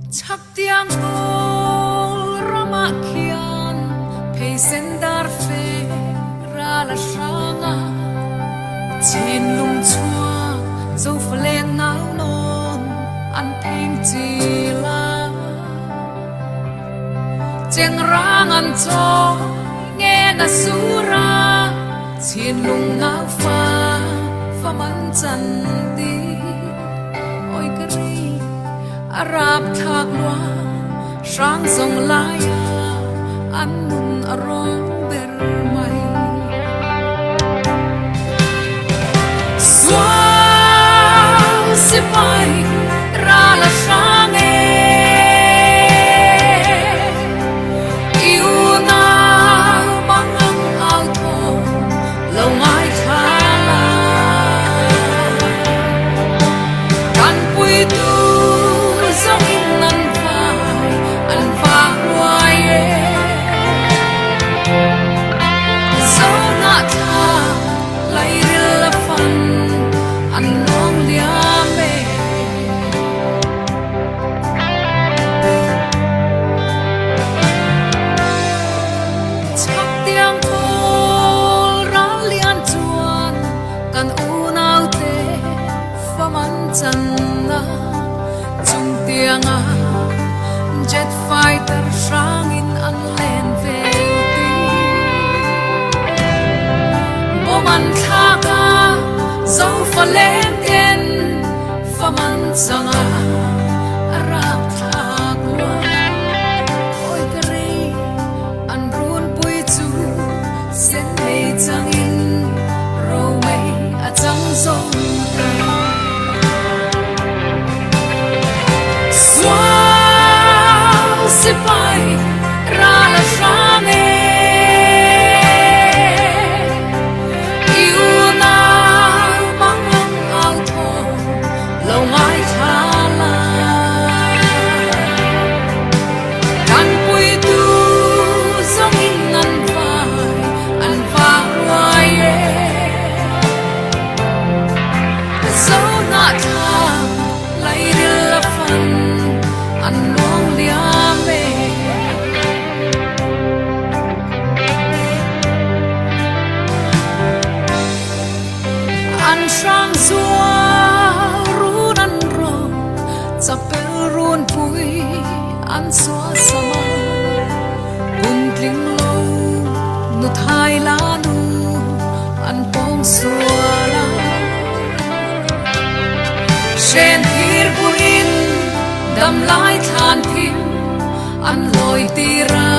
Chaktiang kawl ram ah khian pheisen dar fe ral a hrang ah Chinlung chuak zofalen nau nawn an pheng cila. Chengrang an caw ngen a sura Chinlung naufa fam an can ti. Oi ka ri a rap thlak lua hrang zong lai ah an nun a rawng ber mai. Sual sipai ral a hrang e I unau mangang au thaw lo ngaithla la. Kan puitu zong in nan vai an vak ruai e. Zohnahthlak lairil a fan an luang liam e. Chaktiang kawl ral lian chuan kan unau te fam an can na chung tiangah jet fighter hrang in an len ve ti. Bom an thlak ah zofa leng ten fam an cang ah a rak thlak rua. Oi ka rei an runpui cu sen mei cang in romei a cang zong ta. Sual sipai ral a hrang e I unau mangang au thaw lo ngaithla la. Kan puitu zong in an vai an vak ruai e. Zohnahthlak lairil a fan an luang liam e. An hrang zual run an rawk chapel runpui an suasam a. Kum tling lo nuthai la nu an pawng sual a. Hren thir buin dam lai thlan thim an lawi tira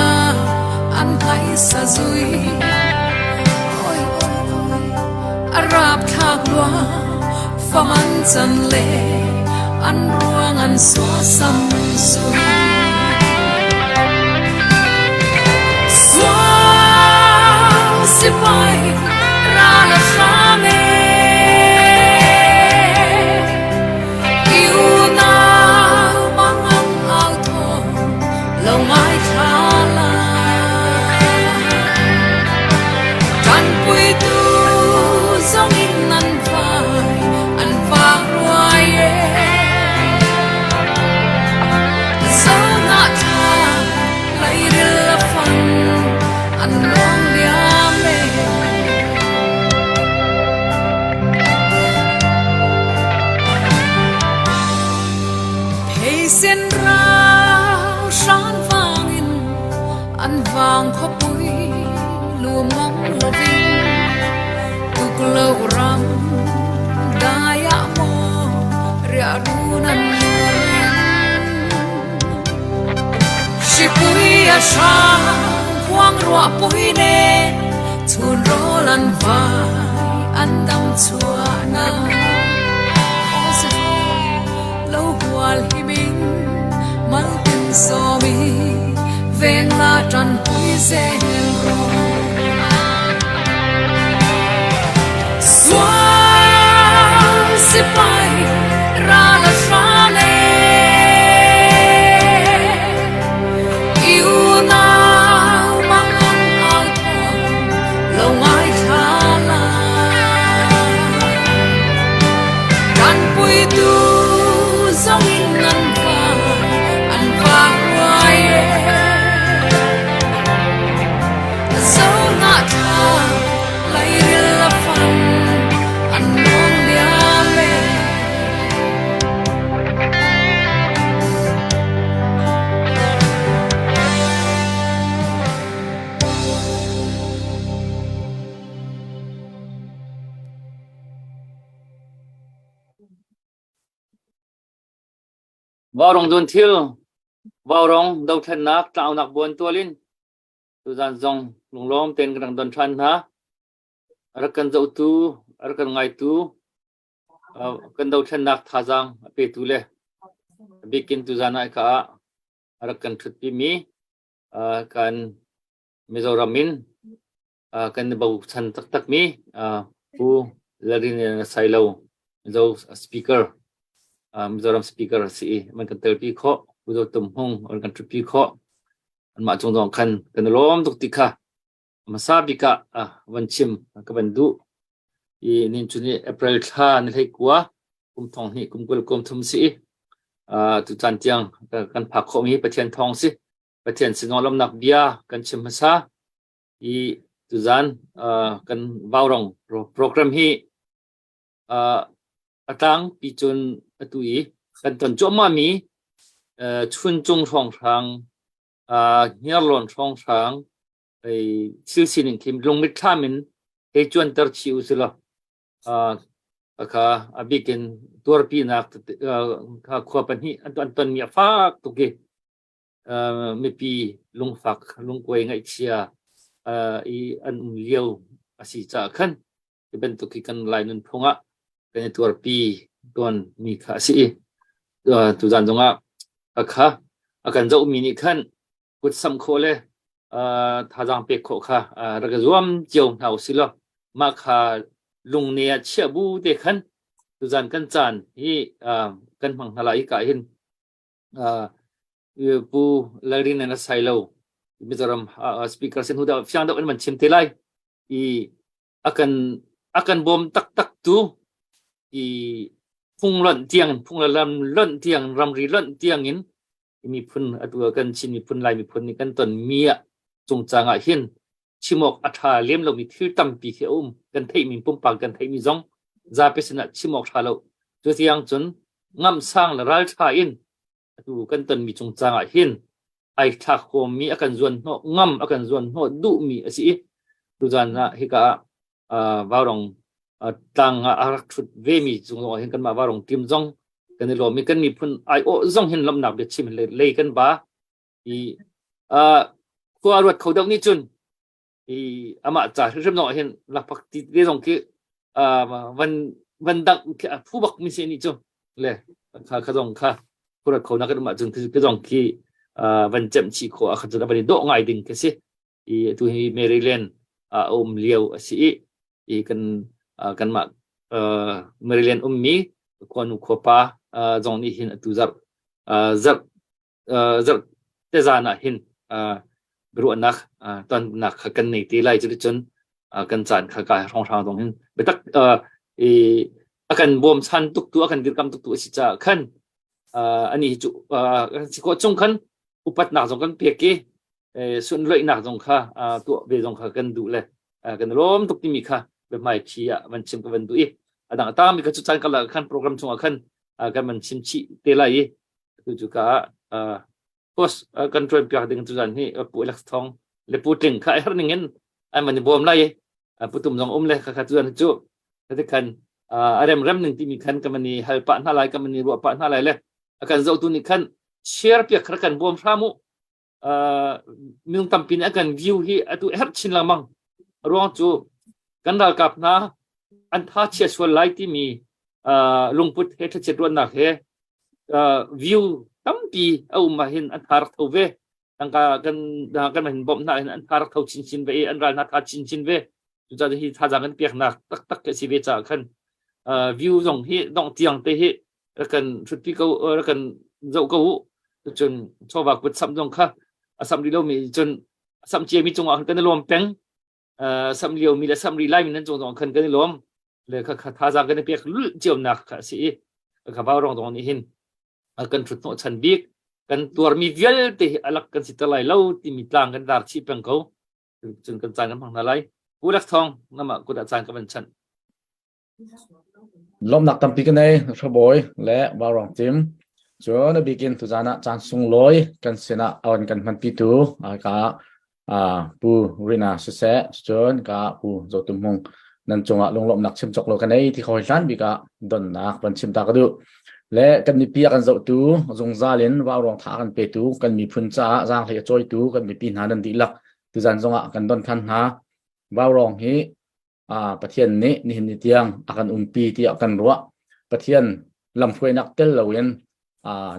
an nghaisa zui. Oi oi oi a rapthlak lua fam an chan le an ruang an suasam zui. Sual sipai ral a hram e I unau mangang au thaw lo ngaithla la. Kan puitu zong in an vai an vak ruai e. Zohnahthlak lairil a fan an luang liam e. Pheisen rau hran vangin an vang khawpui lum ngam lovin tuklo ram dai ah maw riahrun an rem. Hripui a hrang khuang ruahpui nen chhun rawl an vai an dam chuahnak. Aw lo hual himing. Maltin sawmi veng la ṭanpui zel rawh. Sual sipai ral a hram e. I unau mangang au thawm lo ngaithla la. Ṭanpuitu zong in an va an vak ruai e. Zohnahthlak lairil a fan an lawng liam e. Vaurawng dun thil, Vaurawng dothlennak tlaunak buan tual in tuzan zong lunglawm tein kan rak don ṭhan hna. A rak kan zohtu, a rak kan ngaitu, kan dothlennak thazaang a petu le a bikin tuzan ah ka ah a rak kan ṭhutpimi kan Mizoram in kan i bochan taktakmi Pu Lalrin Sailo Mizo speaker Mizoram speaker a si i man kan telpi khawh Pu Zo Tum Hmung an kan ṭhutpi khawh anmah cung zong khan kan i lawm tuk ti kha hmasa bik ah van chim ka van duh i nin cu ni April thla ni hlei kua kum thong hnih kum 20 kum thum si i tu caan tiang kan phak khawhmi Pathian thawng si Pathian sinah lawmnak bia kan chim hmasa i tuzan kan vaurong program hi a tlangpi cun atu i kan ton cuahmahmi chuncung hrawnghrang hniarlawn hrawnghrang thil sining khi lungmitthlam in hei cuanter chih u silaw kha a bik in tuarpinak kha khua pahnih an tonmi a fak tuk i mipi lungfak lungkuai ngaihchia i an um lio a si caah khan hi bantuk hi kan Lai nunphung ah kan i tuarpi tawn mi kha a si i tuzan zongah a kha a kan zohmi nih khan kut samh khawh le thazaang pek khawh kha rak i zuam cio hna usih law mah kha lungne ah chiah bu te khan tuzan kan caan hi kan hmang hna lai i ka hin Pu Lalrin an sai lo Mizoram speaker sin hu fiang deuh in man chim te lai i akan akan bawm taktak tu i phung lonh tiang phung le lam lonh tiang ramri lonh tiang in miphun atu kan Chin miphun Lai miphun nih kan ton mi ah cungcang ah hin chimawk a ṭha lem lomi thil tampi khi a um kan theihmi pumpak kan theihmi zong zapi sinah chimawk ṭha lo cu tiang cun ngamsang le ralṭha in atu kan tonmi cungcang ah hin ai thlak huammi a kan zuan hnawh ngam a kan zuan hnawh duhmi a si i tuzan ah hika ah vaurong tlang ah a rak ṭhut vemi cung zong ah hin kanmah vaurong team zong kan i lawm i kan miphun aiawh zong hin lawmhnak biachim lei kan ba i khua ruat kho deuh nih cun i amah ca hrimhrim zong ah hin lakphak ti te zong khi van van dangh khi a phu bak mi si nih cu le kha kha zong kha khurat kho na kan um ahcun khi zong khi van cemh chih khawh ah khan cun a van i dawh ngai ding khi si i tu hi Maryland a um lio a si i i kan kanmah Maryland ummi khuanu khuapa zong nih hin atu zarh zarh zarh te zan ah hin biaruahnak tonnak kha kan nei te lai cuticun kan caan kha ka hrawnghrang zong hin biatak i a kan bawmchan tuk tu a kan dirkam tuk tu a si caah khan ani hi cu kan si khawh chung khan upatnak zong kan pek i sunloihnak zong kha tuah ve zong kha kan duh le kan lawm tuk timi kha biahmai thi ah van chim ka van duh i a dang a tangmi kha cu caan karlak khan program chungah khan kan van chim chih te lai i Tu cu ka ah post kan ṭuan piak ding tu zan hi Pu Alex Thong le Pu Tling kha a herh ning in an van i bawm lai i Pu Tum zong um le kha kha tu zan cu ti khan a rem rem ning timi khan kan van i hal pah hna lai kan van i ruah pah hna lai le a kan zohtu nih khan share piak kha kan bawm hram u minung tampi nih a kan view hi atu herh chin lengmang ruang cu kan ralkap hna an tha chia sual lai timi lungput he thlachiat ruannak he view. Tampi a um ah hin an tha rak tho ve. Tangka kan kan hin bawmh hna hin an tha rak tho chinchin ve i an ral hna tha chinchin ve. Cucaah hi thazaang kan peknak taktak a si ve caah khan view zong hi dongh tiang te hi rak kan hrutpi ko rak kan zoh ko u. Cun chawva kut samh zong kha a samh rih lomi cun a samh ciami cungah khan kan i lawm peng. Samh liomi le samh rih laimi nan cung zong khan kan i lawm. Le kha kha thazaang kan i pek lulh cionak kha a si i kha vaurawng zong nih hin kan ṭhut hnawhchan bik kan tuarmi vialte hi alak kan si ter lai lo timi tlang kan dar chih peng ko. Cun kan caan kan hmang hna lai. Pu Lak Thawng, namah kut ah caan ka van chanh. Lawmhnak tampi ka nei, Hrabawi le Vaurawng Tim. Cun a bikin tuzaan ah caan sunglawi kan sinah a on kan hmanpitu ka Pu Rina siseh, cun ka Pu Zotum Hmung nan cungah lunglawmhnak chim cawk lo ka nei ti kho hlan bik ah donnak van chim ta ka duh. Le kan mipi a kan zohtu zungzal in vaurawng tha kan petu kan miphun caah zaanghlei a cawitu kan mipi hna nan dihlak tuzaan zongah kan don than hna. Vaurawng hi Pathian nih nihin ni tiang a kan umpi tiah kan ruah. Pathian lamhruainak tel loin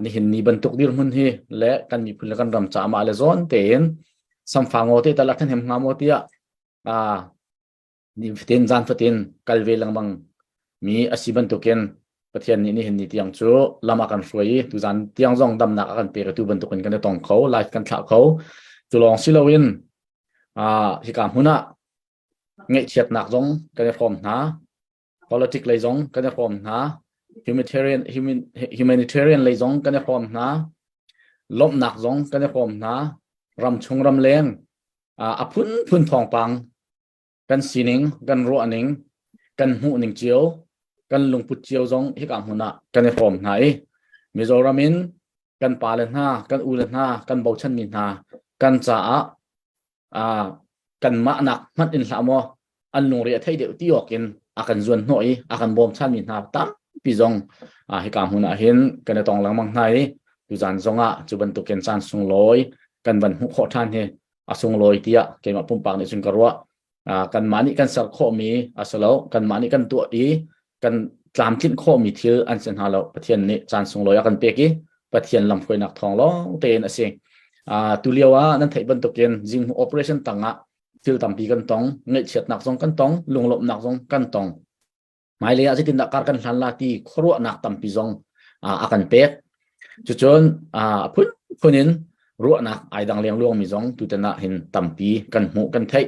nihin ni bantuk dirhmun hi le kan miphun le kan ram caah mah le zawn tein samfa ngaw te tal a kan hem hnga maw tiah ni fatin zan fatin kal ve lengmang mi a si bantukin Pathian nih nihin ni tiang cu lam a kan hruai i tuzan tiang zong damnak a kan pek tu bantukin kan i tong kho live kan thlah kho cu lawng si loin hika hmun ah Ngaihchiatnak zong kan i hrawm hna. Politic lei zong kan i hrawm hna. Humanitarian, human, humanitarian lei zong kan i hrawm hna. Lawmhnak zong kan i hrawm hna. Ramchung ramleng a phunphun thawngpang kan sining, kan ruahning, kan hmuhning cio, kan lungput cio zong hika hmun ah kan i hrawm hna i Mizoram in kan pale hna, kan ule hna, kan bochanmi hna kan caah kanmah nak hmanh in hlah maw an lungre a thei deuh ti awk in a kan zuan hnawh i a kan bawmchanmi hna tampi zong hika hmun ah hin kan i tong lengmang hna i tuzan zongah cu bantukin caan sunglawi kan van hmuh khawh ṭhan hi a sunglawi tiah keimah pumpak nih cun ka ruah. Kanmah nih kan ser khawhmi a si lo, kanmah nih kan tuah i kan tlamtlinh khawhmi thil an si hna lo. Pathian nih caan sunglawi a kan pek i Pathian lamhruainak thawng lawng tein a si. Tu lio ah nan theih bantukin zinghmuh operation tangah thil tampi kan tong, ngaihchiatnak zong kan tong, lunglawmhnak zong kan tong. Hmailei ah zeitindah kar kan hlan la ti khuaruahnak tampi zong a kan pek. Cucun a phunphun in ruahnak ai dang lengluangmi zong tutan ah hin tampi kan hmuh kan theih.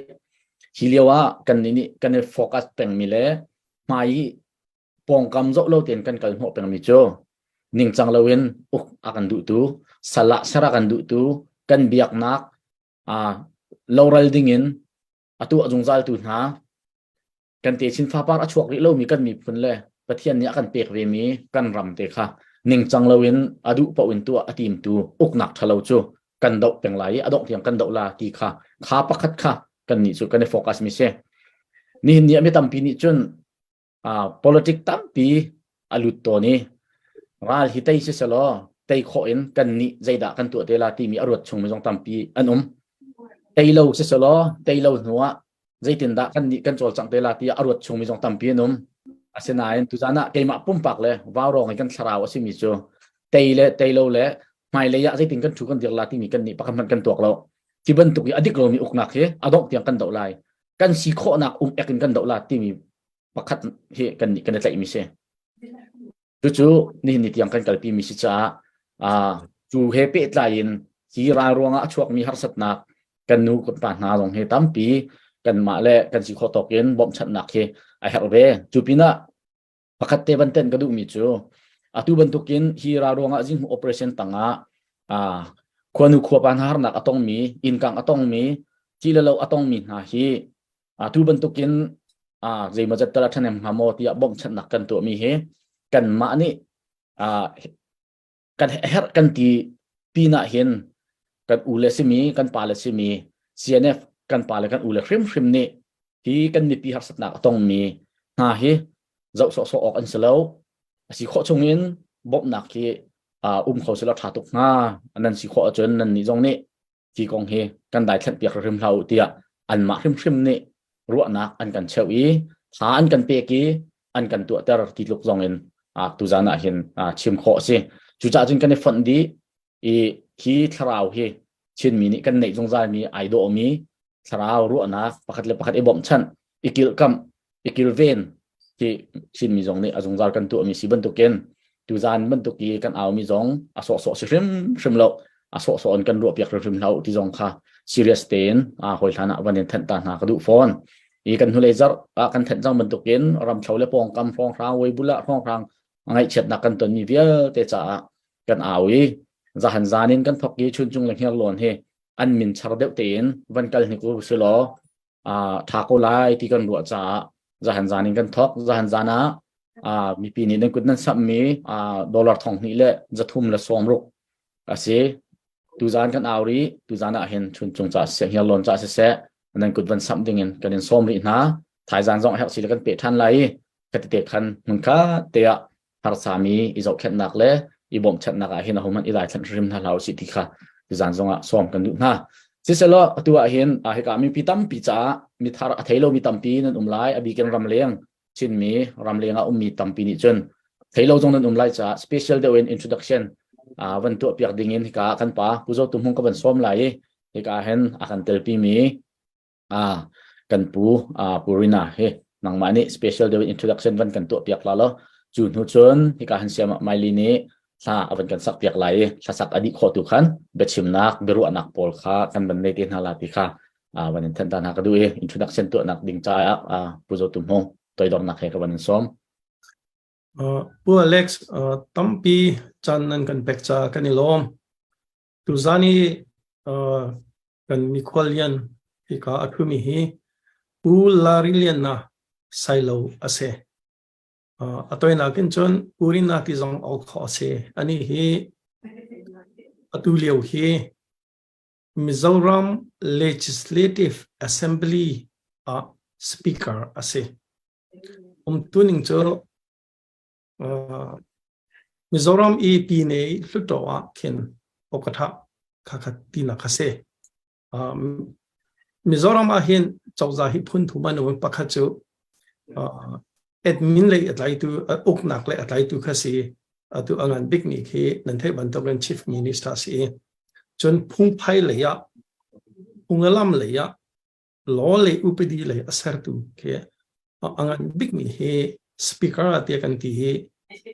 Hi lio ah kan nih kan i focus pengmi le hmai i pawngkam zoh lo tein kan kal hnawh pengmi cu ningcang loin uk a kan duhtu, sal ah ser a kan duhtu, kan biaknak loral dingin a tuah zungzaltu hna kan techin fapar a chuak rih lomi kan miphun le Pathian nih a kan pek vemi kan ram te kha ningcang loin a duh paoh in tuah a timtu uknak ṭhalo cu kan doh peng lai i a dongh tiang kan doh la ti kha kha pakhat kha kan nih cu kan i focus mi si. Nihin ni ah mi tampi nih cun politic tampi a lut tawn i ral hi tei si selaw tei khawh in kan nih zeidah kan tuah te la timi a ruat chungmi zong tampi an um. Tei lo si selaw tei lo hnu ah zeitindah kan nih kan cawlcangh te la tiah a ruat chungmi zong tampi an um. Asinain tuzaan ah keimah pumpak le vaurawng i kan thlarau a simi cu tei le tei lo le hmailei ah zeitin kan thu kan dir la timi kan nih pakhat hmanh kan tuak lo. Ti bantuk i a dik lomi uknak hi a dongh tiang kan doh lai. Kan si khawhnak um ek in kan doh la timi pakhat hi kan nih kan i tlaihmi si. Cucu nihin ni tiang kan kalpi mi si caah cu he pehtlai in hi ral ruangah a chuakmi harsatnak kan nu kan pa hna zong hi tampi kanmah le kan si khawh tawk in bawmhchanhnak hi a herh ve. Cu pinah pakhat te van tenh ka duhmi cu atu bantukin hi ral ruangah zinghmuh operation tangah khuanu khuapa hna harnak a tongmi, innkang a tongmi, thi le lo a tongmi hna hi atu bantukin zeimawzat tal a ṭhahnem hnga maw tiah bawmhchanhnak kan tuahmi hi kanmah nih kan herh kan ti pinah hin kan u le simi kan pa le simi CNF kan pa le kan u le hrimhrim nih hi kan mipi harsatnak a tongmi hna hi zoh sawhsawh awk an si lo. A si khawh chungin bawmhnak hi um kho selaw ṭha tuk hnga. Nan si khawh ahcun nan nih zong nih hi kong hi kan daithlanh piak hrim hlah u tiah anmah hrimhrim nih ruahnak an kan cheuh i tha an kan pek i an kan tuahter ti tluk zong in tuzan ah hin chim khawh a si. Cucaah cun kan i fonh dih. I hi thlarau hi Chinmi nih kan neih zungzal mi ai dawh mi thlarau ruahnak pakhat le pakhat i bawmhchanh i kilhkamh i kilven hi Chinmi zong nih a zungzal kan tuahmi si bantukin tuzan bantuk i kan aumi zong a sawhsawh si hrimhrim lo a sawhsawh in kan ruah piak hrimhrim hlah ti zong kha serious tein a hawi hlan ah van in thenh ta hna ka duh fawn i kan hnulei zarh ah kan thenh cang bantukin ramthlo le pawngkam hrawnghrang weibula hrawnghrang ngaihchiatnak kan tonmi vialte caah kan au i zahan zan in kan thok i chuncung le hngirlawn hi an min char deuh tein van kal hnik u silaw tha ko lai ti kan ruah caah zahan zan in kan thok. Zahan zan ah mipi nih nan kut nan samhmi dollar 2000 le 360 a si. Tuzan kan au rih. Tuzan ah hin chuncung ca siseh hngirlawn ca siseh nan kut van samh ding in kan in sawm rih hna. Thaizan zong herh si le kan peh ṭhan lai i khatite khan hmunkhat te ah harsami i zohkhenhnak le i bawmhchanhnak ah hin ahohmanh i daithlanh hrim hna hlah usih ti kha tuzan zongah sawm kan duh hna. Siselaw atu ah hin hika mipi tampi caah mithar a thei lomi tampi nan um lai, a bikin ramleng Chinmi ramleng ah ummi tampi nih cun thei lo zong nan um lai caah special deuh in introduction van tuah piak ding in hika kan pa Pu Zo Tu Hmung ka van sawm lai i hika hin a kan telpi mi kan pu Pu Rina hi nangmah nih special deuh introduction van kan tuah piak la lo cu hnu cun hika han siam Maili nih thla a van kan sak piak lai i hlasak a dih khawh tu khan biachimnak biaruahnak pawl kha kan van nei te hna la ti kha van in thanh ta hna ka duh i introduction tuahnak ding caah Pu Zo Tu Hmung toidornak he ka van in sawm. Pu Alex tampi caan nan kan pek ca kan i lawm. Tuzan i kan mikhual lian hika a ṭhumi hi Pu Larry Lianna Sailo a si. A toinak in cun Pu Rina ti zong au khawh a si. Anih hi atu lio hi Mizoram Legislative Assembly ah speaker a si. Umtuning cu Mizoram i Pyine Hluttaw ah khin awkatha khakhat tinak a si. Mizoram ah hin cozah hi phun thum an um. Pakhat cu admin lei a tlaitu, uknak lei a tlaitu kha si. Atu a ngan bikmi khi nan theih bantukin Chief Minister si. Cun phungphai lei ah, phungalam lei ah law le upadi lei a sertu khi a ngan bikmi hi speaker tiah kan ti hi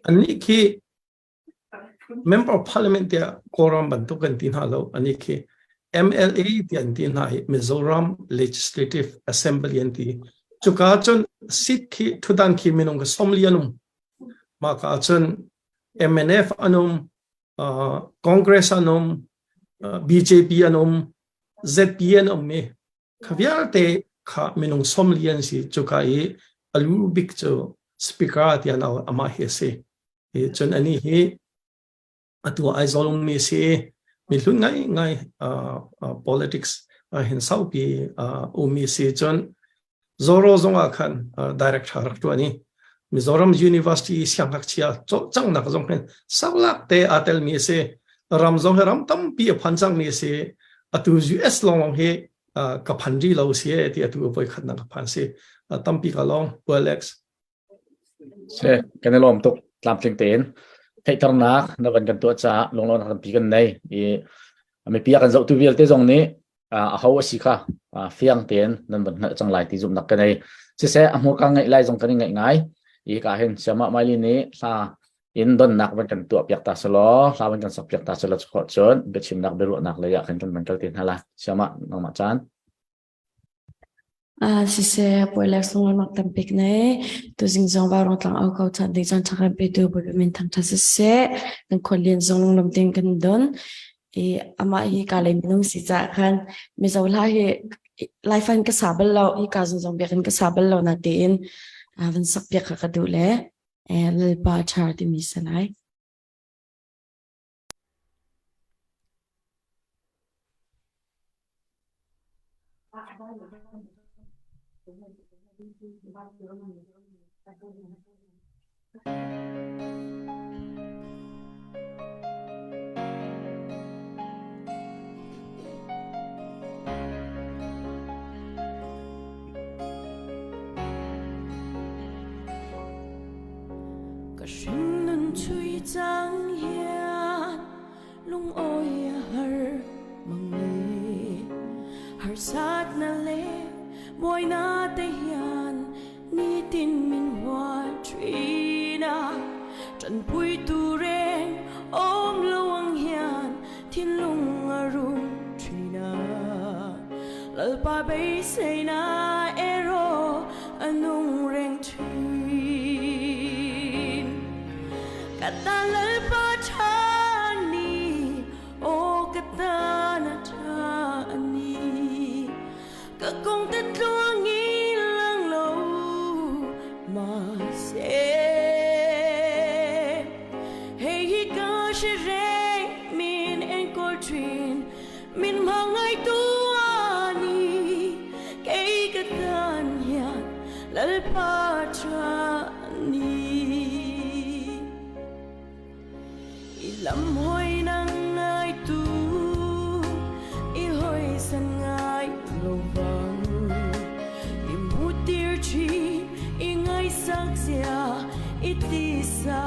annih khi member of parliament tiah Kawlram bantuk kan ti hna lo. Annih khi MLA tiah an ti hna i Mizoram Legislative Assembly an ti. Cuka cun seat khi thudan khi minung ka 40 an um. Mah ka cun MNF an um, Congress an um, BJP an um, ZP an um i kha vialte kha minung 40 an si. Cuka i a lu bik cu speaker tiah an amah hi a si. I cun ani hi atu Aizawl ummi a si i mi hlun ngaingai politics hin saupi ummi a si. Cun Zoro zong ah khan director rak ṭuan i Mizoram University siangngakchia cawlcanghnak zong hin saulak te aa telmi a si. Ram zong hi ram tampi a phan cangmi a si. Atu US lawng hi ka phan rih lo si e ti atu voi khatnak ka phan si. Tampi ka lawng Pu Alex. Se kan i lawm tuk tlamtling tein theihternak na van kan tuah caah lunglawmnak tampi kan nei i mipi a kan zohtu vialte zong nih a ho a si kha fiang tein nan van hngalh cang lai ti zumhnak ka nei. Siseh a hmurka ngaih lai zong kan i ngaih ngai. I ka hin siama maili nih hla in donnak van kan tuah piak ta selaw hla van kan sak piak ta selaw khawh cun biachimnak biaruahnak lei ah khan kan van kal te hna la. Siama nangmah caan. Siseh puai sunglawi tampik nei tuzing zong vaurawng tlang au ko chan ding caan ṭha petu Bawipa min thangṭhat siseh kan khuallian zong lunglawm tein kan don i amah hi ka lei minung si caah khan Mizo hla hi Laifan ka sa bal lo hi ka zung zong biakinn ka sa bal lo na tiin van sak piak kha ka duh le Lalpa ṭha timi salai. Ka hringnun chui cang hian lung awi. oi har mang har sat na le buai na te hian nitin min hual thina tran pui tu reng om lo ang hian thinlung a rum thina lalpa beisei na ero anung reng thin ka tan lalpa thani o ka tan a tha ani ka kong te tluang ilang lo ma se hei hi ka hre reng min enkawl thin min hmangaih tu ani kei ka tan hian lalpa tha ani I lam hawi nang ngai tu i hawi san ngai lo vang i mutir thin i ngai sak zia i tisa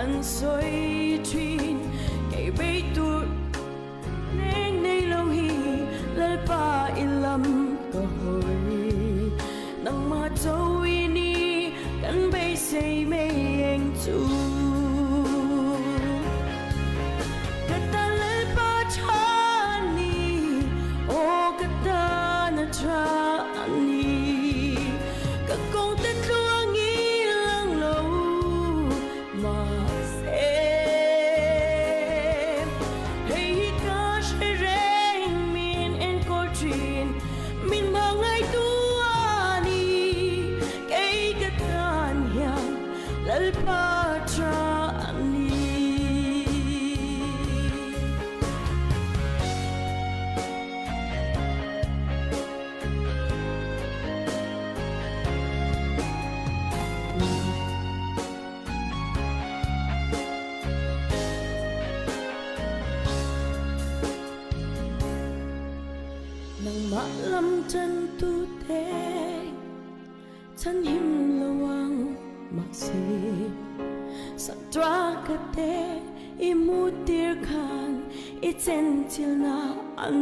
an sawi thin kei bei tur neng nei lo hi lalpa i lam ka hawi nangmah chawi ni kan beisei mei eng chu ka tan lalpa tha ni aw ka tan a tha ni ka kong te tluang i lang lo mahse hei hi ka hre reng min enkawl thin min hmangaih tu ani kei ka tan hian lalpa tha ani. Nangmah lam chân tu te chan him lawang maksi sa tra ka te i mutir khan i chen chil na an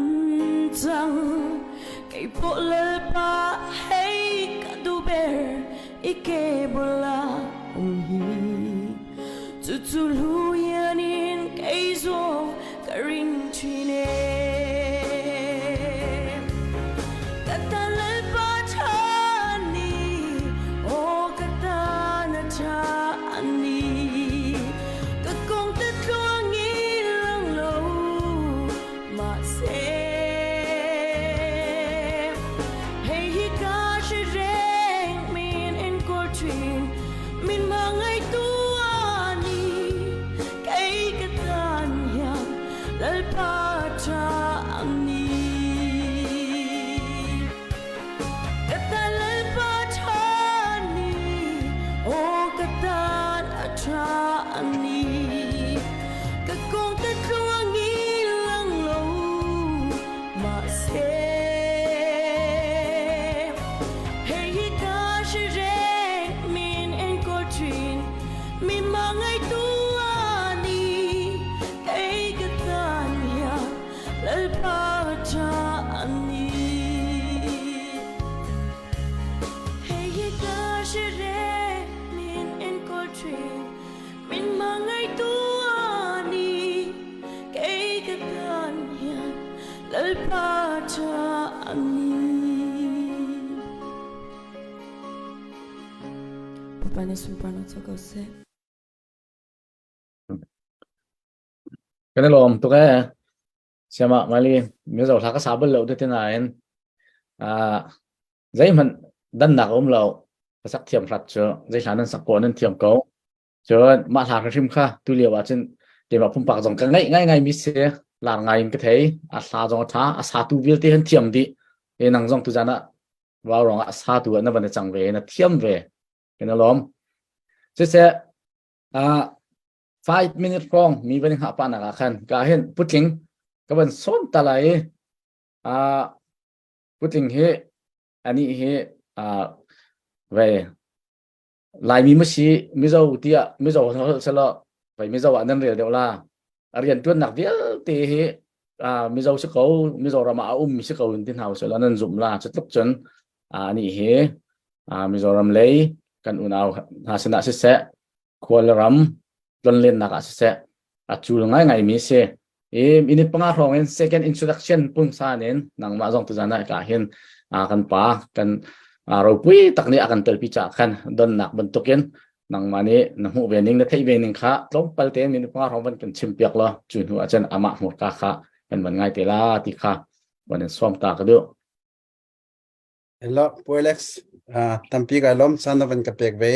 chang kei po lalpa hei ka du ber i ke bula um hi chu chu lu yanin kei zo ka ring thine ka ta lalpa thani o ka ta na tha ani ka kong te tluang i lang lo ma se hei hi ka hre reng min enkawl thin min hmangaih tu ani kei ka tan hian lalpa tha ani ka tan lalpa tha ni aw ka tan a tha ani ka kong te tluang i lang lo mahse hei hi ka hre reng min enkawl thin min hmangaih tu ani kei ka tan hian lalpa tha ani hei hi ka hre reng min enkawl thin min hmangaih tu ani kei ka tan hian lalpa tha ani. Bawipa nih sunparnak co ko seh. Kan i lawm tuk ee. Siama mali mizo hla ka sa bal lo te nain ah zeihmanh dannak a um lo. Ka sak thiam hrat cu zei hla nan sak ko nan thiam ko. Cun mah hla hrim kha tu lio ah cun keimah pumpak zong ka ngaih ngai ngai mi si lar ngai in ka thei. A hla zong a tha, a satu vialte han thiam dih. E nang zong tuzan ah vau rong ah a satu ah na van i cang ve, na thiam ve. Kan i lawm. Siseh ah 5 minute hrawng mi van hngah pah nak ah khan ka hin putling ka van sawn ta lai i ah putling hi ani hi ah ve Laimi ma si Mizo tiah Mizo holh selaw vai Mizo ah nan rel deuh la a rian tuannak vialte. vialte hi Mizo si ko Mizoram ah a ummi si ko in ti hna usih law nan zumh la cu tluk cun anih hi Mizoram lei kan unau hna sinah siseh khual ram tlonlennak ah siseh a cul ngaingai mi si. I minute panga hrawng in second introduction pungsan in nangmah zong tuzan ah ka hin kan pa kan ropui tak nih a kan telpi ca khan donnak bantukin nangmah nih na hmuh ve ning na theih ve ning kha tlawmpal tein minute panga hrawng van kan chim piak law cu hnu ahcun amah hmurka kha kan van ngai te la ti kha van in sawm ta ka duh. Hello, Pu Alex. Tampi kai lawm caan na van ka pek ve.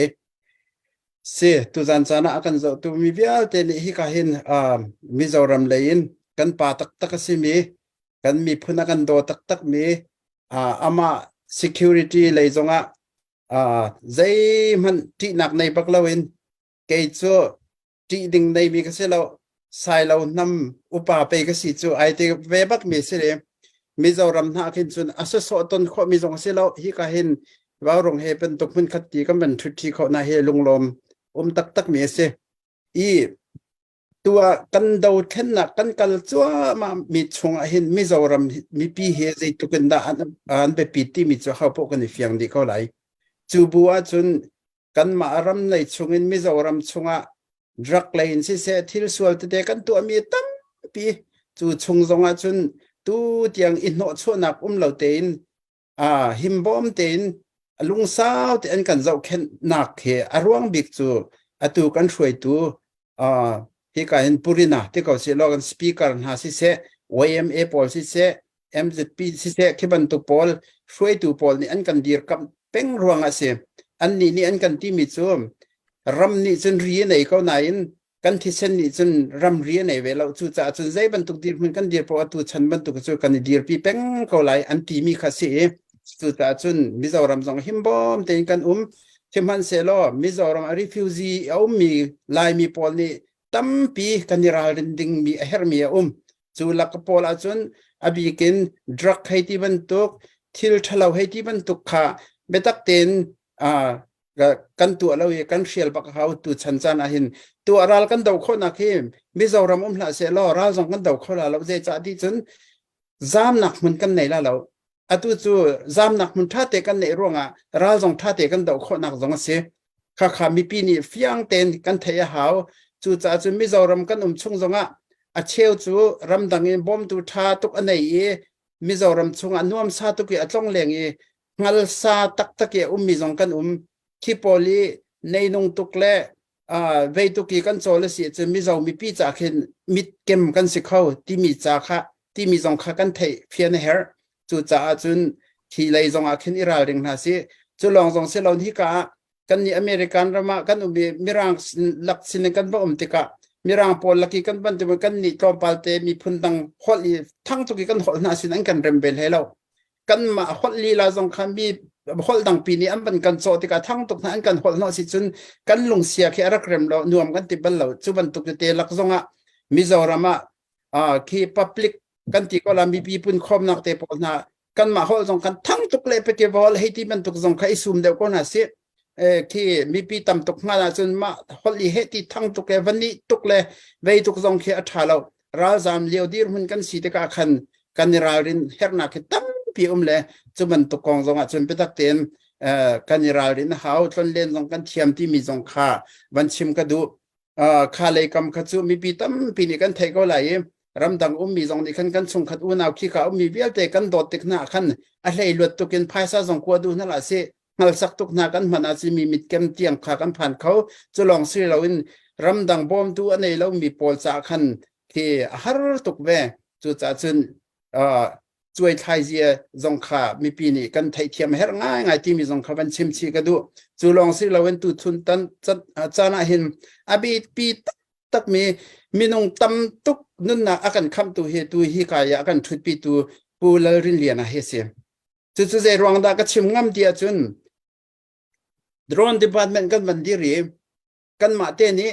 Si, tuzan caan ah a kan zohtu mi vialte nih hika hin Mizoram lei in kan pa taktak a simi, kan miphun a kan daw taktak mi, amah security lei zongah zeihmanh ṭihnak nei bak loin kei cu ṭih ding neimi ka si lo sailo hnam upa pei ka si cu ai ti ve bak mi si le Mizoram hna khin cun a sawsawh ton khawh mi zong si lo hi ka hin Vaurung he bantuk hmun khat ti kan van ṭhut ṭhi khawh na hi lunglawm um taktak mi a si i tua kan dothlennak kan kal cuahmah mi chung ah hin Mizoram mipi hi zeitluk in dah an, an biapit timi cu ho paoh kan i fiang dih ko lai cu bu ahcun kanmah ram lei chungin Mizoram chungah drug lei in siseh thil sual tete kan tuahmi tampi cu chung zongah cun tu tiang i hnawhchuahnak um lo tein a himbawm tein lungsau te an kan zohkhenhnak he a ruang bik cu atu kan hruaitu hika hin Purina ti ko si law kan speaker hna siseh YMA pawl siseh MZP siseh khi bantuk pawl hruaitu pawl nih an kan dirkamh peng ruang ah si annih nih an kan timi cu ram nih cun ri a nei ko nain kan thisen nih cun ramri a nei ve lo cucaah cun zei bantuk dirhmun kan dir poah atu chan bantuk cu kan i dirpi peng ko lai an timi kha si i cucaah cun Mizoram zong himbawm tein kan um sihmanhsehlaw Mizoram a refugee a ummi Laimi pawl nih tampi kan i ralrin dingmi a herhmi a um cu lak pawl ahcun a bikin drug hei ti bantuk thil ṭhalo hei ti bantuk kha biatak tein kan tuah lo i kan hrial bak hau tu chan caan ah hin tu ral kan do khawhnak hi Mizoram um hlah seh law ral zong kan do kho la lo zeicah ti cun zamnak hmun kan nei la lo atu cu zamnak hmun ṭha te kan neih ruangah ral zong ṭha te kan doh khawhnak zong a si khakha mipi nih fiang tein kan theih a hau cucaah cun Mizoram kan um chung zongah a cheu cu ramdang in bawmtu ṭha tuk a nei i Mizoram chungah nuamsa tuk i a tlong leng i hngalsa taktak i a ummi zong kan um khi pawl i neinung tuk le vei tuk i kan cawl a si cun Mizo mipi ca khin mitkem kan si kho timi ca kha timi zong kha kan theih fian a herh cucaah cun khi lei zong ah khin i ralring hna si cu lawng zong si lo hika ah kan nih American ram ah kan um i mirang lak sin in kan va um tikah mirang pawl laki kan van ti kan nih tlawmpal te miphun dang holh i thang tuk i kan holh hna sin an kan rem bel he lo kanmah holh lila zong kha mi holh dangpi nih an van kan cawh tikah thang tuk hna an kan holh hnawh si cun kan lungsia khi a rak rem lo nuam kan ti bal lo cu bantuk tete lak zongah Mizoram ah khi public kan ti ko la mipi pun khawmnak te pawl hna kanmah holh zong kan thang tuk le peke vol hei ti bantuk zong kha i sum deuh ko hna si khi mipi tam tuk hngal ahcun mah holh i heh ti thang tuk le van nih tuk le vei tuk zong khi a ṭha lo ralzam lio dirhmun kan si tikah khan kan i ralrin herhnak hi tampi um le cu bantuk kong zong ah cun biatak tein kan i ralrin hau tlonlen zong kan thiam timi zong kha van chim ka duh kha lei kam kha cu mipi tampi nih kan theih ko lai i ramdang ummi zong nih khan kan chungkhat unau khika ummi vialte kan dawt tik hna khan a hlei luat tuk in phaisa zong kua duh hna la si hngalsak tuk hna kan hman ah mi mitkem tiang kha kan phan kho cu lawng si loin ramdang bawmtu a nei lomi pawl ca khan khi a har tuk ve cucaah cun cuai thlai zia zong kha mipi nih kan theihthiam a herh ngaingai timi zong kha van chim chih ka duh cu lawng si loin tu chun tan caan ah hin a biapi takmi minung tam tuk nunnak a kan khamtu hi tu hi kai ah a kan ṭhutpi tu Pu Lal Rin Lian ah hi si cucu zei ruang dah ka chim ngam ti ahcun drone department kan van dir i kanmah te nih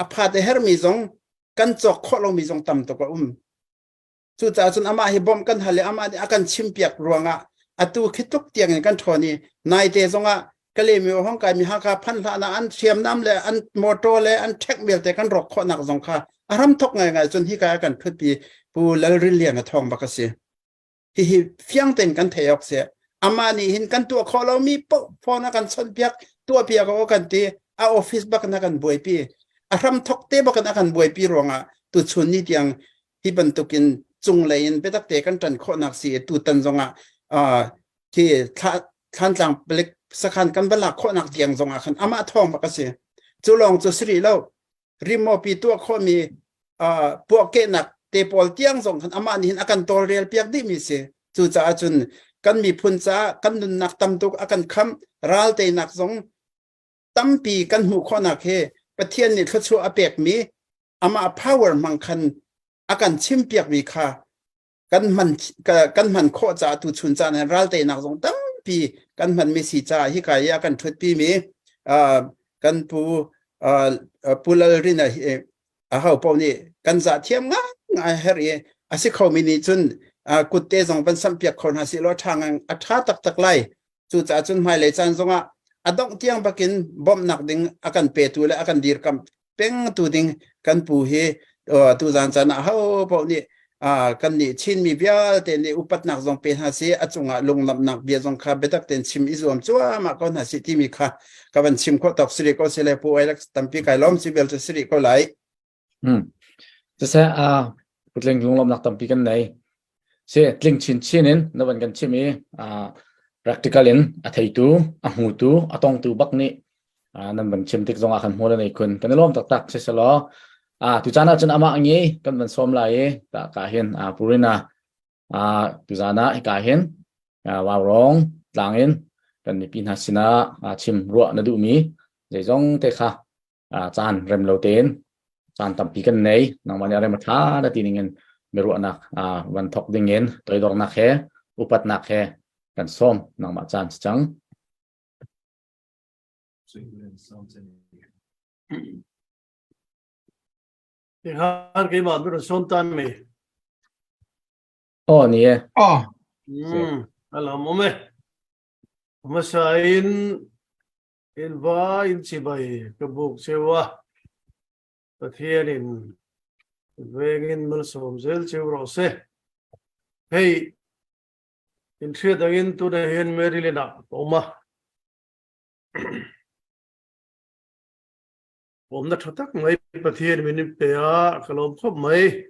a phat a hermi zong kan cawk khawh lomi zong tam tuk a um Cucaah cun amah hi bawmh kan hal i amah nih a kan chimpiak ruangah atu khi tluk tiangin kan ṭhawn i naite zongah. Kalaymyo hong kai mi Hakha phan hlah na an hriamnam le an motor le an ṭhek vialte kan rawk khawhnak zong kha a ram thok ngaingai cun hi ka kan ṭhutpi Pu Lal Rin Lian a thawng bak a si. Hihi fiang tein kan thei awk si. Amah nih hin kan tuah khawh lomi paoh phone a kan chawnhpiak, tuahpiak awk kan ti, a office bak in a kan buaipi. A hram thok te bak in a kan buaipi ruangah tuchun ni tiang hi bantukin cunglei in biatak te kan ṭan khawhnak si i tutan zongah khi Thlantlang palik sakhan kan va lak khawhnak tiang zongah khan amah thawng bak a si. Cu lawng cu si rih lo. Rimopi tuah khawhmi puahkehnak te pawl tiang zong khan amah nih hin a kan tawlrel piak dihmi si. Cucaah cun kan miphun caah kan nunnak tam tuk a kan khamh, ral teinak zong tampi kan hmuh khawhnak hi Pathian nih thluachuah a pekmi amah power hmang khan a kan chimpiakmi kha kan hman kan hman khawh caah tu chun caan hin ral teinak zong tampi kan hmanmi si caah hika i a kan ṭhutpi mi kan pu pu Lal Rina hi a ho paoh nih kan zah thiam ngai her i a si khomi nih cun kutte zong van samh piak kho hna sih law ṭha ngang a ṭha taktak lai. Cucaah cun hmailei caan zongah a dongh tiang bakin bawmhnak ding a kan petu le a kan dirkamh pengtu ding kan pu hi tuzaan caan ah ho paoh nih kan nih Chinmi vialte nih upatnak zong pe hna si a cungah lunglawmhnak bia zong kha biatak tein chim i zuam cuahmah ko hna si timi kha ka van chim khawh tawk siri ko sile Pu Alex tampi kai lawm si vial cu siri ko lai. Siseh, putling lunglawmhnak tampi kan nei. Si, tling chinchin in na van kan chim i practical in a theitu, a hmutu, a tongtu bak nih nan van chim tik zongah khan hmual a nei khun. Kan i lawm taktak siselaw tucaan ah cun amah ngi kan van sawm lai i ta ka hin Purina tuzaan ah hika hin Vaurawng tlang in kan mipi hna sinah chim ruah na duhmi zeizong te kha caan rem lo tein caan tampi kan nei. Nangmah nih a rem a ṭha na ti ning in biaruahnak van thawk ding in toidornak he upatnak he kan sawm. Nangmah caan si cang. Har keimah mi ron sawm tan mi. Oh ni e. Oh. Alam um e. Hmasa in In va in chibai ka buk cheu a, Pathian in vengin malsawm zel cheu rawh se. Hei, in hriat angin tunah hian Maryland ah ka awm a. Awmna tha tak mai Pathian min in pe a, ka lawm khawp mai.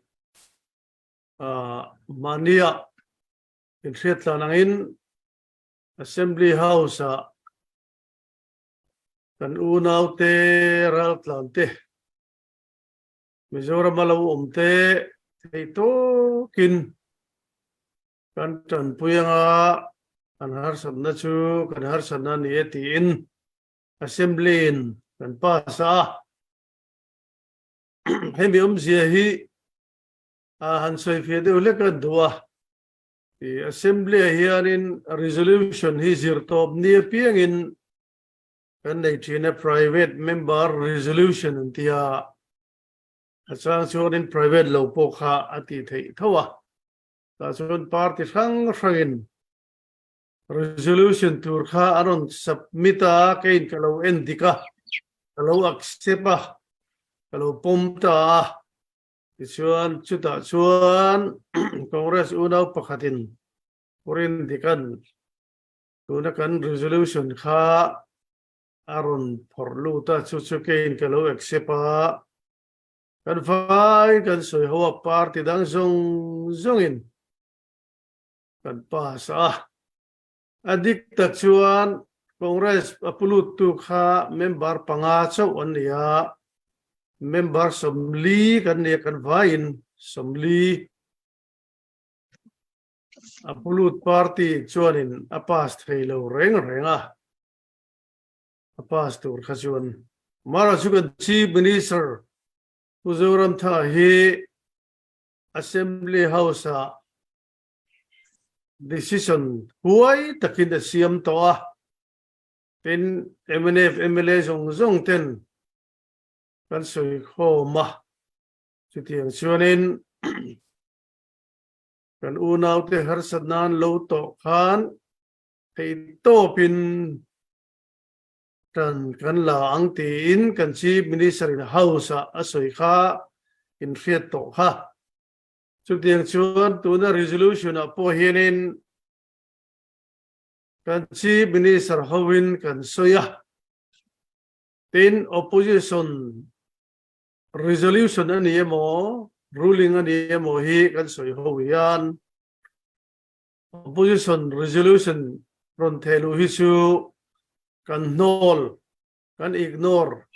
Mahni ah in hriat tlan angin Assembly House ah Kan unaute raltlan te Mizoram a lo um te thei tawkin kan ṭanpui anga an harsatna chu kan harsatna ni e tiin Assembly in kan pass a. Hemi awmzia hi han sawifiah deuh hlek a duh a. Assembly ah hianin resolution hi zirtawp ni apiangin kan nei thin a, private member resolution an ti a, a chang chuanin private lo pawh kha a ti theih tho a. Tah chuan party hrang hrangin resolution tur kha an rawn submit a, keiin ka lo en dik a, ka lo accept a, ka lo pawm ta a. Tichuan chutah chuan Congress unau pakhatin Purin Dikan tuna kan resolution kha a rawn phawrh lut a, chu chu keiin ka lo accept a. Kan fai kan sawi ho a, party dang zawng zawngin kan pass a. A dik tak chuan Congress a puluttu kha member panga chauh an ni a, member 40 kan ni a, kan vaiin 40 a pulut party chuanin a pass thei lo reng reng a, a pass tur kha chuan mara chu kan Chief Minister Pu Zoramthanga hi Assembly House ah Decision huai takin a siam tawh a, tin mnf mla zawng zawng ten kan sawi khawm a, chutiang chuanin kan unaute harsat nan lo tawh khan theihtawpin. Ṭan kan la ang tiin kan Chief Minister in House ah a sawi kha in hriat tawh kha. Chutiang chuan tuna resolution ah pawh hianin kan Chief Minister hoin kan sawi a. Tin, opposition resolution a ni emaw, ruling a ni emaw hi kan sawi ho hian Opposition resolution rawn theh luh hi chu kan hnawl, kan ignore,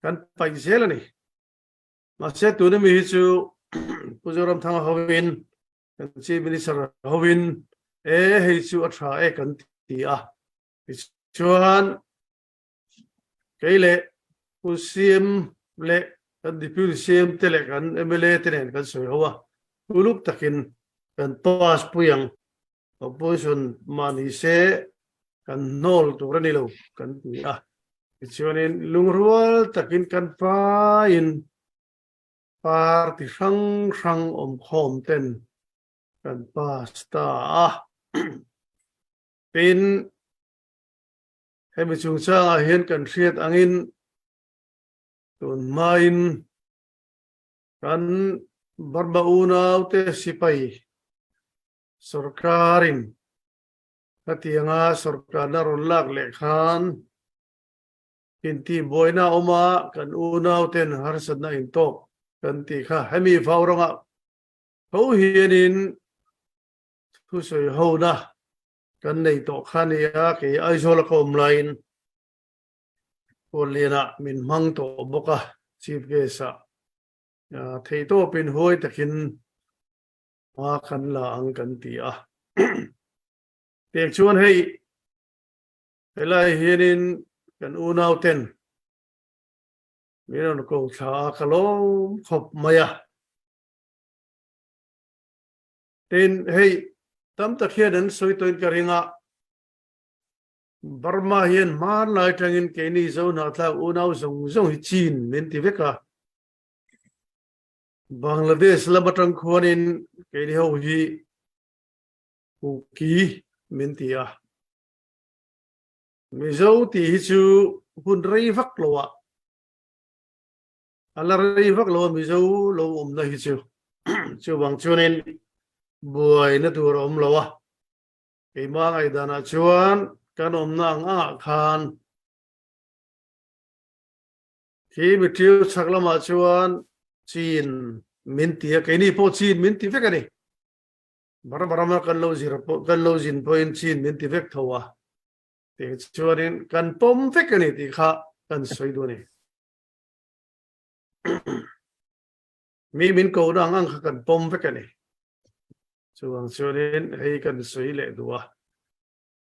kan paih zel a ni. Mahse tuna mi hi chu Pu Zoramthanga hovin, kan Chief Minister hovin e hei chu a tha e kan ti a. Tichuan kei leh Pu CM leh kan Deputy CM te leh kan mla te nen kan sawi ho a, uluk takin kan pass pui ang, opposition mah ni se kan hnawl tur a ni lo kan ti a. Tichuanin lungrual takin kan faiin party hrang hrang awmkhawm ten kan pass ta a. Tin, Hemi chungchangah hian kan hriat angin tun hmain kan Burma unaute sipai sorkarin khatianga sorkarna rawn lak leh khan intihbuaina a awm a, kan unauten harsatna intawk kan tih kha hemi vau rangah tho hianin thusawi hona Kan nei tawh kha nia, kei Aizawl a ka awm laiin Kawllianah min hmang tawh bawk a, Chief Guest ah theihtawpin huai takin hma kan la ang kan ti a. Tiang chuan hei helai hianin kan unauten min rawn ko thla a, ka lawm khawp mai a. Tin, hei tam tak hian an sawi tawhin ka ring a, Burma hian hmanlai atangin keini Zohnahthlak unau zawng zawng hi Chin min ti vek a, Bangladesh lam atang khuanin keini ho hi Kuki min ti a. Mizo tih hi chu hun rei vak lo ah A la rei vak lo a Mizo lo awmna hi chu chuvang chuanin buaina tur a awm lo a, keimah ngaihdanah chuan kan awmna ang angah khan khi miṭiu chhak lamah chuan Chin min ti a, keini pawh Chin min ti vek a ni. Burma rama kan lo zir pawh kan lo zin pawhin Chin min ti vek tho a, tichuanin kan pawm vek a ni tih kha kan sawi duh a ni. Mi min ko na ang ang kha kan pawm vek a ni. Chuvang chuanin hei kan sawi leh duh a.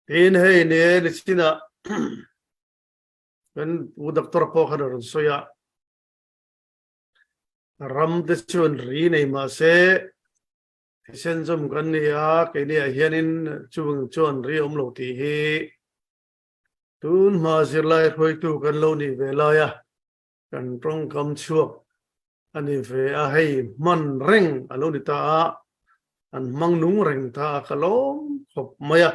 Tin hei ni e nichinah kan pu doctor pawh khan a rawn sawi a. Ram te chuan ri nei mah se thisen zawm kan ni a, keini ah hianin chuvang chuan ri awm lo tih hi Tun hma zirlai hruaitu kan lo nih ve lai a, kan tawngkam chhuak a ni ve a, hei hman reng a lo ni ta a, an hmang nung reng ta a, ka lawm khawp mai a.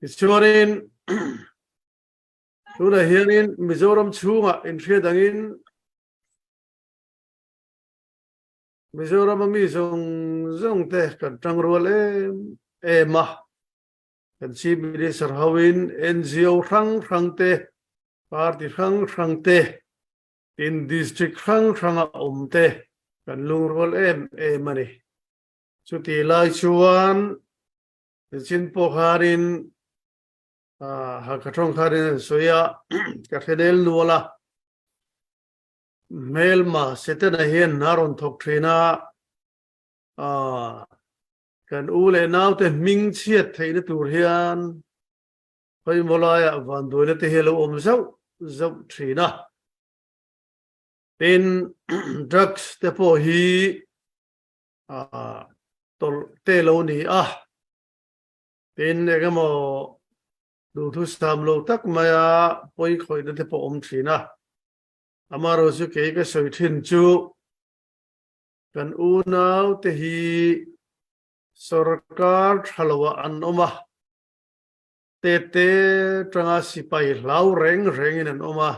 Tichuanin tunah hianin Mizoram chhungah inhriat angin Mizoram a mi zawng zawng te kan tangrual em em a. Kan Chief Minister hoin NGO hrang hrang te, party hrang hrang te, tin district hrang hranga awm te kan lungrual em em a ni. Chuti lai chuan nichin pawh khanin Hakha thawng khanin an sawi a, ka hre nel nual a. Hmelma Setana hian hna rawn thawk thin a, Kan u leh naute hming chhiat theihna tur hian khawimaw laiah vanduaina te hi a lo awm zauh zauh thin a. Tin, drugs te pawh hi tawlh te lo ni a. Tin, engemaw duhthusam lo tak maia pawi khawihna te pawh awm thin a. Amaherawhchu chu kei ka sawi thin chu Kan unaute hi sorkar tha loah an awm a. Tete tanga sipai hlau reng reng in an um a.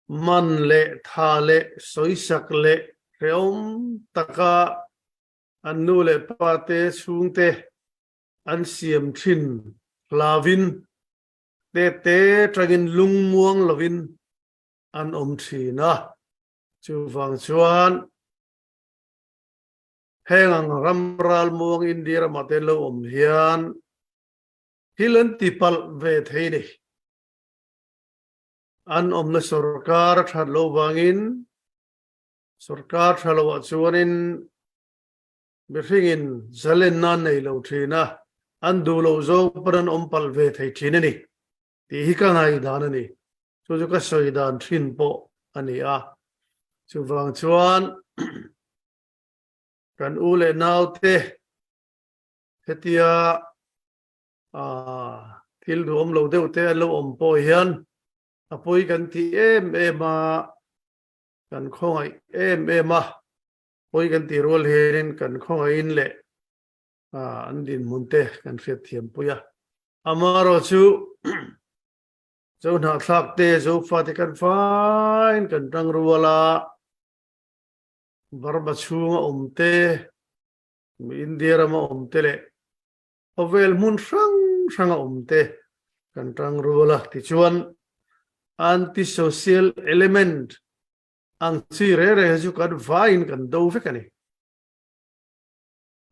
Man le tha le soisak le hreom taka an nu le pa te chungte an siam thin hlavin tete tangin lungmuang lovin an um thin a. Chuvang chuan heng ang ram ral muang India ram ah te lo um hian thil an ti palh ve thei ni. An awmna sorkar a that lo vangin sorkar tha lo ah chuanin mihring in zalenna an nei lo thin a, an duh lo zawng pawn an awm palh ve thei thin a ni tih hi ka ngaihdan a ni. Chu chu ka sawi dan thin pawh a ni a. Chuvang chuan kan u leh naute hetia thil duhawm lo deuh te an lo awm pawh hian a pawi kan ti em em a, kan khawngaih em em a, pawi kan ti rual hianin kan khawngaihin leh an dinhmun te kan hriatthiam pui a. Amaherawh chu Zohnahthlak te, Zofa te kan faiin kan tang rual a, Burma chhunga awm te, India rama awm te leh khawvel hmun hrang hranga awm te kan tang rual a. Tichuan, anti-social element ang chi re re hi chu kan vaiin kan do vek a ni.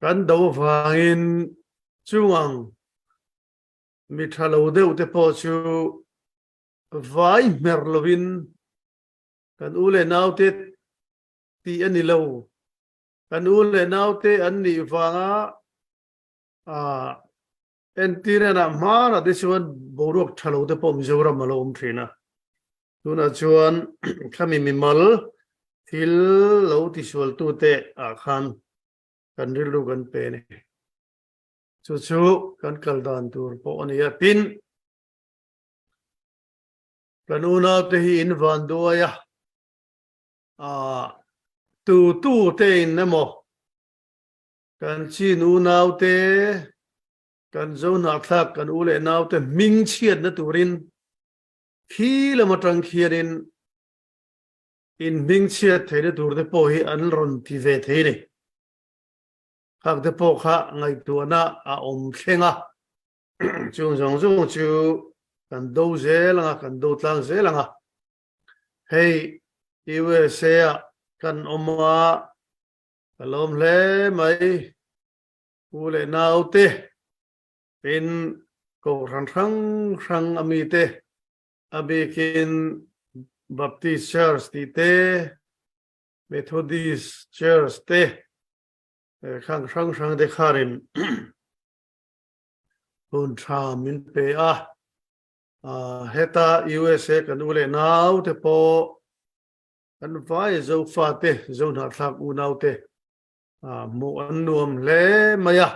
Kan do avangin chung ang Mi tha lo deuh te pawh chu vai hmer lovin kan u leh naute tih a ni lo. Kan u leh naute an nih vanga entirena hmanah te chuan boruak tha lo te pawh Mizoram a lo awm thin a. Tunah chuan khami mimal thil lo tisualtute ah khan kan rilru kan pe a ni. Chu chu kan kal dan tur pawh a ni a. Tin, kan unaute hi in van duai a, tu tu te in emaw kan chin unaute, kan zohnahthlak kan u leh naute hming chhiatna turin khi lam atang khianin in hming chhiat theihna tur te pawh hi an rawn ti ve thei a ni. Khak te pawh kha ngaihtuahna a awm thleng a, chung zawng zawng chu kan do zel ang a, kan do tlang zel ang a. Hei USA ah kan awm a, ka lawm hle mai, u leh nau te, tin kohhran hrang hrang a mi te, a bikin Baptist Church tih te, Methodist Church te, Khang hrang hrang te kharin hun tha min pe a, heta USA kan u leh nau te pawh kan vai Zofa te, Zohnahthlak unau te hmuh an nuam hle mai a,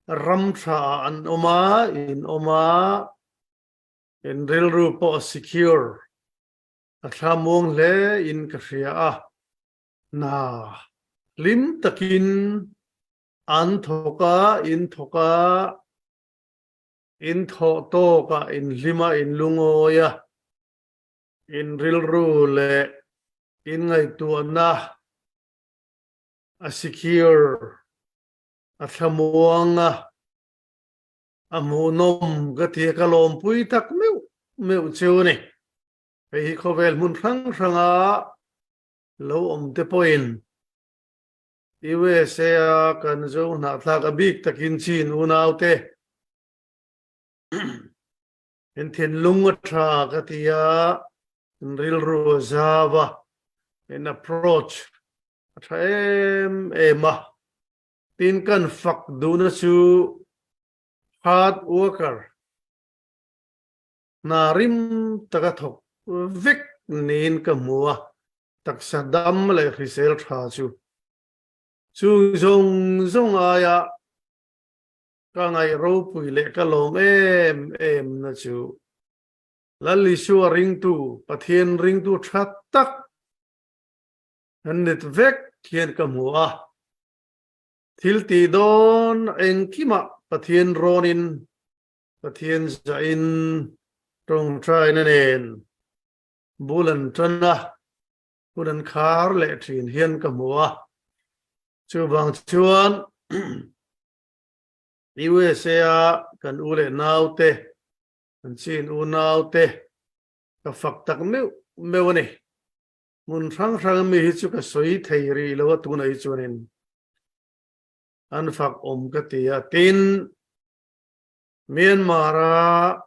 ram tha ah an awm a, in awm a, in rilru pawh a secure, a thlamuang hle in ka hria a. Hna hlim takin an thawk a, in thawk a, in thawh tawk a, in hlim a, in lungawi a, in rilru leh in ngaihtuahna a secure, a thlamuang a, a hmuhnawm ka ti a, ka lawmpui tak meuh meuh chu a ni. Hei hi khawvel hmun hrang hranga Lo awm te pawhin USA a kan zo hnahthlak a bik takin chin unaute in thinlung a tha ka ti a, in rilru a zau a, in approach a tha em em a. Tin kan fak duhna chu hard worker hna rim taka thawk vek niin ka hmu a, taksa dam leh hrisel tha chu chung zawng zawng aia ka ngaih ropui leh ka lawm em em na chu Lal Isua ringtu, Pathian ringtu tha tak an nit vek hian ka hmu a, thil tih dawn engkimah. Pathian rawn in Pathian zah in ṭawngṭai na nen bul an ṭan a, hun an khar leh ṭhin hian ka hmu a. Chuvang chuan USA a kan u leh naute, kan chin unaute ka fak tak meuh meuh a ni. Hmun hrang hrang mi hi chu ka sawi thei rih lo a tunah hi chuanin an fak awm ka ti a. Tin, Myanmar a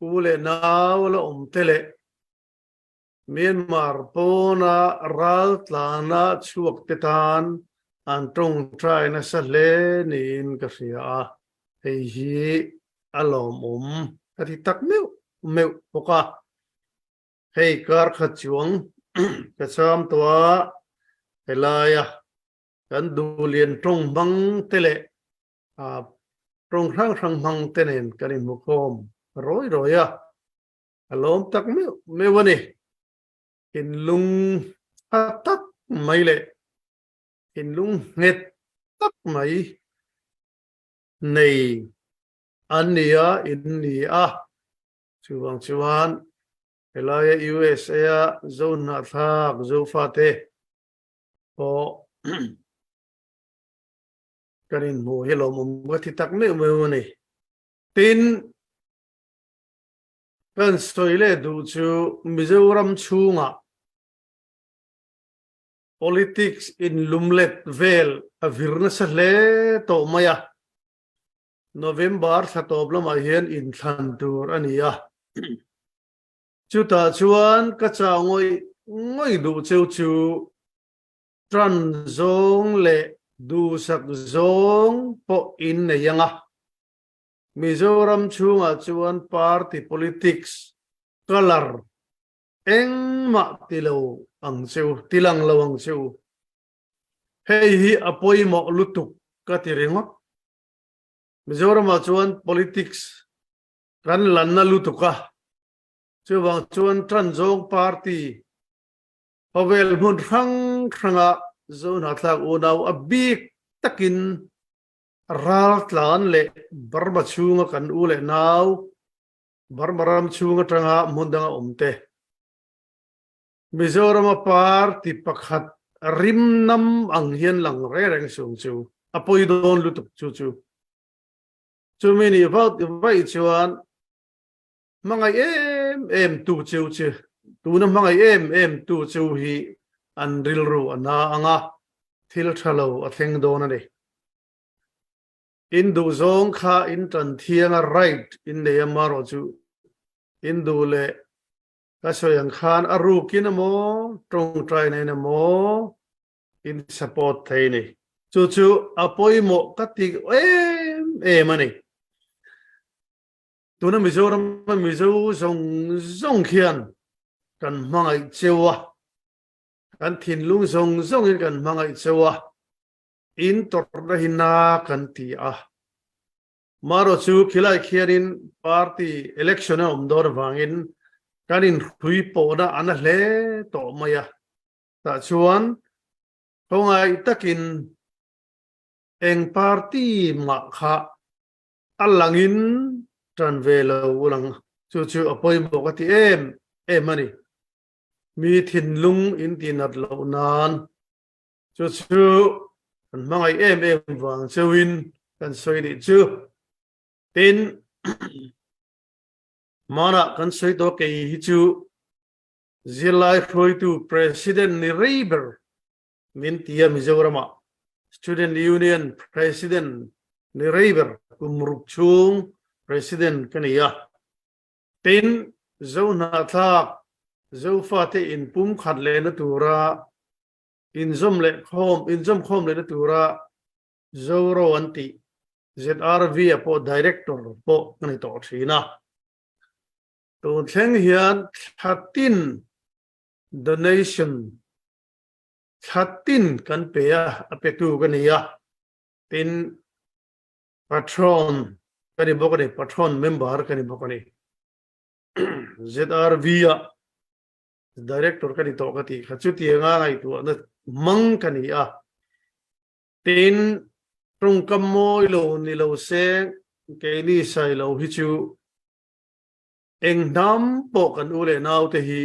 u leh nau la awm te leh Myanmar pawna raltlana chhuak te tan an tawngtai nasa hle niin ka hria a, hei hi a lawmawm ka ti tak meuh meuh bawk a. Hei kar khat chuang ka cham tawh a, helaia kan duhlian tawng hmang te leh tawng hrang hrang hmang te nen kan inhmukhawm rawi rawi a. A lawm tak meuh meuh a ni. Thinlung tha tak mai leh thinlung nghet tak mai nei an ni a, in ni a. Chuvang chuan helaia USA a Zo hnahthlak Zofate pawh kan inhmuh hi lawmawm ka ti tak meuh meuh a ni. Tin, Kan sawi leh duh chu Mizoram chhungah politics inlumlet vel a vir nasa hle tawh mai a, November thla tawp lamah hian inthlan tur a ni a. Chutah chuan ka chau ngawih ngawih duh cheu chu tan zawng leh duhsak zawng pawh in nei ang a. Mizoram chhungah chuan party politics colour engmah ti lo ang cheu, ti lang lo ang cheu. Hei hi a pawimawh lutuk ka ti ringawt. Mizoramah chuan politics kan lanna lutuk a, chuvang chuan tan zawng party khawvel hmun hrang hranga Zohnahthlak unau a bik takin Raltlan leh Burma chhunga kan u leh nau, Burma ram chhung atanga hmun danga awm te, Mizorama party pakhat rim nam ang hian lang reng reng sung chu a pawi dawn lutuk chu chu. Chumi nih vaih chuan hmangaih em em tu cheu chu tuna hmangaih em em tu cheu hi an rilru a na ang a, thil tha lo a thleng dawn a ni. In duh zawng kha in tan thiang a right in nei a marawh chu in duh leh ka sawi ang khan a rukin emaw tawngtai nen emaw in support thei ni. Chu chu a pawimawh ka ti em em a ni. Tuna Mizoram a Mizo zawng zawng khian kan hmangaih cheu a, kan thinlung zawng zawngin kan hmangaih cheu a, in tawrhna hi na kan ti a. Marawh chu khilai khianin party election a awm dawn avangin kan inhrui pawhna a na hle tawh mai a. Tah chuan khawngaih takin eng party mah kha A langin ṭan ve lo ulang chu chu a pawimawh ka ti em em a ni. Mi thinlung in tihnat loh nan chu chu kan hmangaih em em vang cheuhin kan sawi nih chu. Tin, hmanah kan sawi tawh kei hi chu zirlai hruaitu President ni rei ber min ti a Mizoramah Student Union President ni rei ber kum ruk chhung President ka ni a. Tin, Zohnahthlak Zofate inpumkhat lehna tura inzawm leh khawm inzawm khawm lehna tura Zoro an tih ZRV ah pawh Director pawh ka ni tawh thin a. Tun thleng hian thla tin donation thla tin kan pe a, a petu ka ni a, tin patron ka ni bawk a ni, patron member ka ni bawk a ni. ZRV a director ka ni tawh ka tih kha chutianga ngaihtuahna hmang ka ni a. Tin. Tawngkam mawi lo ni lo seh keini Sailo hi chu eng hnam pawh kan u le nau te hi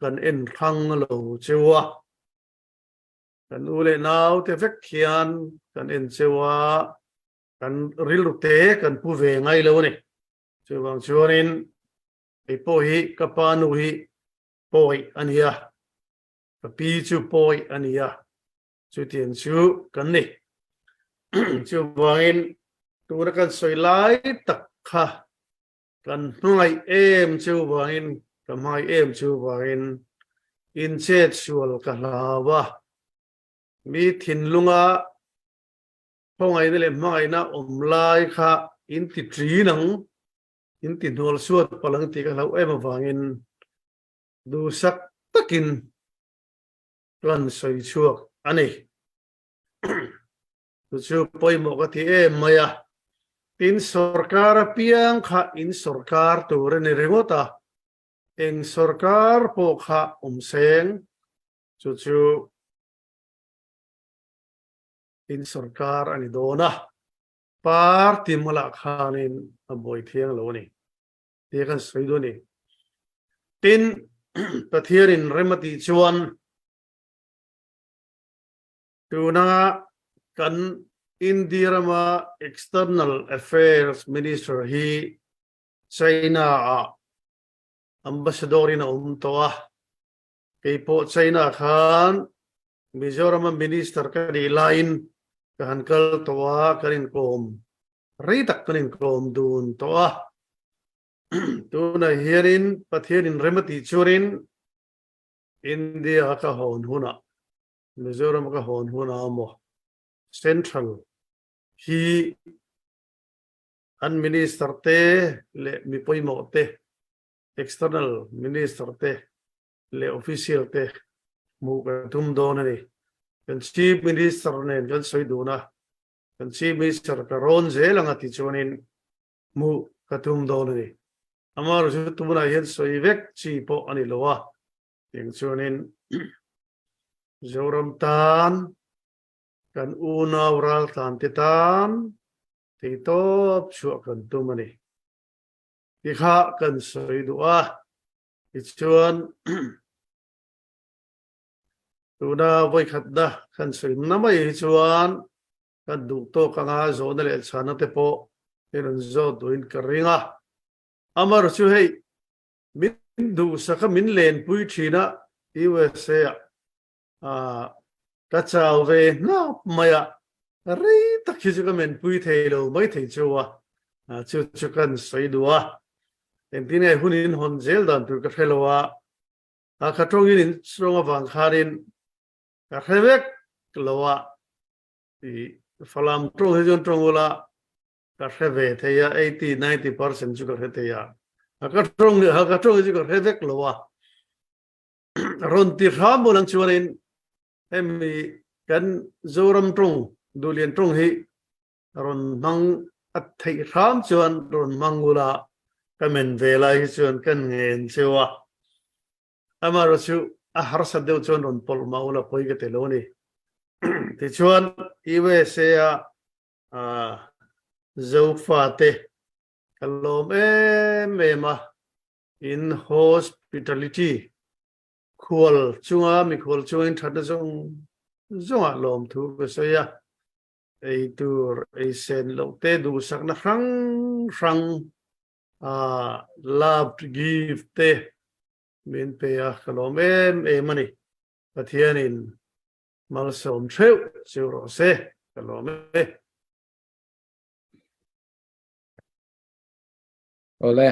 kan en hrang lo cheu a. Kan u le nau te vek hian kan en cheu a, kan rilru te kan pu ve ngai lo a ni. Chuvang chuanin kei pawh hi ka pa nu hi pawi a ni a, ka pi chu pawi a ni a, chutiang chu kan ni. Chuvangin tuna kan sawi lai tak kha kan hmangaih em chuvangin ka hmangaih em chuvangin inchet sual ka hlau a, mi thinlunga khawngaihna leh hmangaihna awm lai kha in ti ṭin ang, in ti hnual suat palh ang tih ka hlauh em avangin duhsak takin kan sawi chhuak a ni. Chu chu pawimawh ka ti em mai a, tin sorkar apiang kha in sorkar tur a ni ringawt a, eng sorkar pawh kha awm seng, chu chu in sorkar a ni dawn a, party hmalah khanin a buai thiang lo a ni tia kan sawi duh a ni. Tin, Pathianin rem a tih chuan tuna kan India rama External Affairs Minister hi China-ah Ambassador in a awm tawh a, kei pawh China khan Mizorama Minister ka nih laiin ka han kal tawh a, kan inkawm rei tak kan inkawm dun tawh a. Tunah hianin Pathianin rem a tih chuanin India ka hawn hunah, Mizoram ka hawn hunah maw Central hi an Minister te leh mi pawimawh te, External Minister te leh official te hmuh kan tum dawn a ni. Kan Chief Minister nen kan sawi dun a, kan Chief Minister ka rawn zel ang a ti chuanin hmuh ka tum dawn a ni. Amaherawhchu tunah hian sawi vek chi pawh a ni lo a, tiang chuanin Zoram tan kan unau raltlan te tan theitawp chhuah kan tum a ni. Tikha kan sawi duh a. Tichuan, tuna vawikhatna kan sawi na mai hi chuan kan duh tawk anga zawhna leh chhana te pawh i rawn zawt duhin ka ring a. Amar chu hei min duhsaka min lenpui thin a USA ah ka chau ve hnap mai a, rei tak hi chu ka menpui thei lo mai thei chu a, chu chu kan sawi duh a. Engtin nge hun in hawn zel dan tur ka hre lo a, a kha tawngin in tawng avang khanin ka hre vek lo a, i Falam tawng hi chuan tawng ula ka hre ve thei a, 80, 90% chu ka hre thei a, a ka tawng a ka tawng hi chu ka hre vek lo a. Rawn ti hram bulang chuanin hemi kan Zoram tawng, Duhlian tawng hi rawn hmang a theih hram chuan rawn hmang ula ka men ve lai hi chuan kan ngen cheu a. Amaherawh chu a harsat deuh chuan rawn pawlh mah ula pawi ka ti lo a ni. Tichuan USA a Zofate ka lawm em em a, in hospitality khual chunga mikhual chunga in thatna zawng zawngah lawmthu ka sawi a. Ei tur ei sen loh te duhsakna hrang hrang love to give te min pe a, ka lawm em em a ni. Pathianin malsawm theuh chu rawh se, ka lawm e. Awle,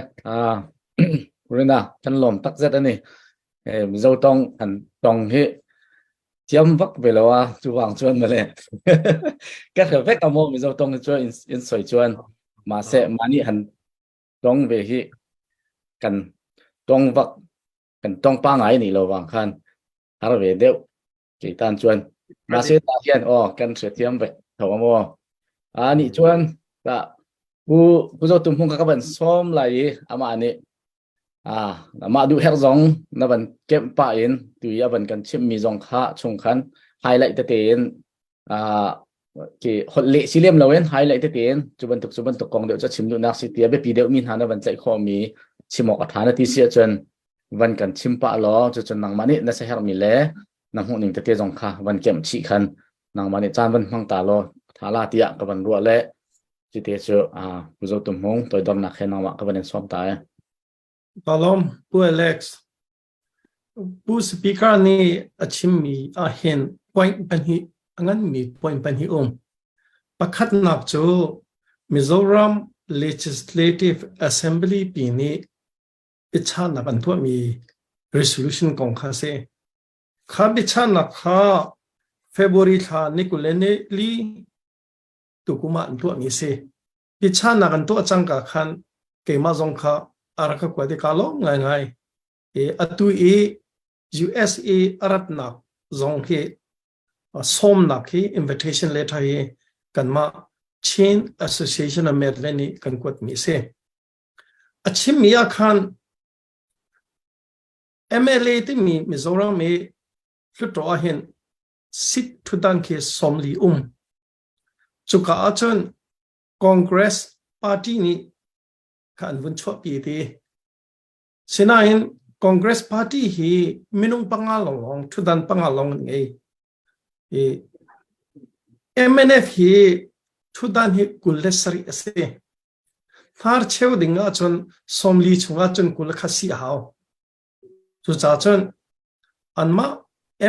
Rina, kan lawm tak zet a ni. Mizo tawng han tawng hi thiam vak ve lo a, chuvang chuan mawle. Ka hre vek a maw Mizo tawng hi chuan in sawi chuan mahse mahni han tawng ve hi kan tawng vak kan tawng pangai nih lo vang khan har ve deuh kei tan chuan mahse ta hian aw kan hrethiam vek tho a maw a nih chuan ta pu pu zo tum hung ka ka van sawm lai i amah nih a amah duh herh zong na van kemh pah in tui a van kan chimh mi zong kha chung khan highlight tete in a. Ki holh leh si lem loin highlight tein cu bantuk cu bantuk kong deuh cu chim duhnak si tia biapi deuh mi hna na van tlaih khawh mi chim awk a tha na ti si ahcun van kan chim pah law cucun nangmah nih na saherh mi le na hmuh ning tete zong kha van kemh chih khan nangmah nih caan van hmang ta law tha la tiah ka van ruah le cite cu Pu Zo Tum Hmung toidornak he nangmah ka van in sawm ta e. Palom Pu Alex Pu Speaker nih a chimmi ahhin point pahnih a nganmi point pahnih um. Pakhatnak cu Mizoram Legislative Assembly pi nih biachahnak an tuahmi resolution kong kha a si. Kha biachahnak kha February thla ni 24 tukum ah an tuahmi a si. Biachahnak an tuah cangka khan keimah zong kha a rak ka kuat i kaa lawm ngaingai. I atu i USA a ratnak zong hi sawmnak hi invitation letter hi kanmah Chin Association of Maryland nih kan kuatmi a si. A chimmi ah khan MLA timi Mizoram i Hluttaw ahhin seat ṭhutdan khi 40 um. Cuka ahcun Congress party nih kha an vun chuahpi ti. Sinain Congress party hi minung panga lawnglawng ṭhutdan panga lawng an ngei. I MNF hi ṭhutdan hi 27 a si. Hnarcheu ding ahcun 40 chung ahcun 20 kha si a hau. Cucaah cun anmah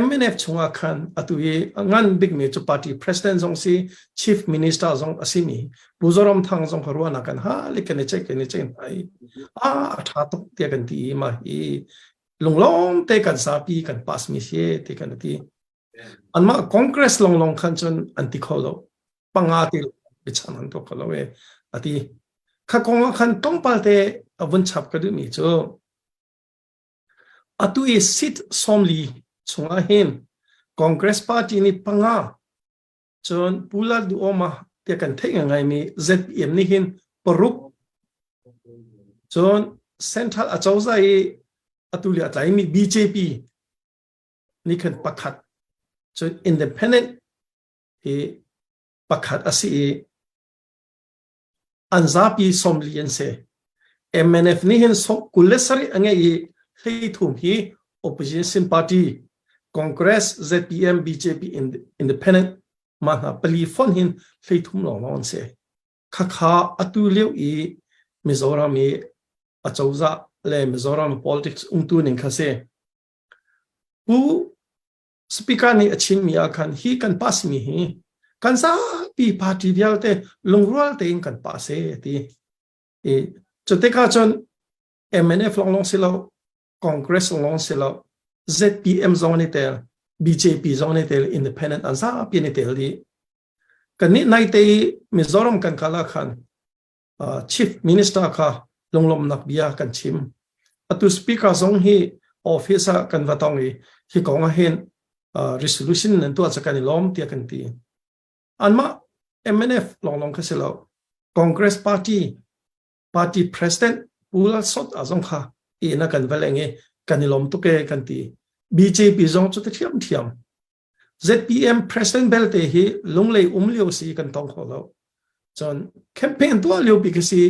MNF chungah khan atu i a ngan bikmi cu party president zong si, chief minister zong a simi Pu Zoramthang zong kha ruahnak kan hal i kan i ceih kan i ceih hna i a a ṭha tuk tiah kan ti i mah hi lunglawm te kan zapi kan pass mi si ti kan ti. Anmah Congress longlong khan cun an ti kho lo. Panga te biachan an tuah kho lo e a ti. Kha kong ah khan tlawmpal te a vun chap ka duhmi cu Atu i seat 40 chungah hin Congress Party nih panga cun Pu Lalduhoma tiah kan theih ngaingaimi ZPM nih hin paruk cun Central acozah i atu lio a tlaimi BJP nih khan pakhat cun Independent hi pakhat a si i An zapi 40 an si. MNF nih hin 27 a ngeih i 13 hi opposition party Congress, ZPM, BJP, Independent mah hna pali fonh hin 13 lawnglawng an si. Khakha atu lio i Mizoram i acozah le Mizoram politics umtu ning kha si. Pu Speaker nih a chimmi ah khan hi kan pass mi hi kan zapi party vialte lungrual tein kan pass e ti. I cu tikah cun MNF longlong si lo, Congress longlong si lo, ZPM zong an i tel, BJP zong an i tel, independent an zapi an i tel dih. Kan nih naite i Mizoram kan kal ah khan Chief Minister kha lunglawmhnak bia kan chim. Atu Speaker zong hi office ah kan va tong i hi kong ah hin resolution nan tuah cu kan i lawm tiah kan ti. Anmah MNF longlong kha si lo. Congress Party party president Pu Lal Sot a zong kha inn ah kan va leng i kan i lawm tuk e kan ti. BJP zong cu ti thiamthiam. ZPM president belte hi lunglei um lio si kan tong kho lo. Cun campaign tuah lio pi khi si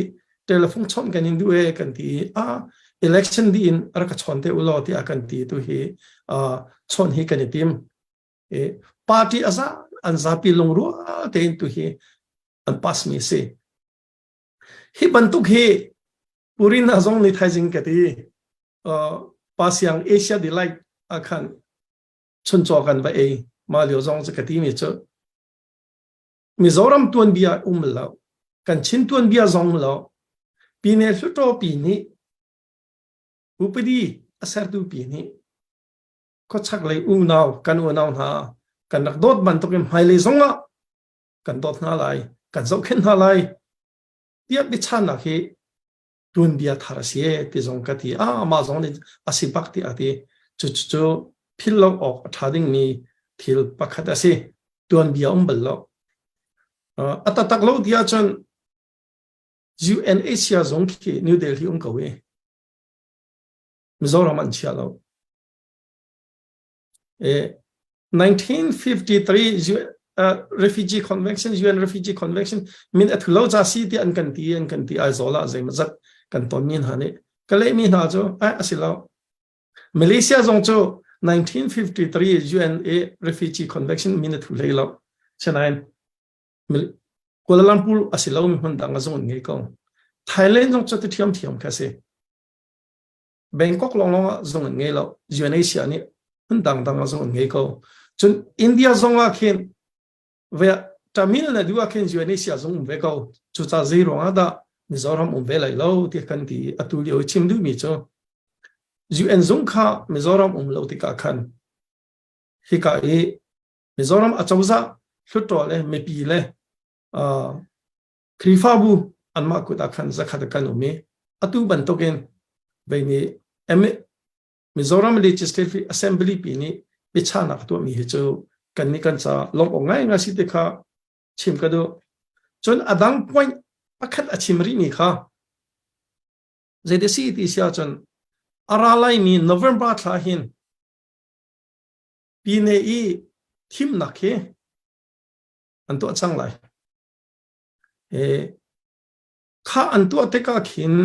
telephone chawnh kan in duh e kan ti i a election di in rak ka chawn te ulaw tiah kan ti tu hi chawn hi kan i tim. E, party aza an zapi lungrual tein tu hi an pass mi si. Hi bantuk hi Purina zong nih thaizing ka ti. Pasiang Asia Delight akhan chuncaw kan va ei mah lio zong cu ka ti mi cu Mizoram tuanbia um lo kan Chin tuanbia zong lo Pine Hluttaw pi nih upadi a sertu pi nih khuachak lei unau kan unau hna kan rak dawt bantukin hmailei zongah kan dawt hna lai kan zohkhenh hna lai tiah biachannak hi tuanbia thar a si e ti zong ka ti. Ah, mah zong nih a si bak ti a ti. Cu cu philh lo awk a ṭha dingmi thil pakhat a si. Tuanbia um bal lo. A taktak lo ti ahcun UNHCR zong khi New Delhi um ko i Mizoram an chia lo. E, 1953 Refugee Convention, UN Refugee Convention min a thu lo ca si ti an kan ti an kan ti Aizawl ah zeimawzat kan ton mi hna nih ka leh mi hna cu eh a si lo. Malaysia zong cu 1953 UNA Refugee Convention min a thu hlei lo. Sinain Kuala Lumpur a si lo mi hmun dang a zung an ngei ko. Thailand zong cu ti thiam thiam kha si. Bangkok lawnglawng ah zung an ngei lo. UNHCR nih hmun dangdang ah zung an ngei ko. Cun India zong ah khin ve Tamil Nadu ah khin UNHCR zung um ve ko. Cucaah zei ruang ah dah Mizoram um ve lai lo ti kan ti atu lio i chim duhmi cu UN zung kha Mizoram um lo tikah khan hika i Mizoram acozah hluttaw le mipi le uh, Khrihfabu anmah kut ah khan zakhat kan um i atu bantukin vei nih Mizoram Legislative Assembly pi nih biachahnak tuahmi hi cu kan nih kan ca lawmh awk ngaingai si ti kha chim ka duh. Cun a dang point pakhat a chim rihmi kha zeiti si ti si ahcun a ra laimi November thla hin Pine i thimnak hi an tuah cang lai. Kha an tuah tikah khin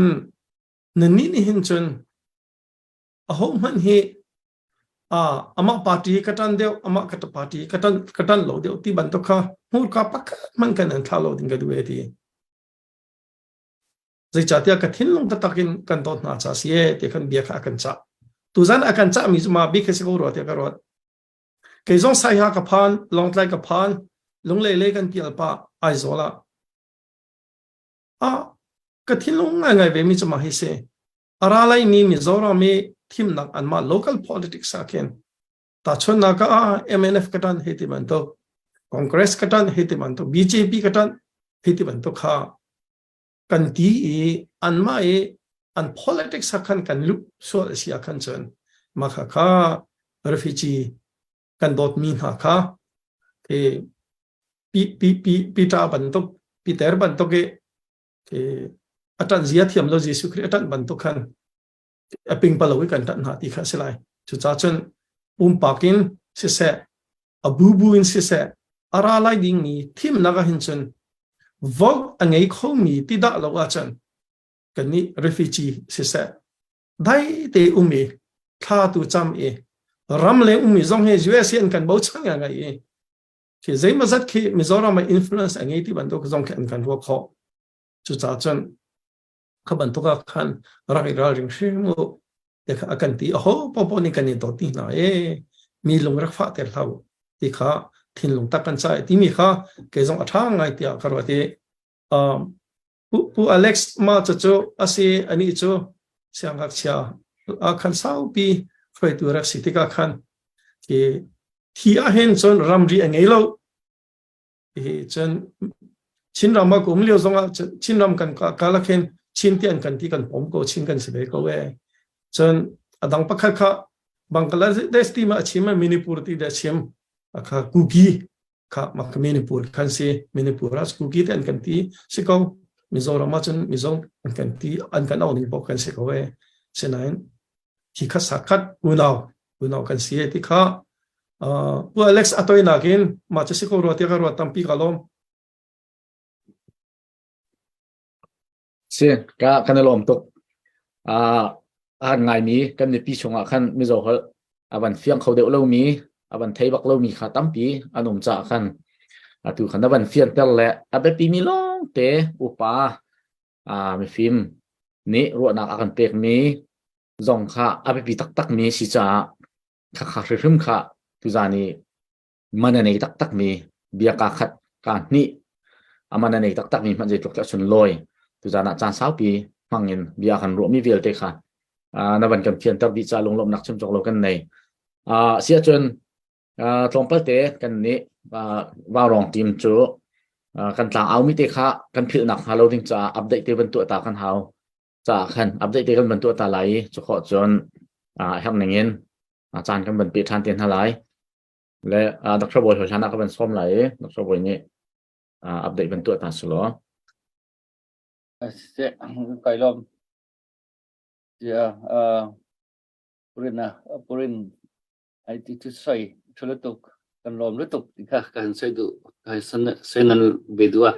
nannih nih hin cun ahohmanh hi amah party ka ṭan deuh, amah ka party ka ṭan, ka ṭan lo deuh ti bantuk kha hmurka pakhat hmanh kan an thlah lo ding ka duh e ti. Zeicahtiah ka thinlung taktak in kan dawt hna ca si e ti khan bia kha a kan cah. Tuzan a kan cahmi cu ma bik hi si ko rua tiah ka ruat. Kei zong Saiha ka phan, Lawngtlai ka phan, Lunglei lei kan pial pah Aizawl ah. Ah, ka thinlung ngaingai ve mi cu mah hi si. A ra lai mi Mizoram i thimnak anmah local politics ah khin tahchunhnak ah MNF ka tan hei ti bantuk, Congress ka tan hei ti bantuk, BJP ka tan hei ti bantuk kha kan ti i anmah i an politics ah khan kan luh sual a si ah khan cun mah kha kha refugee kan dawtmi hna kha ke pi pi pi Peter bantuk Peter bantuk i ke a ṭanh zia thiam lo Jesuh Khrih a ṭanh bantuk khan a pingpalo i kan ṭanh hna ti kha a si lai. Cucaah cun pumpak in siseh a bubu in siseh a ra lai dingmi thimnak ah hin cun vote a ngei khomi ti dah lo ahcun kannih refugee siseh dai te um i thla tu cam i ram leng ummi zong hi US hi an kan bochan ngai i khi zeimawzat khi Mizoram ah influence a ngei ti bantuk zong khi an kan ruah khawh. Cucaah cun kha bantuk ah khan rak i ralring hrim u ti kha a kan ti. Aho popo nih kan i dawt ti hna e mi lung rak fah ter hlah u ti kha thinlung tak kan cai timi kha kei zong a ṭha ngai tiah ka ruat i um, Pu, Pu Alex ma cu cu asi ani cu siangngakchia a khan saupi hruaitu rak si tikah khan khi thi ah hin cun ramri a ngei lo hi cun Chinram ah ka um lio zongah Chinram kan kal ah khin Chin ti an kan ti kan pom ko Chin kan si ve ko e cun a dang pakhat kha Bangladesh ti ma a chim Manipur ti da chim kha Kuki kha mak Manipur khan si Manipur ah Kuki te an kan ti si ko Mizoram ah cun Mizo an kan ti an kan au ning pok kan si ko e sinain hi kha sakhat unau unau kan si ti kha Pu Alex a toinak in mah cu si ko rua tiah ka ruat tampi ka lawm. Si ka kan i lawm tuk. Uh, a ngaimi kan mipi chungah khan Mizo holh a van fiang kho deuh lomi a van thei bak lomi kha tampi an um caah khan atu khan a van fianter le a biapi mi lawng te upa uh, mifim nih ruahnak a kan pekmi zong kha a biapi taktakmi si caah khakha hrimhrim kha tuzan i man a nei taktakmi bia kaa khat kaa hnih a man a nei taktakmi hmanh zeitluk dah sunlawi tuzan ah caan saupi hmang in bia kan ruahmi vialte kha na van kan fianter dih ca lunglawmhnak chim cawk lo kan nei. Si ahcun tlawmpal te kan nih vaurawng team cu kan tlang aumi te kha kan philhnak hnga lo ding caah update te van tuah ta kan hau caah khan update te kan van tuah ta lai i cu khawh cun herh ning in caan kan van pe ṭhan te hna lai le Dr. Bawi hoi hlan ah ka van sawm lai i Dr. Bawi nih update van tuah ta sulaw Kai lawm. Yeah, purin purin ai ti tu soi thulutuk. Kan lawm lutuk ti kha kan soi duh kan soi nan ve duh a.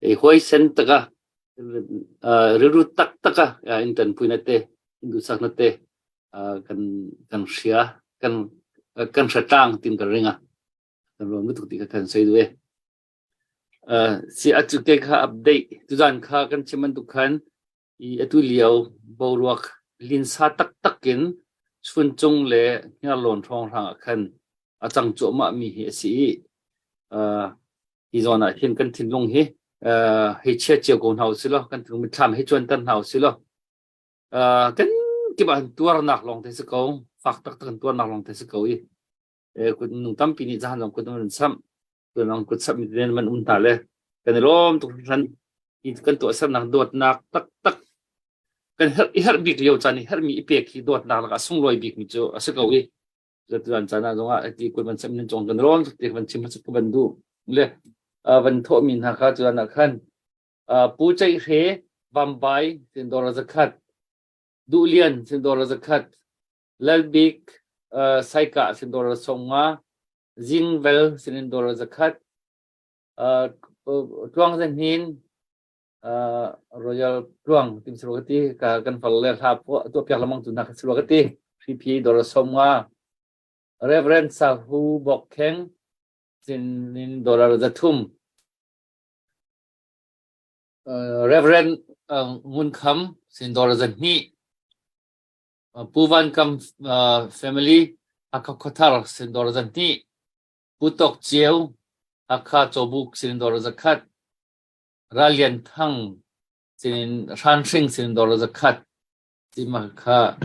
E hoi sen taka rilru tak taka in tan pui na te in duhsak na te kan kan hria kan kan hratlang tin kan ringa kan lawm lutuk ti kha kan soi duh e. Si atu ke kha update tuzan kha kan chim bantuk khan i atu lio boruak linsa taktak in Chuncung le Hniarlawn hrawnghrang ah khan a cang cuahmah mi hi a si i hi zawn ah hin kan thinlung hi hei chia cio ko hna usih law kan thinlung mitthlam hei cuanter hna usih law kan kip ah tuarnak lawng te si ko fak taktak in tuarnak lawng te si ko i kut nung tampi nih zahan zong kut an samh tuanang kut samh mi man um hna le kan i lawm tuk hringhran i kan tuahsernak dawtnak taktak kan herh i herh bik lio caan i herhmi i pek hi dawtnak lakah sunglawi bik mi cu a si ko i tuan caan ah zongah ti kut van samh nan cong kan lawm tuk ti van chim hmasat ka van duh le van thawh mi hna kha tuan ah khan Pu Ceih Hre Vambai sin dawr zakhat Duh Lian sin dawr zakhat Lalbik Saikah sin dawr songa Zingvel sinin dollar zakhat, Tluang Zahnin, Royal Tluang tim si rua ka ti, ka kan fal le hla tuah piak lamang tu na ka si rua ka ti, Hripi dollar 50, Reverend Sahu Bok Kheng sinin dollar 300, Reverend Ngun Kham sin dollar 200, Pu Van Kam family Hakha Khuathar sin 200, Pu Tawk Ceu Hakha Cawbuk sin 100, Ral Lian Thang sin Hranhring sin 100 ti ma kha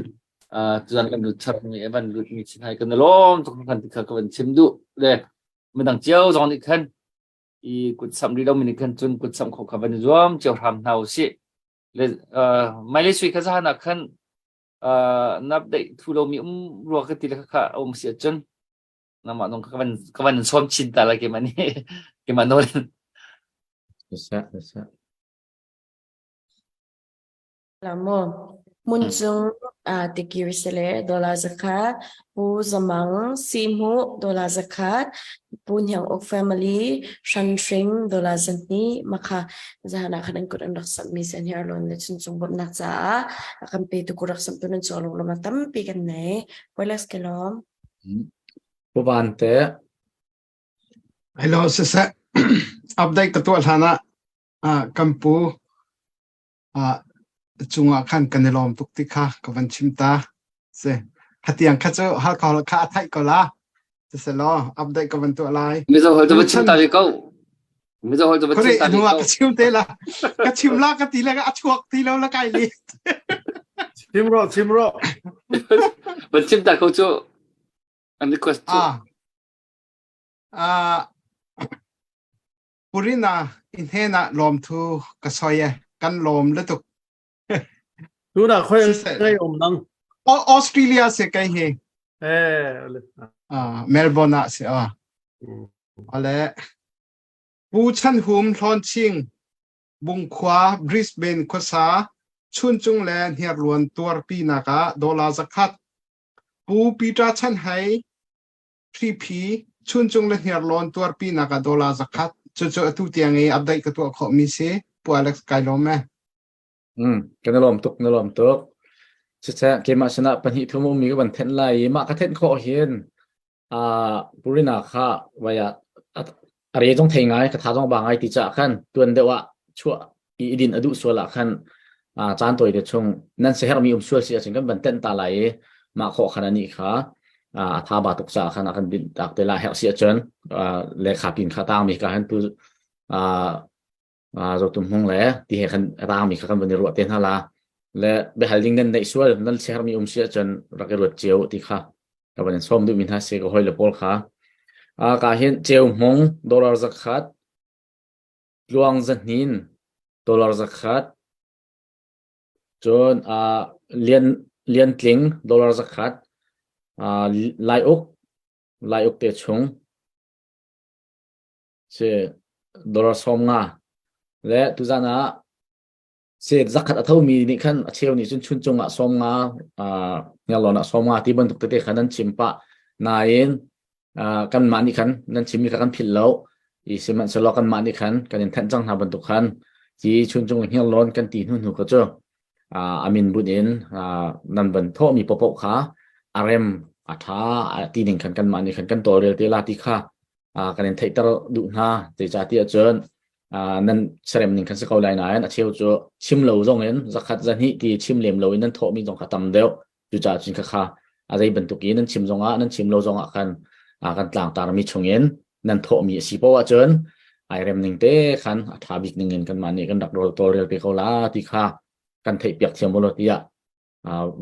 tuzan kan lut chap mi evan lut mi chin hai kan lawm tuk kan ti kha ka van chim duh le midang cio zong nih khan i kut sam ri lo mi nih khan cun kut sam kho kha van zuam cio hram hna usih Le Maile sui kha zahan ah khan nap deih thu lomi um rua ka ti le kha um si ahcun namah nung ka van ka van sawm chin ta lai keimah nih keimah nawl in. Siseh, siseh. La maw? Hmuncung tikir sile dollar 100, Pu Zamang Sihmuh dollar 100, Pu Hniang Uk family Hranhring dollar 200 makha zahan ah khan an kut an rak samhmi si an hi arlawn le chuncung bawmhnak caah a kan petu ku rak samhtu nan cung lunglawmhnak tampi kan nei. Poiles ke lawm. Pu Van te. Hello siseh update ka tuah hlan ah kan pu cungah khan kan i lawm tuk ti kha ka van chim ta. Si. Khatiang kha cu hal ko kha a theih ko la. Siselaw update ka van tuah lai. Mizo hol cu va chim ta ve ko. Mizo hol cu va chim ta ve ko. Ka chim te la. Ka chim la ka ti le a chuak ti lo la kai li. Chim ro chim ro. Van chim ta ko cu. An request cu. Ah. Ah. Purina i hnenah lawmthu ka soi e. Kan lawm lutuk. Tunah khoi ngai om nang. Australia se kai hi. Eh. Ah, Melbourne ah se ah. Ale Pu Chan Hum Hlawn Ching Bungkhua Brisbane khuasa Chuncung le Hniarluan tuarpi nak ah dollar 100 Pu Peter Chan Hai Hriphi Chuncung le Hniarlawn tuarpinak ah dollar 100 cucu atu tiang i update ka tuah khawhmi si. Pu Alex kai lawm e. Kan i lawm tuk, na lawm tuk. Cuceh keimah sinah pahnih thum ummi ka van thenh lai i mah ka thenh khawh hin Purina kha vai ah a re zong thei ngai ka tha zong ba ngai ti caah khan tuan deuh ah chuah i idin a duh sual ah khan caan tawi te chung nan siaherhmi um sual si ahcun kan van tenh ta lai i mah khawh khan anih kha a tha ba tuk caah khan a kan dinh tak te la herh si ahcun le kha pin kha tang mi ka han tu zotum hmung le ti he khan tang mi kha kan van i ruah te hna la le biahal ding nan neih sual nan siaherhmi um si ahcun rak i ruat cio ti kha ka van in sawm duhmi hna si ka hoi le pawl kha ka hin ceu hmung dollar 100 Tluang zahnin dollar 100 cun Lian Lian Tling dollar 100 Lai Uk Lai Uk te chung si dollar 50 le tuzan ah se zakhat a thomi nih khan a cheu nih cun chuncung ah 50 ngiarlawn ah 50 ti bantuk tete khan an chim pah nain. Kan mah nih khan nan chimmi kha kan philh lo. I sihmanhsehlaw kan mah nih khan kan in thanh cang hna bantuk khan ci chuncung hniarlawn kan ti hnu hnu kha cu a min bunh in nan van thawhmi paohpaoh kha a rem a ṭha ti ning khan kanmah nih khan kan tawlrel te la ti kha kan in theihter duh hna. Zeicahtiah cun nan serem ning khan si ko lai nain a cheu cu chim lo zong in zakhat zahnih ti chim lem lo in nan thawhmi zong kha tam deuh. Cucaah cun khakha a zei bantuk in nan chim zongah nan chim lo zongah khan kan tlangtarmi chungin nan thawhmi a si poah ahcun ai rem ning te khan a ṭha bik ning in kanmah nih kan rak tawlrel te ko la ti kha kan theihpiak thiam u law tiah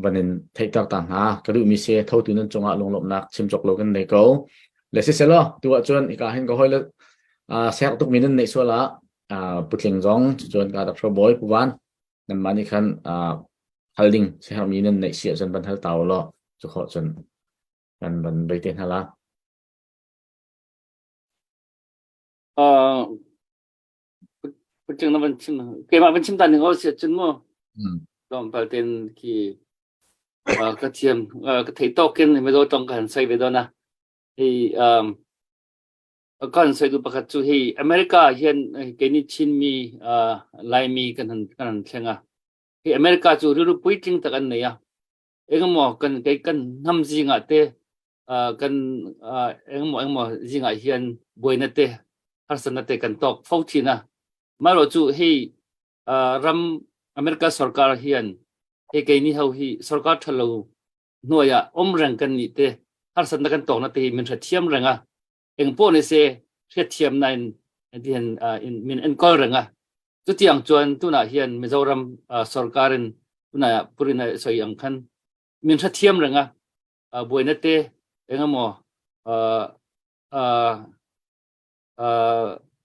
van in theihter ta hna ka duhmi si. Thotu nan cungah lunglawmhnak chim cawk lo kan nei ko le siselaw tu ahcun hika hin ka hoi le ser tukmi nan neih sual ah putling zong cun ka rak bawi puvan nanmah nih khan hal ding siherhmi nan neih si ahcun van hal ta u law cu khawh cun kan van bei te hna la. Putling na van chim keimah van chim ta ning o si ahcun mu tlawmpal ten khi ka thiam ka thei tawk in Mizo tong ka han soi ve don a hi kan soi du pakhat cu hi America hian keini Chinmi Laimi kan han kan han thleng a hi America cu rilru puitling tak an nei a engemaw kan kei kan hnam zingah te kan engemaw engemaw zingah hian buaina te harsatna te kan tawk fo thin a maro chu hei ram America sarkar hian hei keini ho hi sarkar thalo hnuaiah om reng kan ni te harsatna kan tawk na te hi min hrethiam reng a eng pawh ni se hriatthiam na in hian min enkawl reng a chutiang chuan tunah hian Mizoram sarkar in tunah purin a soi ang khan min hrethiam reng a buaina te engemaw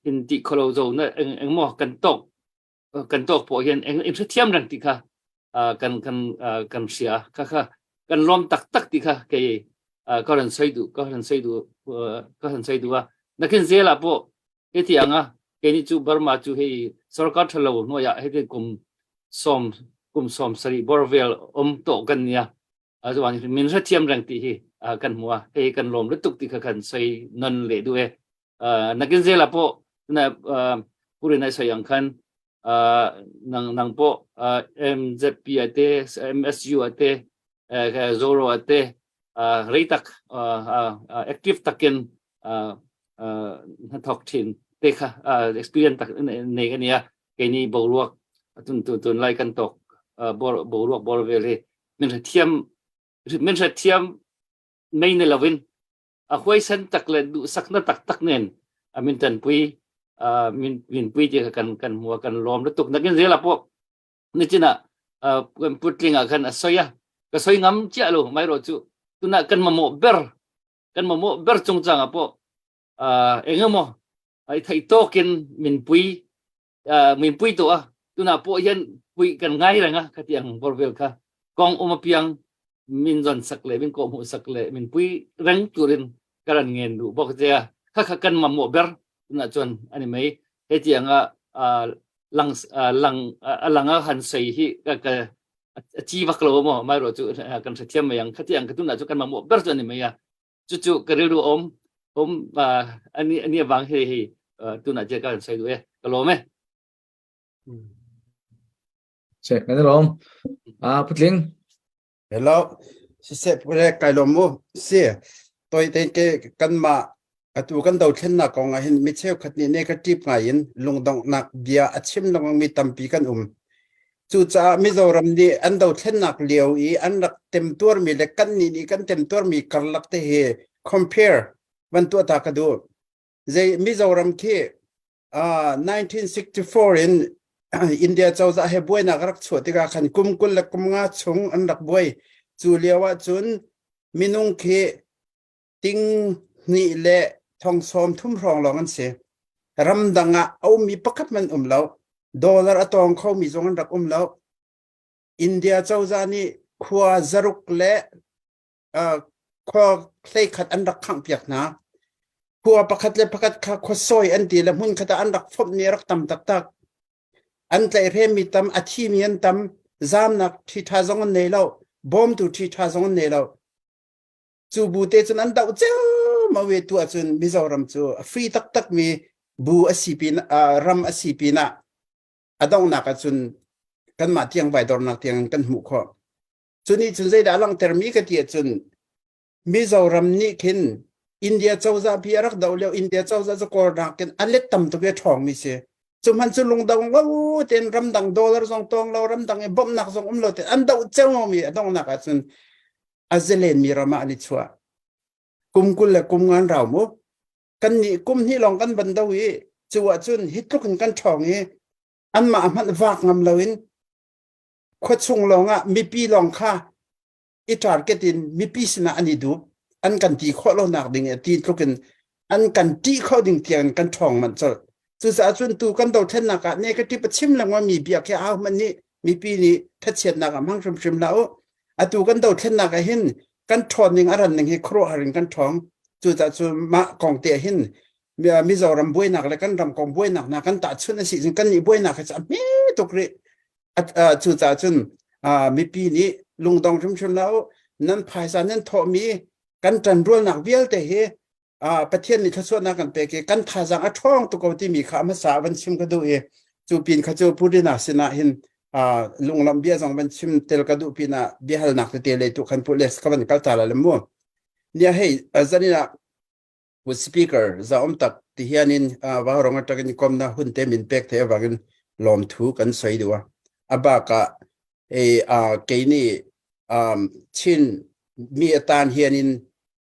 in ti kholo zo na engmaw kan tok kan tok pawh hian eng in hrethiam reng ti kha kan kan kan hria kha kha kan lawm tak tak ti kha kei ka ran soi du ka ran soi du ka ran soi du a nakin zela pawh heti anga keini chu Burma chu hei sarkar thalo hnuaiah heti kum som kum som sari borvel om to kan nia azuan min hrethiam reng ti hi kan hmu a hei kan lawm lutuk ti kha kan soi non le du e nakin zela pawh na puri nai soi ang khan nang nang pawh MZP ate MSU ate Zoro ate rei tak active takin hnathawk thin te kha experience tak nei ania keini boruak tun tun tun lai kan tok boruak bor vel hi min hrethiam min hrethiam mei ni lovin a huaisen tak le duhsakna tak tak nen a min tanpui min min pui ti kan kan hmua kan lawm lutuk nakin zela pawh nichina kan putling ah khan a soi a ka soi ngam chiah lo mai ro chu tuna kan mamawh ber kan mamawh ber chungchang ah pawh engemaw ai thei tawkin min pui min pui to a tuna pawh hian pui kan ngai reng a khati ang bor vel kha kong um apiang min zon sak le min ko hmuh sak le min pui reng turin karan ngen du bok che a kha kha kan mamawh ber tuna chuan ani mai he tianga lang lang alanga han sei hi ka ka a chi vak lo mo mai ro chu kan hrethiam mai ang khati ang ka tuna chu kan mamawh ber chu ani mai a chu chu ka rilru om om ani ani awang hei hei tunah che kan sai du e ka lawm e. Che kan lawm a putling. Hello siseh pure kai lawm mu si toi te ke kan ma atu kan do thlen nak kong ah hin mi cheukhat nih negative ngai in lungdonghnak bia a chim lengmang mi tampi kan um. Cucaah Mizoram nih an dothlennak lio i an rak temtuarmi le kannih nih kan temtuarmi karlak te hi compare van tuah ta ka duh. Zei Mizoram khi uh, 1964 in India cozah he buainak rak chuah tikah khan kum 20 le kum nga chung an rak buai. Cu lio ah cun minung khi ting hnih le thong sawm thum hrawng lawng an si. Ramdang ah a ummi pakhat man um lo. Dollar a tawng khomi zong an rak um lo. India cozah nih khua zaruk le uh, khua hleikhat an rak khangh piak hna. Khua pakhat le pakhat kha khua sawi an ti le hmun khat ah an rak phomh ni rak tam taktak. An tlaihhremmi tam, a thimi an tam, zamnak ṭhi ṭha zong an nei lo, bawmtu ṭhi ṭha zong an nei lo. Cu bu te cun an doh ceomaw. mau i tu ahcun Mizoram cu a free taktak mi bu a si pin ram a si pinah a donghnak ahcun kanmah tiang vai dornak tiang kan hmuh khawh. Cu nih cun zeidah a langhtermi ka ti ahcun Mizoram nih khin India cozah pi a rak doh lio India cozah cu Kawl nakin a let tam tuk i a ṭhawngmi si. Cu hmanh cu lungdong lo tein ramdang dollar zong tawng lo ramdang i bawmhnak zong um lo tein an doh ceomi a donghnak ahcun a zelenmi ram ah an i chuah. Kum 20 le kum ngan rau mu. Kan nih kum hnih lawng kan van do i cu ahcun hi tluk in kan ṭhawng i anmah hmanh vak ngam loin khuachung lawng ah mipi lawng kha i target in mipi sinah an i dup an kan ti khawh lonak ding i ti tluk in an kan ṭih kho ding tiang kan ṭhawng manh colh. Cucaah cun tu kan dothlennak ah negative a chim lengmang mi bia khi au hmanh nih mipi nih thachiatnak ah hmang hrimhrim hlah u. Atu kan dothlennak ah hin kan ṭhawn ning a ran ning hi khuaruahhar in kan ṭhawng. Cucaah cun mah kong te ah hin Mizoram buainak le kan ram kong buainak hna kan tahchunh a si cun kan nih buainak hi cu a hme tuk rih. Cucaah cun mipi nih lungdong hrimhrim hlah u. Nan phaisa nan thawhmi kan ṭanrualnak vialte hi Pathian nih thluachuahnak kan pek i kan thazaang a ṭhawng tuk ko timi kha a hmasa ah van chim ka duh i cu pin kha cu Purina sinah hin lunglawmh bia zong van chim tel ka duh pinah biahalnak tete lei tu khan pu les ka van kal ta la le mu. Nia hei zanin ah Pu Speaker za um tak ti hian in Vaurong atangin komna hun te min pek the awangin lawmthu kan soi duh a. Abaka e keini Chin mi atan hian in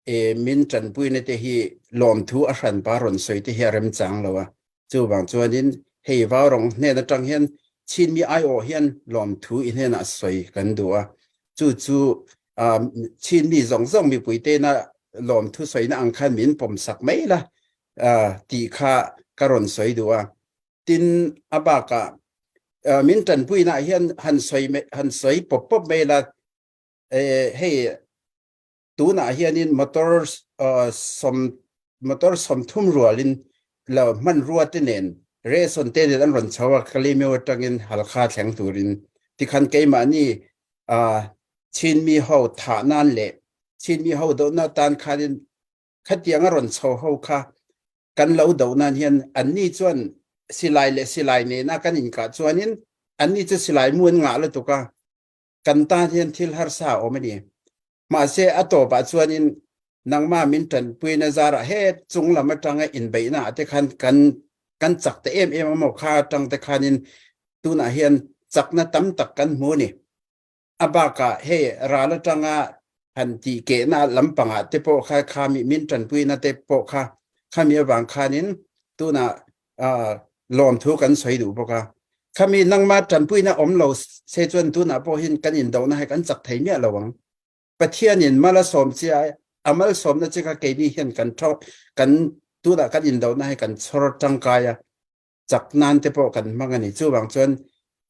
e min ṭanpui na te hi lawmthu a hran pa ron soi te hi a rem chang lo a. Chu wang chuan in hei Vaurong hnen atang hian Chin mi aiawh hian lawmthu i hnenah soi kan duh a. Chu chu Chin mi zong zong mipui te na lawmthu soi na ang khan min pom sak mai la ti kha ka ron soi duh a. Tin a baka min ṭanpui na hian han soi han soi pop pop mai la. Hei tunah hianin motor som motor 30 rualin lo hmanrua te nen reson te nen an ron chho a Kalemyo atangin Halkha thleng turin tikhan keimah ni Chinmi ho thah nan le Chinmi ho do na tan khanin khatiang a ron chho ho kha kan lo do nan hian anni chuan silai le silai ne na kan in ka chuanin anni chu silai mu an ngah lutuk a kan tan hian thil harsa awm ani. Mahse a tawp ah chuanin nangmah min ṭanpui na zarah he chung lam aṭanga inbeihna ah te khan kan kan chak te em em amaw kha aṭang te khanin tunah hian chakna tam tak kan hmu ni. A bakah hei ral aṭanga han ti kehna lampang ah te pawh kha khami min ṭanpuina te pawh kha khami avang khanin tunah lawmthu kan soi duh bawk a. Khami nangmah ṭanpuina awm lo se chuan tunah pawh hin kan indohna he kan chak thei miah lo ang. Pathian in mal a sawm chia a mal sawmna chi kha keini hian kan tho kan tunah kan indohna he kan chor tangkai a chak nan te pawh kan hmang ani. Chuvang chuan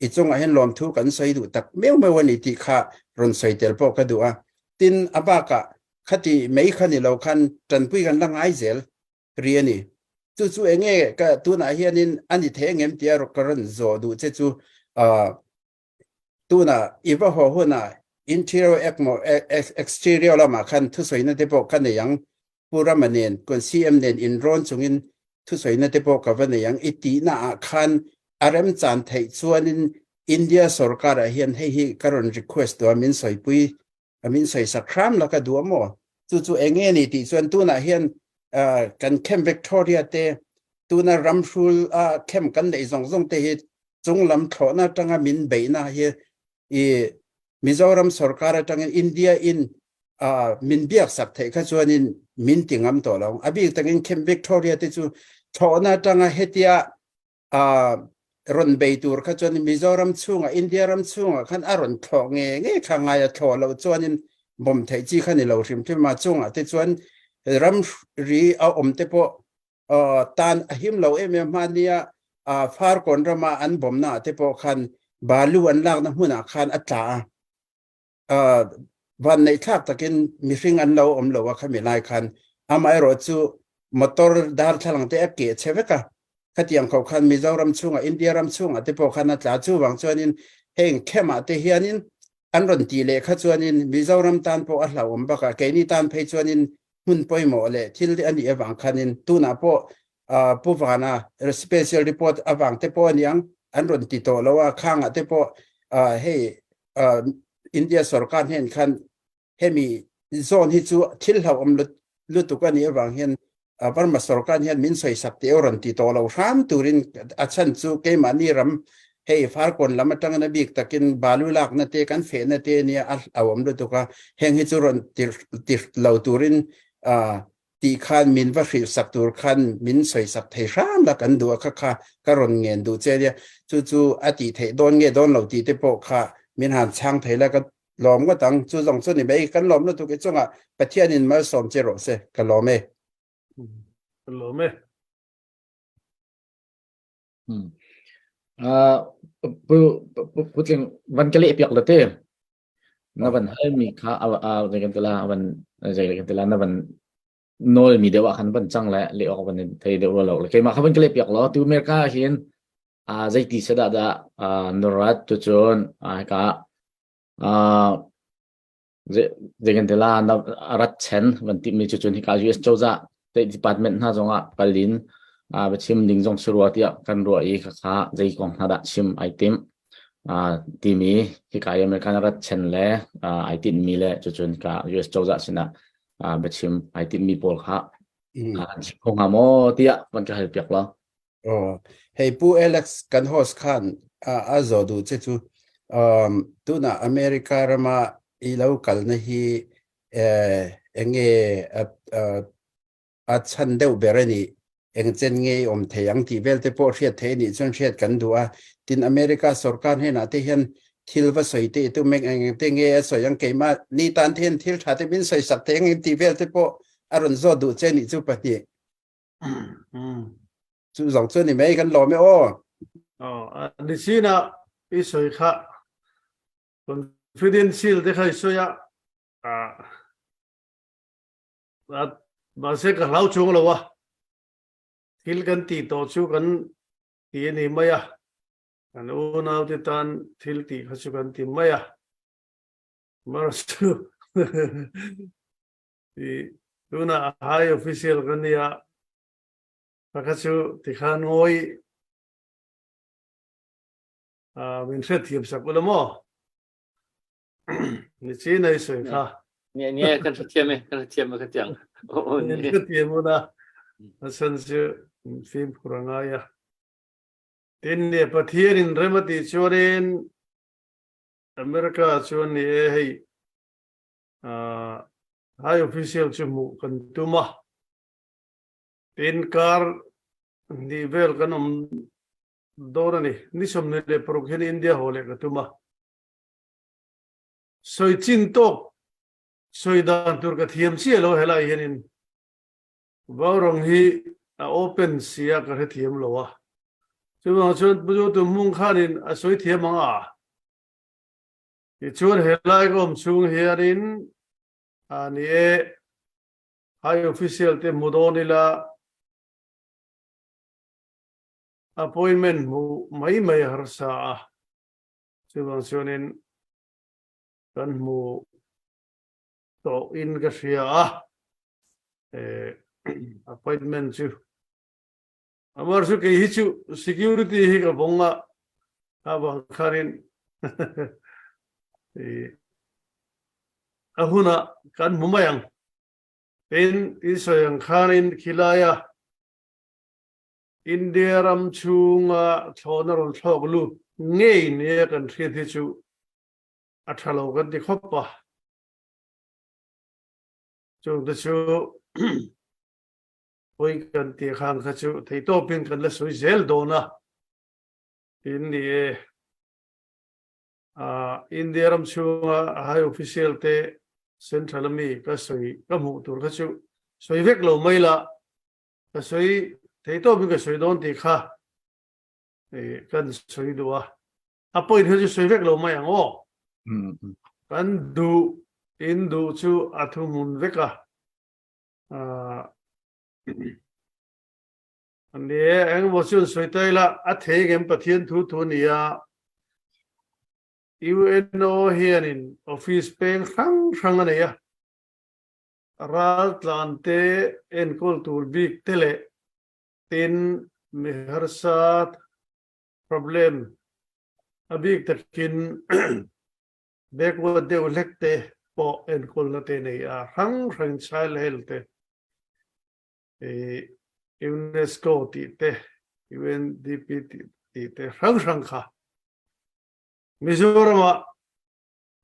i chungah hian lawmthu kan soi duh tak meu meu ani tih kha rawn soi tel pawh ka duh a. Tin a bakah khati mei kha ni lo khan ṭanpui kan la ngai zel. Ri ani. Chu chu enge ka tunah hianin ani the ngem tia ka ron zo duh che chu tuna i va haw huna interior ekmo exterior lama khan thusawi te pawh ka nei ang Pu Rama nen kun CM nen in rawn chungin thusawi te pawh ka va nei ang i tihna ah khan a rem chan theih chuanin India sarkar ah hian hei hi ka rawn request duh a min sawipui min sawisak hram la ka duh a maw? Chu chu enge ni tih chuan tunah hian kan Camp Victoria te tuna ramhrul a camp kan neih zawng zawng te hi chunglam thlawhna atanga min beihna hi i Mizoram sarkar atangin India in min biak sak theih kha chuanin min ti ngam tawh lo. A bik takin Camp Victoria te chu thlawhna atanga hetia ron bei tur kha chuan Mizoram chhungah India ram chhungah khan a ron thlawh nge nge kha ngai a thlawh loh chuanin bawm theih chi kha ni lo hrim hrim a chungah te chuan ram ri a awm te pawh tan a him lo em em hma nia Farkawn rama an bawmna te pawh khan balu an lakna hmunah khan a tla a van neih thlak takin mihring an lo awm lo a khami lai khan amaherawh chu motor darthlalang te a keh che vek a khatiang kho khan Mizoram chhungah India ram chhungah te pawh khan a tla chu wang chuanin heng khemah te hianin an rawn ti leh kha chuanin Mizoram tan pawh a hlauhawm bakah keini tan phei chuanin. Hmun pawimawh le thil ani awang khanin tuna pawh pu vana special report awang te pawh aniang an ron ti to lo a khanga te pawh hei India sarkar hen khan hemi zone hi chu thil hlau om lutuk ani awang hian Burma sarkar hian min sawisak te ron ti to lo hram turin a chan chu keimah ni ram hei farkawn lam atang na bik takin balu lak na te kan fe na te nia a awm lutuk a heng hi chu ron ti ti lo turin ti khan min va hril sak tur khan min sawisak thei hram la kan du a kha kha ka ron ngen du che nia chu chu a ti thei don nge don lo ti te pawh kha min han chang thei la ka lawm ngawt ang chu zawng chu ni mai kan lawm lutuk i chungah Pathian in malsawm che rawh se ka lawm e. Ka lawm e. Pu pu tling van ka leh piak la te na van hal mi kha a zei kan tila van zei kan tila na van nawl mi deuh ah khan van cang le le ok van thei deuh lo le keimah kha van ka leh piak lo tu America hin a zeiti se dah dah nurat tu cun a ka zei kan tila na rat chen van ti mi cu cun hika US cozah State Department hna zongah kalin va chim ding zong si rua tiah kan ruah i khakha zei kong hna dah chim ai tim timi hika i American rat chen le ai tinhmi le cucun ka US cozah sinah biachim ai tinhmi pawl kha an chim kho hnga maw tiah van ka hal piak law. Oh, hei Pu Alex kan host khan a zo du che chu um tuna America rama i lo kal na hi eh enge a chan deuh ber ani eng chen nge om thei ang tih vel te pawh hriat thei nih chuan hriat kan duh a tin America sarkar hnenah te hian thil va sawi te tu mek eng te nge a sawi ang keima ni tan te hian thil tha te min sawi sak te eng tih vel te pawh a rawn zawt duh che nih chu pahnih chu zawng chu ni mai kan lawm e aw. Oh, ni sina i sawi kha confidential te kha i sawi a mahse ka hlau chung lo a thil kan ti tawh chu kan ti a ni mai a kan unau te tan thil tih kha chu kan ti mai a mar chu i tuna high official kan nia kha chu tikhan ngawi min hriatthiam sak ula maw Ni chi nei sui kha. Nge nge kan hrethiam e kan hrethiam e ka tiang. Oh ni. Hrethiam una. Asan chu fim khuranga ya. Tin ne Pathian in remati chuanin America chuan ni e hei high official chu mu kan tuma. Tin kar ni vel kan om dawn ani. Ni 26 hian India haw leh ka tuma. Sawi chin tawk sawi dan tur ka thiam chiah lo helai hianin Vaurawng hi a open sia ka hrethiam lo a. Chuvang chuan Pu Zotu Hmung khanin a sawi thiam ang a. Tichuan helai ka awm chhung hianin a ni e high official te hmu dawn ila appointment hmuh mai mai a harsa a. Chuvang chuanin kan hmu tawh in ka hria a, appointment chu amar chu kei hi chu security hi ka vawng a, avang khanin a huna kan hmu mai ang. Tin, i sawi ang khanin khilaia India ram chhunga thlawhna rawn thlawk lut ngei nia kan hriat hi chu a tha lo kan ti khawp a. Chungte chu pawi kan tih khan kha chu theihtawpin kan la sawi zel dawn a tin ni e. India ram chhunga high official te central ami ka sawi ka hmuh tur kha chu sawi vek lo mai la. Ka sawi thei tawpin ka sawi dawn tih kha kan sawi duh a. A point hi chu sawi vek lo mai ang aw. Kan duh in duh chu a thu hmun vek a. Ni e, engemaw chu an sawi ta ila, a thei ngem Pathian thu thu a ni a. UNO hianin office peng hrang hrang a nei a. Raltlan te enkawl tur bik te leh tin mi harsa problem a bik takin backward deuh hlek te pawh enkawlna te nei a hrang hrang child health te UNESCO tih te UNDP tih te hrang hrang kha Mizoram ah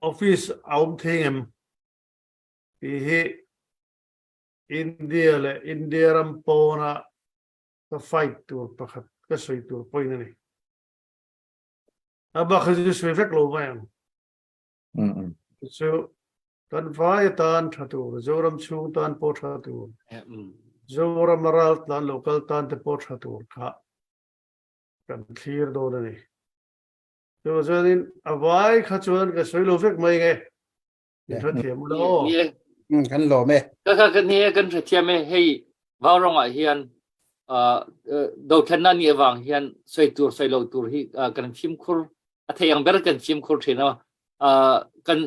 office a awm thei ngem tih hi India leh India ram pawna ka fight tur pakhat ka sawi tur point a ni. A bak hi chu sawi vek lo mai ang. Chu kan vai atan tha tur, Zoram chhung tan pawh tha tur, Zoram a ral tlan local tan te pawh tha tur kha kan thlir dawn a ni. Chu chuanin a vai kha chuan ka sawi lo vek mai nge. In hrethiam ula aw. Ni e. Kan lawm e. Ka ka kan ni e kan hrethiam e hei Vaurong ah hian dothlenna ni awang hian soi tur soi lo tur hi kan fimkhur a thei ang ber kan fimkhur thin a kan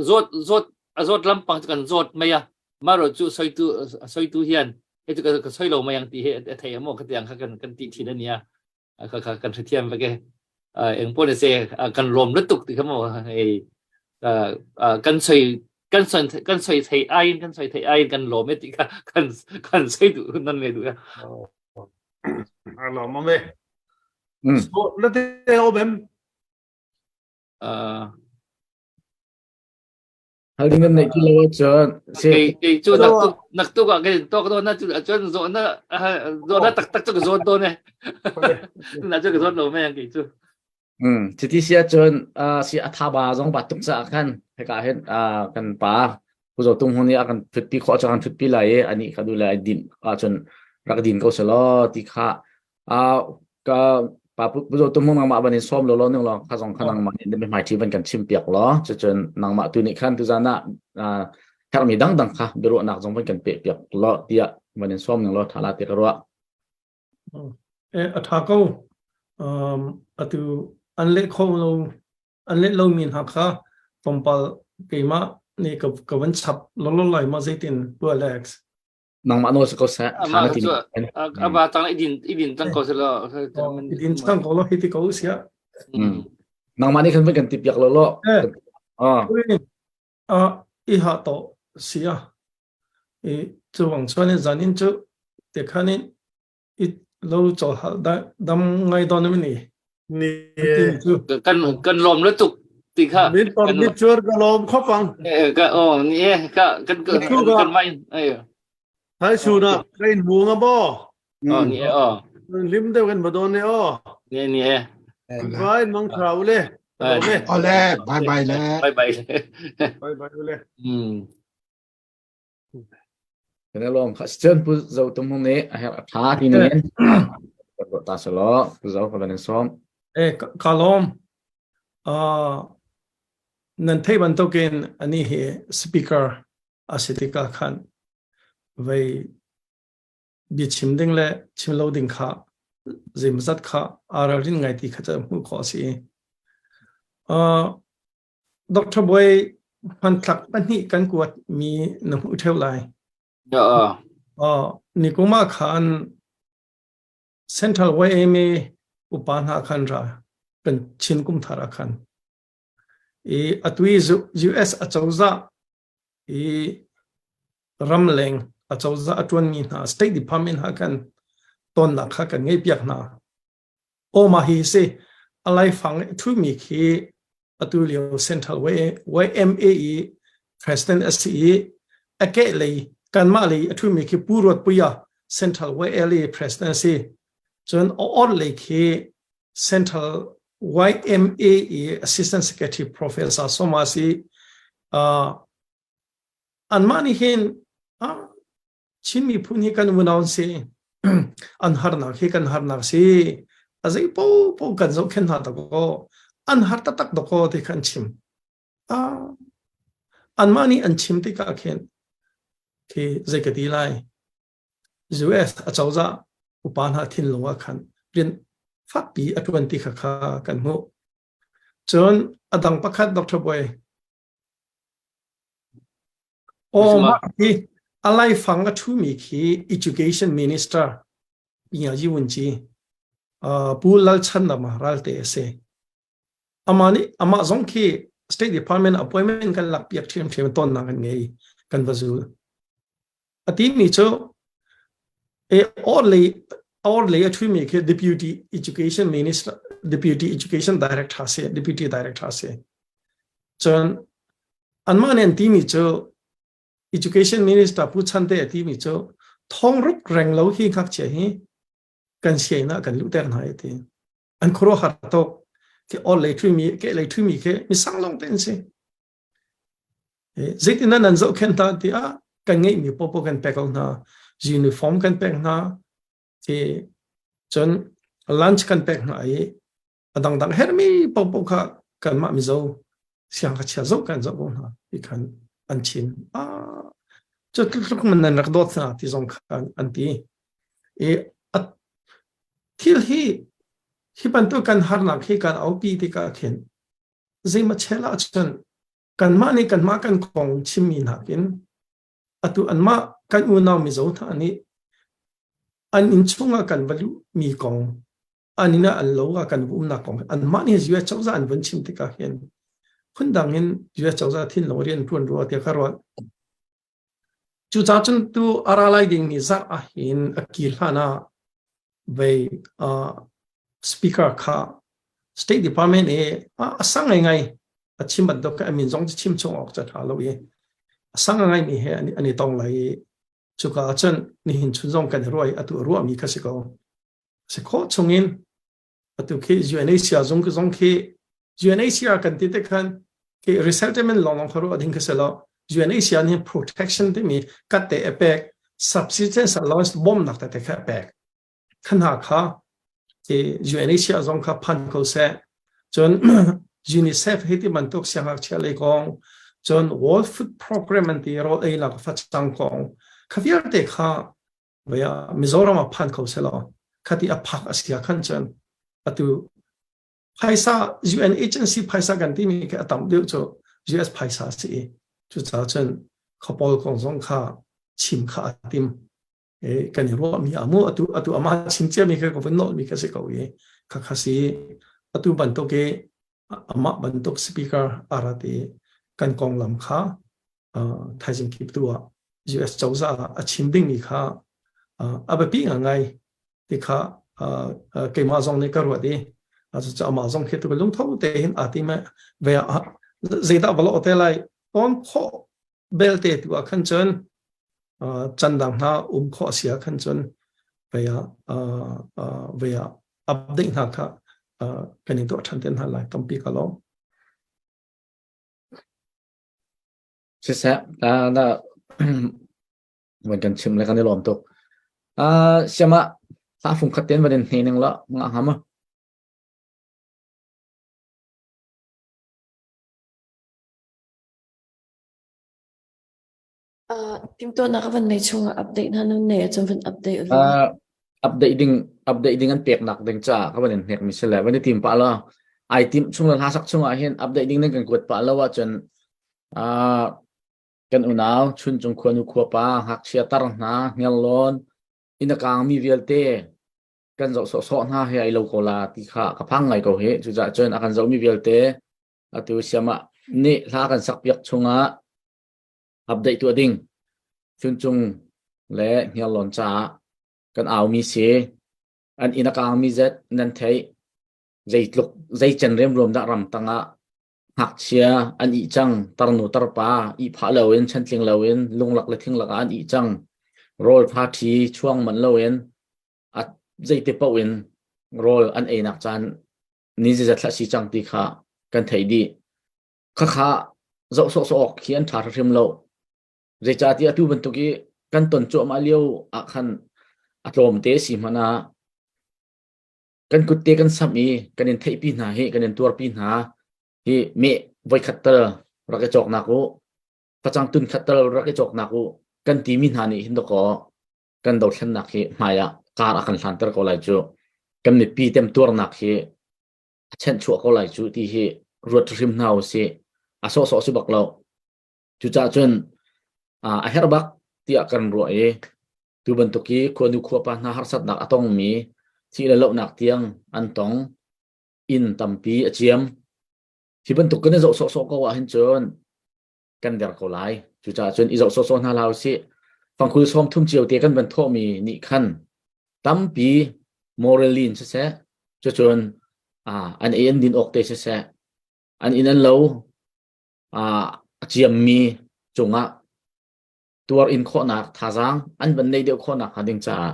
zawt zawt a zawt lampang chu kan zawt mai a maro chu soi tu soi tu hian hei chu ka soi lo mai ang tih hi a thei emaw ka ti ang kha kan kan ti thin ania kha kha kan hrethiam vek e eng pawh ni se kan lawm lutuk ti kha maw hei kan soi kan soi kan soi thei aiin kan soi thei aiin kan lawm e ti kha kan kan soi duh nan le duh a lawm awm e so na te awm em Hal ding nan neih ti lo ahcun si kei kei cu naktuk naktuk ah kan tok do na cu cun zawh na zawh na taktak cu ka zawt dawn e na cu ka zawt lo me kei cu Um chiti si ahcun si a tha ba zong ba tuk caah khan hika hin kan pa Pu Zo Tung Hung nih a kan thutpi khawh cu kan thutpi lai i anih kha du le ai din ahcun rak din ko selaw ti kha ka pa pu zo tum nangmah ban in sawm lo lo ning lo kha zong kha nangmah nih na hmai thi ban kan chim piak lo cucun nangmah tu nih khan tuzan ah herhmi dangdang kha biaruahnak zong van kan pe piak lo tiah van in sawm ning lo tha la ti ka ruah e a tha ko um atu an le kho lo an le lo mi hna kha tlawmpal keimah nih ka ka van chap lo lo lai ma zeitin pu Alex Nangmah nawl si ko seh. Amah na ti cu aba tang idin idin tang ko selo. Idin tang ko lo hiti ko sia. Nangmah nih khan kan ti piak lo lo. Ah. A i ha to sia. I chu wang chuan in zanin chu te khanin i lo chawl hal dam ngai dawn mi ni. Ni kan kan lawm lu tuk ti kha. Min permit chuan ka lawm khop ang. Ka oh ni e ka kan kan mai ai. Thai su na ka in mu nga bo. Oh ni e oh. Lim deuh kan badon ne oh. Ni ni e. Bye mang thau le. Ole bye bye le. Bye bye. Bye bye le. Mm. Kan lawm kha cun pu zo tum hung nih a herh a tha ti ning in ta selaw pu zo ka van in sawm. E ka lawm. Uh, nan thei bantukin ani hi speaker a si tikah khan vei bia chim ding le chim lo ding kha zeimazat kha aa ralrin ngai ti kha ca hmuh khawh a si. Uh, Dr. Bawi hmanthlak pahnih kan kuat mi na hmuh theo lai. Ya. Uh, nikum ah khan Central YMA upa hna khan ra kan Chin kum thar ah khan i atui US acozah i ramleng acozah a tuan mi hna State Department ha khan tonnak kha kan ngei piak hna. Aw mah hi si a laifang i ṭhumi khi atu lio Central YMA i president a si i a kehlei kanmah lei a ṭhumi khi Pu Ruat Puia Central YLA president a si. Cun a orhlei khi Central YMA i Assistant Secretary Professor Soma a si. Uh, anmah nih hin ah, Chin miphun hi kan unau an si. An harnak hi kan harnak si. A zei popo kan zohkhenh hna dakaw. An har taktak dakaw ti kha an chim. Ah, anmah nih an chim tikah khin khi zei ka ti lai. US acozah upa hna thinlung ah khan rian fakpi a ṭuan ti kha kha kan hmuh. Cun a dang pakhat Dr. Boy Aw mah hi. A laifang a ṭhumi khi Education Minister Ngiazi Wunci Pu Lalchhandama Ralte a si. Amah nih amah zong khi State Department appointment kan lak piak ṭhiamṭhiam tawnnak kan ngei kan va zul. A timi cu e or lei or lei a ṭhumi khi Deputy Education Minister Deputy Education Director si Deputy Director si. Cun anmah nih an timi cu Education Minister Pu Chante a timi cu thongruk reng lo hi ngakchia hi kan siain ah kan luhter hna i ti. An khuaruahhar tuk. Khi all lei ṭhuimi ke lei ṭhuimi khi misang lawng te an si. Zeitin nan zohkhenh hna tiah kan ngeihmi popo kan pek ko hna. Uniform kan pek hna. Khi cun lunch kan pek hna i a dangdang hermi popo kha kanmah Mizo siangngakchia zoh kan zoh ko hna ti khan an chim. Ah, cu tluk man nan rak dawt hna ti zong khan an ti. I thil hi hi bantuk kan harnak hi kan aupi tikah khin zeima chel ah cun kanmah nih kanmah kan kong chimmi nakin atu anmah kan unau Mizo hna nih an inn chungah kan va luhmi kong an inn ah an lo ah kan umnak kong anmah nih US cozah an vun chim tikah hin phundang in US cozah thinlung rian tuan rua tiah ka ruat. Cucaah cun tu a ra lai ding ni zarh ah hin a kir hlan ah vei speaker kha State Department i a sang ngai a chim bantuk a min zong chim chung awk ca tha lo i a sang ngai mi he an i tong lai i cuka ah cun nihin chun zong kan i ruai atu ruah mi kha si ko si khawh chungin atu khi UNHCR zung zong khi UNHCR kan ti te khan khi resettlement long long kha ruah ding kha si lo UNHCR nih protection timi kat te epek subsistence allowance bom nak te te kha epek khan ha kha khi UNHCR zong kha phan ko seh cun UNICEF hi ti bantuk siangngakchia lei kong cun World Food Program an ti rawl ei nak facang kong kha vialte kha Vei ah Mizoram ah phan kho selaw khati a phak a sia khan cun atu phaisa UN agency phaisa kan timi khi a tam deuh cu US phaisa a si i cucaah cun khuapawl kong zong kha chim kha a tim e kan i ruahmi amu atu atu ama chim ciami kha ka vun nolmi kha si ko i kha kha si atu bantuk i amah bantuk speaker arat i kan konglam kha thaizing kip tu ah US cozah ah a chim dingmi kha a biapi ngai ti kha keimah zong nih ka ruat i cucu amah zong khi tu lungtho te hin aa tim ve zeidah va lo te lai tawn khawh belte tu ah khan cun chan dang hna um khawh a si ah khan cun vei ah vei ah update hna kha kan in tuah ṭhan te hna lai tampi ka lawm. Siseh, na van kan chim le kan i lawm tuk. Uh, siama hla fung khat ten van in hne ning la nga ngam ma. Uh, timtuahnak van nei chung ah update hna nun nei ahcun van update u. Uh, update ding update ding an pek nak ding ca ka van in hnek mi si le van i tim pa la ai tim chung le hla sak chung ah hin update ding nan kan kuat pa lo ahcun uh, kan unau chun cung khua nu khua pa ngakchia tar hna ngelon in a kang mi vialte kan zoh sawhsawh hna he ai lo ko la ti kha ka phang ngai ko hi cucaah cun a kan zoh mi vialte atu siama nih hla kan sak piak chungah update tuah ding Chuncung le Hniarlawn caah kan aumi si an inn a kaangmi zet nan theih zeitluk zeicen remruam dah ram tangah ngakchia an ih cang tarnu tarpa ihphah loin chantling loin lunglak le thinglak ah an ih cang rawl tha ṭhi chuang man loin a zeite paoh in rawl an einak caan ni zeizat thlah si cang ti kha kan theih dih Khakha zoh sawhsawh awk khi an ṭha hrimhrim lo. Zeicahtiah atu bantuk i kan ton cuahmah lio ah khan a tlawmte si hmanh ah kan kutte kan samh i kan in theihpi hna hi kan in tuarpi hna hi meh voikhat tal rak i cawknak u facang tun khat tal rak i cawknak u kan timi hna nih hin dakaw kan dothlennak hi hmai ah kar a kan hlanter ko lai cu kan mipi temtuarnak hi a chanhchuah ko lai cu ti hi ruat hrim hna u sih. A sawhsawh si bak lo. Cucaah cun a herh bak. tiah kan ruah i tu bantuk i khuanu khuapa hna harsatnak a tongmi thih le lohnak tiang an tong inn tampi a ciam. Hi bantuk kan i zoh sawhsawh ko ahhin cun kan der ko lai. Cucaah cun i zoh sawhsawh hna hlah usih. Fangkul 30 cio te kan van thawhmi nih khan tampi morally in siseh, cucun an ei an din awk te siseh, an inn an lo a ciammi cungah tuar in khawhnak thazaang an van nei deuh khawhnak hnga ding caah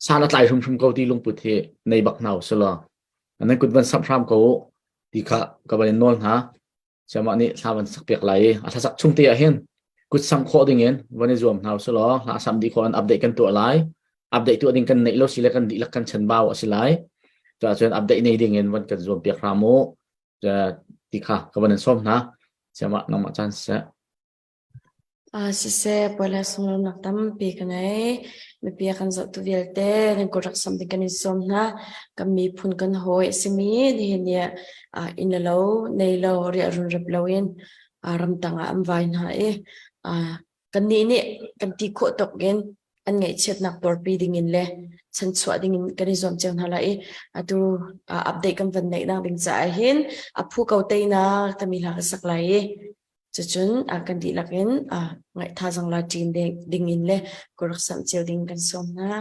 san a tlai hrimhrim ko ti lungput hi nei bak hna usih nan kut van samh hram ko u ti kha ka van in nawl hna. Siamah nih thla van sak piak lai i a thlasak chung te ah hin kut samh khawh ding in van i zuam hna usih law hla sam dih khawh in update kan tuah lai. Update tuah ding kan neih lo si le kan dihlak kan chanbau a si lai. Cuahcun update nei ding in van kan zuam piak hram u ti kha ka van in sawm hna. Siamah nangmah caan siseh. Siseh, puai le sunglawmhnak tampi ka ngei. Mipi a kan zohtu vialte nan kut rak samh ding kan in sawm hna. Kan miphun kan hawi a simi nihin ni ah inn le lo, nei lo, riahrun rep loin ramtang ah an vai hna i kannih nih kan ti khawh tawk in an ngaihchiatnak tuarpi dingin le chanchuah dingin kan i zuam cio hna lai i atu update kan van neih nak ding caah hin a phu ko teinak tami hla ka sak lai i cucun kan dihlak in ngaih thazang la ṭin dingin le kurak samh cio ding kan sawm hna.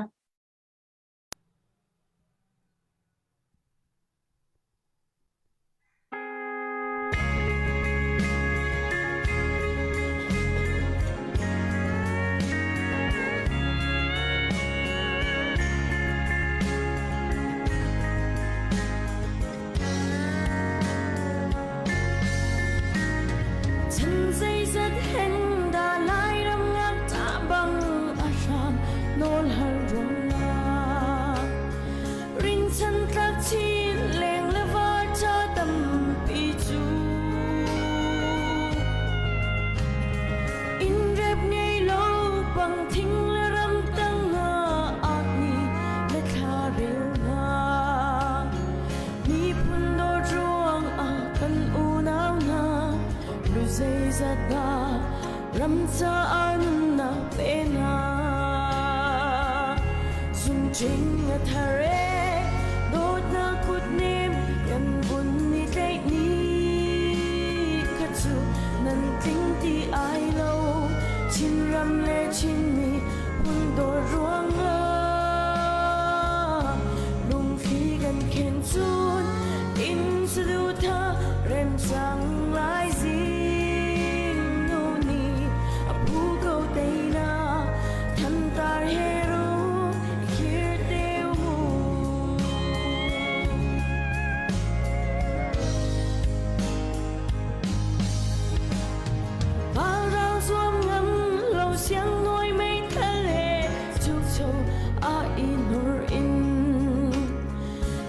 Chan zeizat hen dah Lairam ngakṭah bang a hram nawl har ruangah rinchan tlak chin leng le var ca tampi cu inn rep ngei lo bang thing le ram tang ah ni le thla rel hna. Miphun dawt ruangah kan unau hna lu zeizat dah ram caah nunnak pe hna. Zumṭing a thar e, dawtnak kutnem kan vun i tlaih ni kha cu nan tling ti ai lo. Chinram le Chinmi phun dawt ruangah lungthli kan khen cun inn saduhthah rem cang lai zing nu nih a phu ko teinak thantar he ru khir te mu. Valrang zuam ngam lo siang nawi meithal he chukcho a i nur in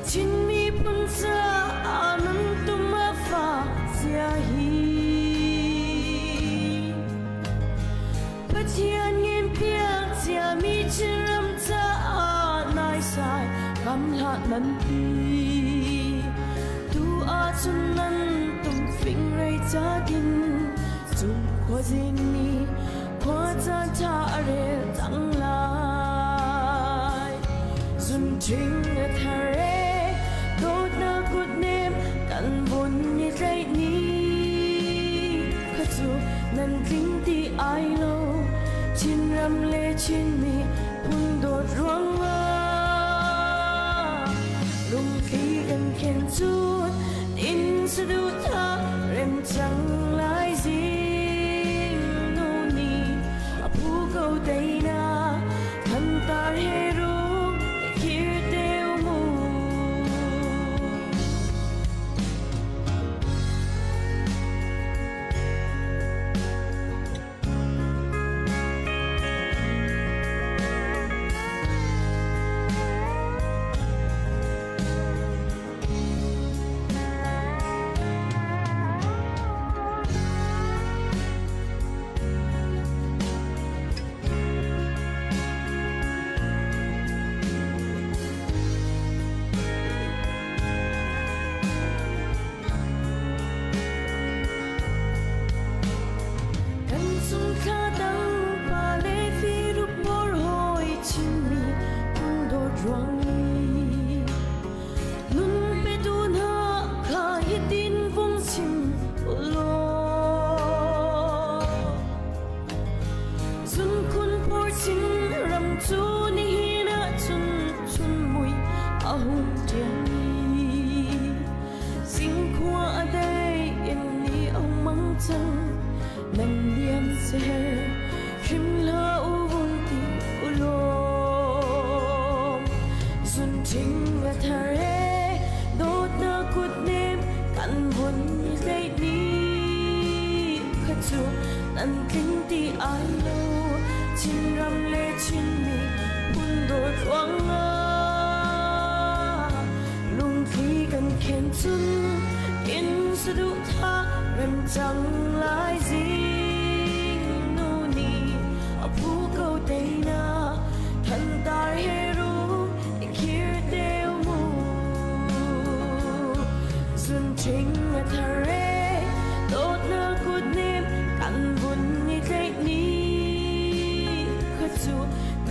Chin miphun caah nun tum a fa sia hi Pathian ngen piak ciami Chinram caah naisai kam hlah nan ti tu ahcun nan tum fing rei cakin cung khuazing nih khua caan ṭha a rel cang lai zunṭhing a thar e dawtnak kutnem kan vun i tlaih ni kha cu nan tling ti ai lo Chinram le Chinmi phun dawt ruangah lungthli kan khen cun tin saduhthah rem cang lai zing nu nih a phu ko teinak thantar he rung khir te mu. ser hrim hlah u vun ti u law zun ṭhing a thar e dawtnak kutnem kan vun tleih ni kha cu nan tling ti ai lo Chinram le Chinmi phun dawt ruangah lungthli kan khen cun in saduhthah rem cang lai zing nu nih a phu ko te na thantar he rum i khir te mu zun ṭhing a thar e dawtnak kutnem kan vun i tleih ni kha cu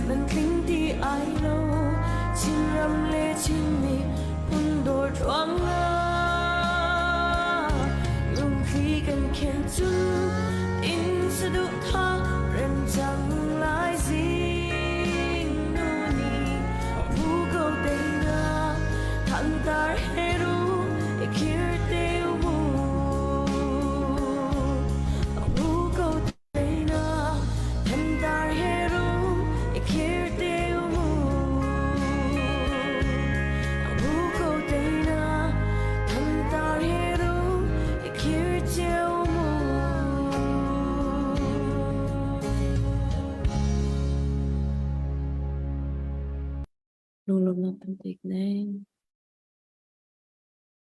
nan tling ti ai lo Chinram le Chinmi phun dawt ruangah lungthli kan khen cun in saduhthah rem cang lai zing nu nih a phu ko te na thantar he rum i khir te mu a phu ko te na thantar he rum i khir te mu a phu ko te na thantar he rum i khir cio mu. Lunglawmhnak tampi ka nei.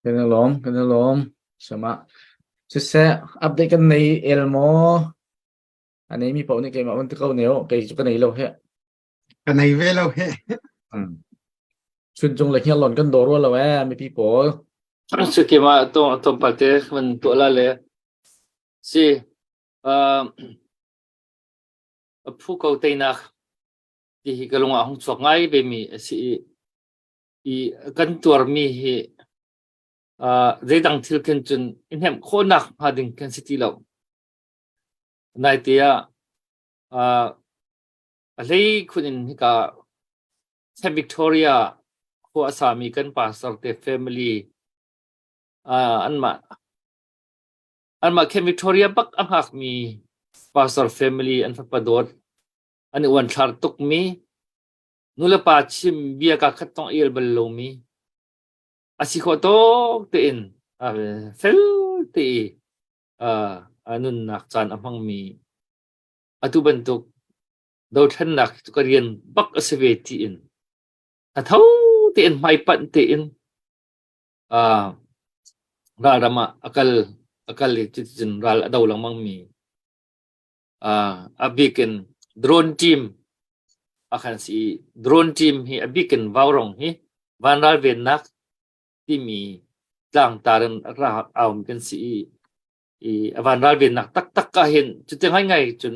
Kan i lawm, kan i lawm. Sama. Siseh, update kan nei el maw? A nei mi paoh nih keimah van ti ko ne u. Kei cu ka nei lo he. Ka nei ve lo he. Hmm. Chuncung le hniarlawn kan daw rua lo ee, mipi pawl. Cu keimah to tlawmpal te van tuah la le si uh, a phu ko teinak ti hi ka lung ah hung chuak ngai ve mi a si i, i kan tuarmi hi uh, zeidang thil khin cun i hnemh khawhnak hnga ding kan si ti lo. Naite ah uh, a hlei khun in hika Saint Victoria khua a sami kan pastor te family uh, anmah anmah Camp Victoria bak a hngakmi pastor family an fapa dawt an i uanthlar tukmi nulepa chim bia ka khat tong el bal lomi a si khawh tawk tein fel te i a nunnak caan a hmangmi atu bantuk dothlennak cu ka rian bak a si ve tiin a tho tein hmaipanh tein ralram ah a kal a kal i cuticun ral a do lengmang mi a bik in drone team a kan si i drone team hi a bik in vaurong hi vanral vennak timi tlangtar in ra aum kan si i i a vanral vennak taktak ah hin cuti ngaingai cun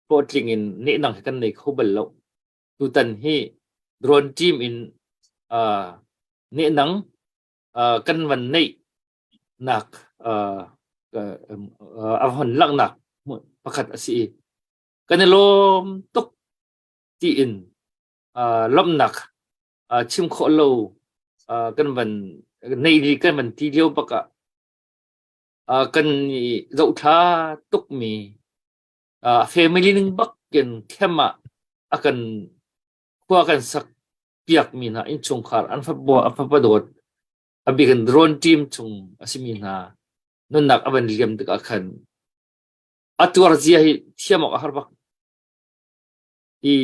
hlawhtling in nehnang hi kan nei kho bal lo. Tutan hi drone team in uh, nehnang uh, kan van neih nak uh, uh, a hon langhnak pakhat a si i kan i lawm tuk tiin uh, lawmhnak uh, chim khawh lo uh, kan van nei li kan van ti lio bak ah uh, kan i zohthla tukmi family ning bak in khem ah a kan khua kan sak piak mi hna innchungkhar an fapa an fapa dawt a bik in drone team chung a simi hna nunnak a van liam tikah khan a tuar zia hi thiam awk a har bak i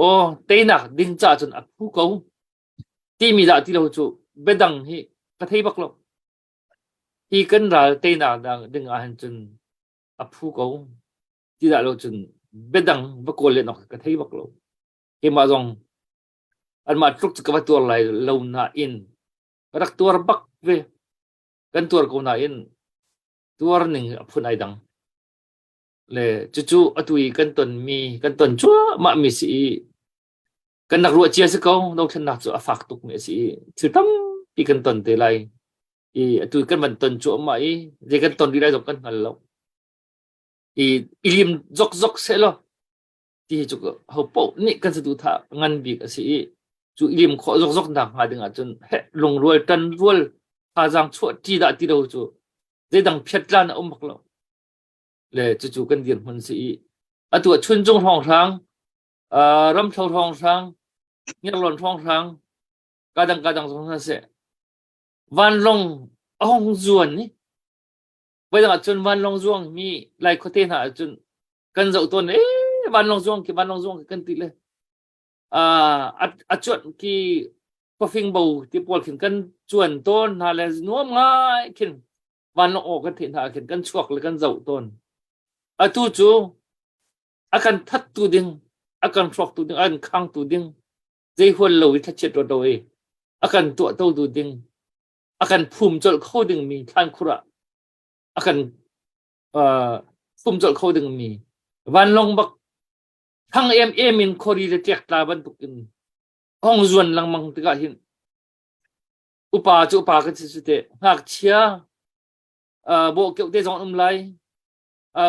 aw teinak ding ca cun a phu ko timi dah ti lo cu biadang hi ka thei bak lo hi kan ral teinak dang ding ah hin cun a phu ko ti dah lo cun biadang va kawl len awk ka thei bak lo keimah zong anmah tluk cu ka va tuar lai lo nain ka rak tuar bak ve kan tuar ko nain tuar ning a phun ai dang le cucu atu i kan ton mi kan ton cuahmah mi si i kan rak ruah cia si ko dothlennak cu a fak tuk mi a si i thil tampi kan ton te lai i atu kan van ton cuahmah i zei kan ton rih lai zong kan hngal lo i i lim zokzok seh law ti hi cu ho paoh nih kan saduhthah ngan bik a si i cu i lim khawh zokzok nak hnga ding ahcun heh lungrual tan rual thazaang chuah ṭi dah ti lo cu zeidang phiat tlan a um bak lo. Le cucu kan dirhmun si i atu ah Chuncung hrawnghrang, Ramthlo hrawnghrang, Hniarlawn hrawnghrang, kadang kadang zong hna seh vanlawng a hong zuan ni voidang ah cun vanlawng zuang mi lai khuate hna ah cun kan zoh tawn e vanlawng zuang khi vanlawng zuang khi kan ti le a cuanh khi pafing bo ti pawl khin kan cuan tawn hna le nuam ngai khin vanlawng aw kan theih hna khin kan chuak le kan zoh tawn atu cu a kan thattu ding a kan hrawktu ding a kan khangtu ding zei hual lo i thlachiat ruat lo i a kan tuah to tu ding a kan phum colh kho ding mi thlankhur ah a kan phum colh kho ding mi vanlawng bak thang em em in khori le ṭek tla bantuk in hong zuan lengmang tikah hin upa cu upa kan si su te ngakchia bawh keuh te zong um lai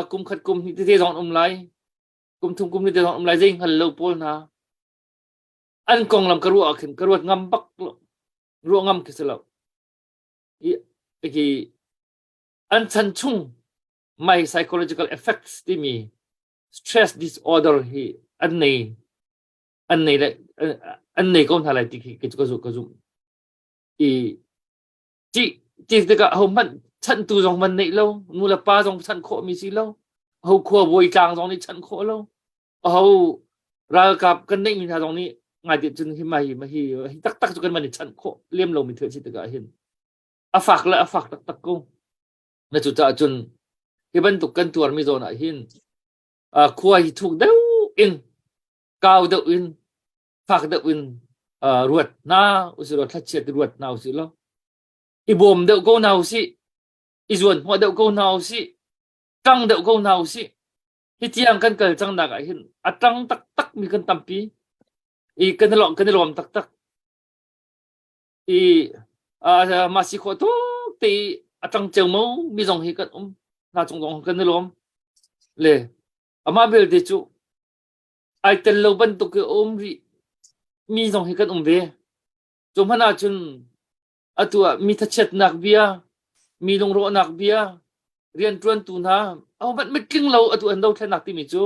kum khat kum hnih te zong um lai kum thum kum hnih te zong um lai zei hngal lo pawl hna an konglam ka ruah ah khin ka ruat ngam bak lo ruah ngam khi si lo i hi an chan chung my psychological effects timi stress disorder hi an nei an nei le an nei ko hna lai ti khi ka zu ka zum i ti ti tikah ho hmanh chantu zong man neih lo nu le pa zong chan khawh mi si lo ho khua bawi tlang zong nih chan khawh lo ho ralkap kan neih mi hna zong nih ngai ti cun hi ma hi ma hi hi taktak cu kan man i chanh khawh lem lo mi thil si tikah hin a fak le a fak taktak ko na cu caah cun hi bantuk kan tuar mi zawn ah hin khua hi thuk deuh in kau deuh in fak deuh in ruat hna usih law thlachiat ruat hna usih law i bawm deuh ko hna usih i zuan hnawh deuh ko hna usih ṭang deuh ko hna usih hi tiang kan kal cang nak ah hin a ṭang taktak mi kan tampi i kan i lawm kan i lawm taktak i mah si khawh tuk te i a ṭang ceomo mi zong hi kan um hna cung zong kan i lawm le amah belte cu ai tel lo bantuk i um rih mi zong hi kan um ve cu hmanh ah cun atu ah mi thachiatnak bia mi lungrawhnak bia rianṭuantu hna ahohmanh mitling lo atu an dothlennak timi cu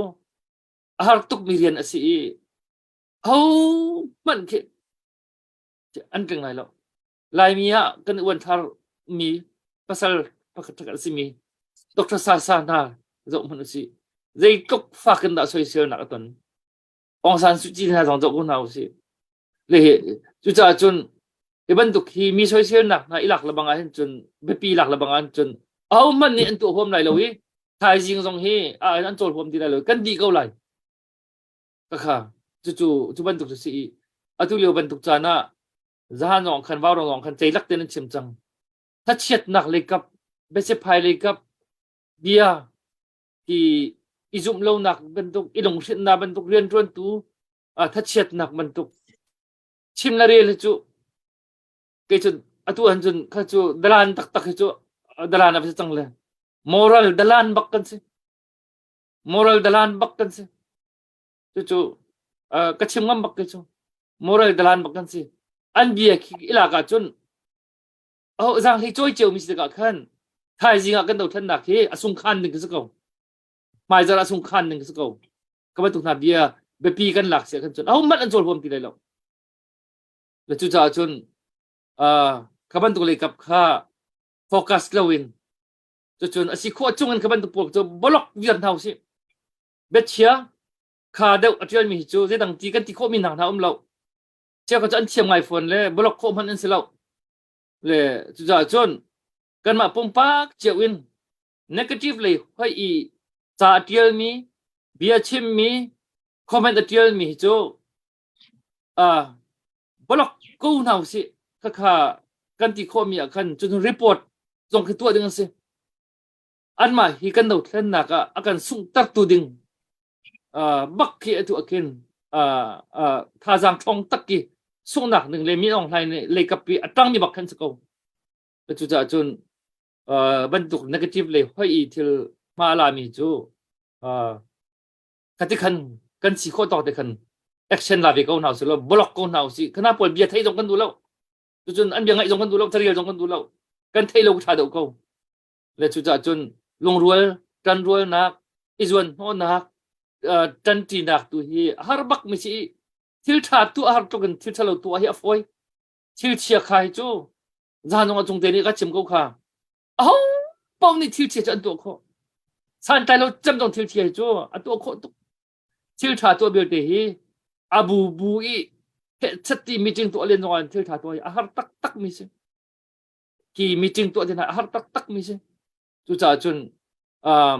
a har tukmi rian a si i ahohmanh khi an tling lai lo Laimi ah kan uanthlar mi pasal pakhat a simi Dr. Sasa hna zoh hmanh usih zeitluk fak in dah soiselnak a ton Aung San Suu Kyi hna zong zoh ko hna usih le cucaah cun hi bantuk hi mi soiselnak hna i lak lebang ah hin cun biapi lak lebang ah hin cun ahohmanh nih an tuah huam lai lo i thaizing zong hi an cawl huam ti lai lo kan dih ko lai kakha cucu cu bantuk cu si i atu lio bantuk caan ah zahan zong khan vaurawng zong khan ceilak tein an chim cang thlachiatnak lei kap biasiphai lei kap bia ti i zumh lonak bantuk i lunghrinhnak bantuk rianṭuantu thachiatnak bantuk chim le rel hi cu kei cu atu han cun kha cu dalan taktak hi cu dalan a si cang le moral dalan bak kan si moral dalan bak kan si cucu ka chim ngam bak ke cu moral dalan bak kan si an bia khi ilak ah cun oh zang hlei cawi cio mi si tikah khan thaizing ah kan dothlennak hi a sungkhan ding si ko hmaizar a sungkhan ding si ko ka bantuk hna bia biapi kan lak sia khan cun aho hmanh an cawl huam ti lai lo le cucaah cun kha bantuk lei kap kha focus loin cucun a si khawh chung in kha bantuk pawl cu bolok viar hna usih biachia kha deuh a ṭialmi hi cu zeidang ti kan ti khawhmi hna hna um lo chia kha cu an thiam ngai fawn le bolok khawh hmanh an si lo le cucaah cun kanmah pumpak cio in negative lei hoi i ca a ṭialmi bia chimmi comment a ṭialmi hi cu uh, block ko hna usih khakha kan ti khawhmi ah khan cun report zong khi tuah ding an si anmah hi kan dothlennak ah a kan sunghtertu ding uh, bak khi atu akin uh, uh, thazaang ṭhawng tak ki sunghnak ding le Min Aung Hlaing nih leikap pi a ṭangmi bak khan si ko cucaah cun uh, bantuk negative lei hoi i thil hma a lami cu uh, khati khan kan si khawh tawk te khan action la ve ko hna usih law block ko hna usih khana pawl bia thei zong kan duh lo cucun an bia ngaih zong kan duh lo carel zong kan duh lo kan thei lo ṭha deuh ko le cucaah cun lungrual ṭanrualnak, i zuanhnawhnak, ṭanṭinak tu hi a har bak mi si i thil ṭha tuah har tluk in thil ṭhalo tuah hi a fawi. Thil chia kha hi cu zanong a cung te nih ka chim ko kha. Aho paoh nih thil chia cu an tuah khawh. Santlai lo cem zong thil chia hi cu a tuah khawh tuk. Thil ṭha tuah belte hi a bu bu i chatti meeting tuah len zong ah thil ṭha tuah hi a har taktak mi si. Ki meeting tuah tin a har taktak mi si. Cucaah cun um,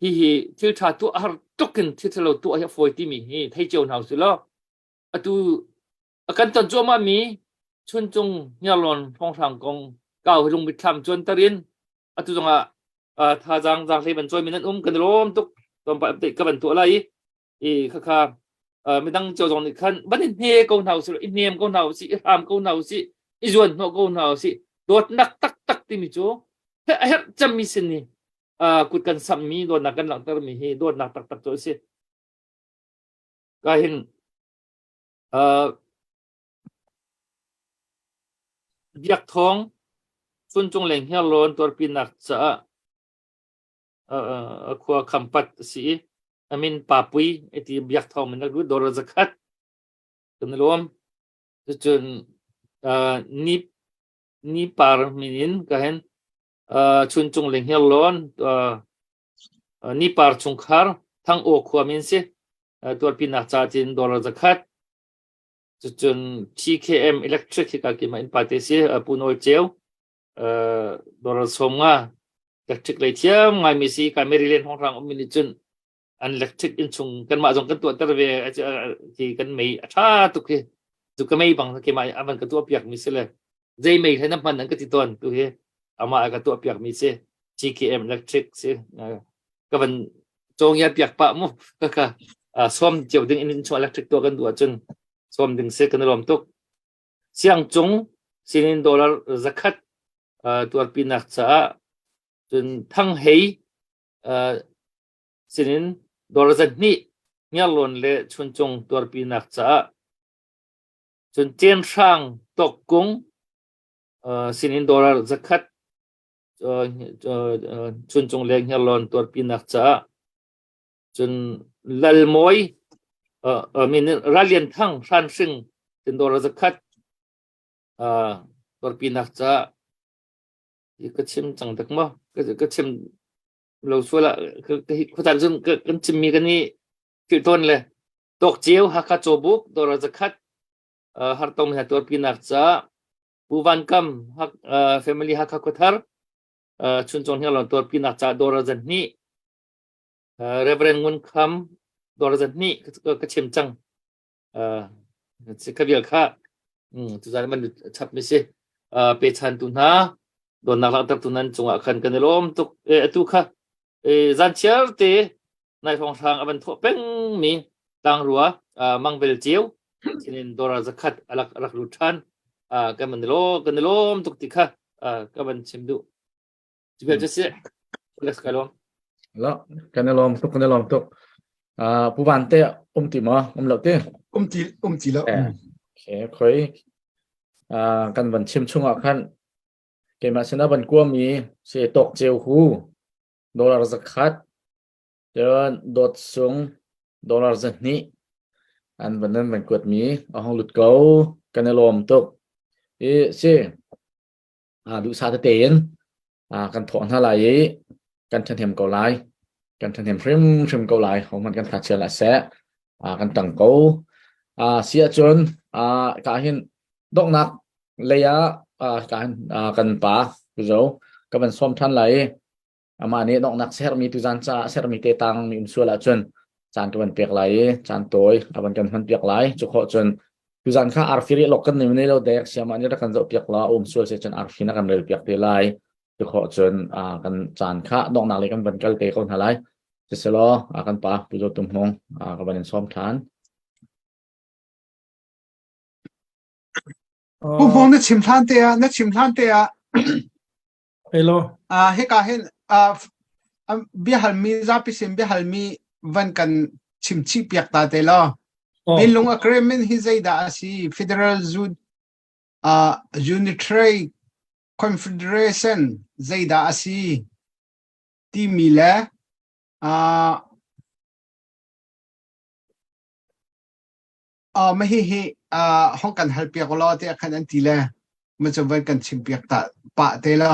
hihi thil ṭha tuah a har tuk in thil ṭhalo tuah hi a fawi timi hi thei cio hna usih law atu a kan ton cuahmah mi Chuncung Hniarlawn hrawnghrang kong kau hi lungmitthlam cuanter in atu zongah thazaang zaanghlei ban cawi mi nan um kan i lawm tuk tlawmpal update ka van tuah lai i i khakha midang cio zong nih khan van i hne ko hna usih i hnem ko hna usih i hram ko hna usih i zuan hnawh ko hna usih dawtnak taktak timi cu a herh cemmi sin ni kut kan samhmi dawtnak kan langhtermi hi dawtnak taktak cu a si ka hin Biak Thawng Chuncung leng Hniarlawn tuarpinak caah khua Khampat a si i a min Pa Pui a ti Biak Thawng min a lut dawr zakhat kan i lawm. Cucun ni ni par min in ka hen Chuncung leng Hniarlawn ni par chungkhar Thang Aw khua min si tuarpinak ca cin dawr zakhat Cucun TKM Electric hi ka keimah innpa te si Pu Nawl Ceu dollar 50 electric lei thiam ngaimi si ka Maryland hrawnghrang ummi nih cun an electric innchung kanmah zong kan tuahter ve ti kan mei a ṭha tuk hi cu ka mei bang keimah a van ka tuah piak mi si le zei mei hle na hman an ka ti tawn tu hi amah a ka tuah piak mi si TKM Electric si ka van cawngia piak pah mu ka ka sawm cio ding in chung electric tuah kan duh ahcun sawm ding si kan i lawm tuk siang cung sinin dollar 100 tuarpinak caah cun thang hei sinin dollar 200 ngiarlawn le chuncung tuarpinak caah cun cen hrang tok kung sinin dollar 100 Chuncung le Hniarlawn tuarpinak caah cun Lalmawi min Ralian Thang Hranhring Tindawr zakhat tuarpinak caah ka chim cang dak maw ka chim lo sual ah khuatan cun kan chimmi kan i philh tawn le Tawk Ceu Hakha Cawbuk dawr zakhat hartong he tuarpinak caah Pu Van Kam family Hakha Khuathar Chuncung Hniarlawn tuarpinak ca dawr zan hnih Reverend Ngun Kham dawr zan hnih ka chim cang ka vial kha tuzan man chap mi si pe chan tu hna donnak langhter tu nan cungah khan kan i lawm tuk atu kha zan chiar te nai hrawnghrang a van thawh pengmi tlangrua mangvel ceu sinin dora zakhat alak rak lut ṭhan kan van lo kan i lawm tuk ti kha ka van chim duh Cibel cu si Alex ka lawm Lo kan i lawm tuk kan i lawm tuk Pu Van te um ti maw um lo ti um ti um ti lo okay khoi kan van chim chungah khan keimah sinah van kuami si tawk ceu hu dollar 100 Cun dawt sung dollar 200 an van nan van kuatmi a hung lut ko. Kan i lawm tuk. I si duhsah tete in kan thawh hna lai i kan ṭhahnem ko lai. Kan ṭhahnem hrimhrim ko lai. Hohmanh kan tha chia hlah seh. Kan ṭang ko. Si ahcun ka hin donghnak lei ah ka hin kan pa zo ka van sawm ṭhan lai i Amah nih donghnak sermi tuzan caah sermi te tang mi um sual ahcun caan ka van pek lai i caan tawi a van kan hman piak lai. Cu khawh cun tuzan kha arfi ri lok kan nei nei lo dek siamah nih rak kan zoh piak la um sual se cun arfi na kan rel piak te lai. Cu khawh cun kan caan kha donghnak lei kan van kal te ko hna lai. Siselaw kan pa Pu Zo Tum Hmung ka van in sawm than. Pu Hmung na chim hlan te ah na chim hlan te ah Hello. Hika hin biahalmi zapi sin biahalmi van kan chim chih piak ta te law. Minlung agreement hi zeidah a si? Federal Unitary Confederation zeidah a si? timi le uh, uh, ma hi hi uh, hong kan hal piak law te khan an ti le ma chu van kan chim piak ta pa te la.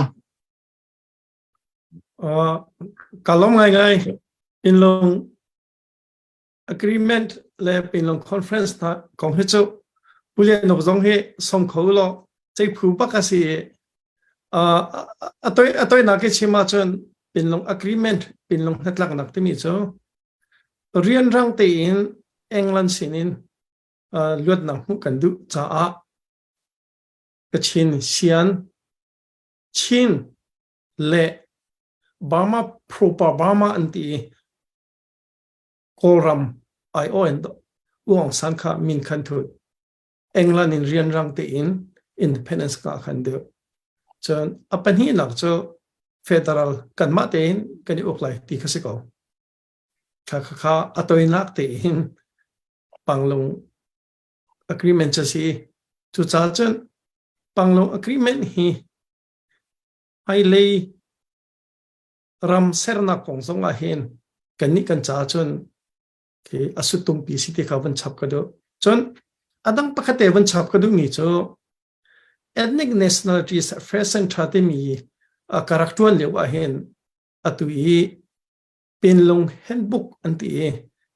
Uh, ka lom ngai ngai Pinlong agreement le Pinlong conference na kong hi chu pulian nok zong hi som kho lo chei phu bak a si. Uh, atoi atoi na ke chima chun Pinlong agreement, Pinlong hnatlak nak timi chu rian rang tein England sinin uh, luatnak hmuh kan duh caah Kachin, Sian, Chin le Burma, proper Burma an ti i Kawlram aiawh in U Aung San kha min khan thut. England in rianrang tein independence ka khan deuh. Cun a pahnihnak cu federal kanmah tein kan i uk lai ti kha si ko. Kha kha kha a toinak tein Panglong agreement cu si. Cucaah cun Panglong agreement hi hmailei ram sernak kong zong ah hin kannih kan caah cun khi a suttumpi si ti kha van chap ka duh. Cun a dang pakhat te van chap ka duhmi cu ethnic nationalities affairs center timi ka rak ṭuan lio ah hin atu i Pinlung handbook an ti i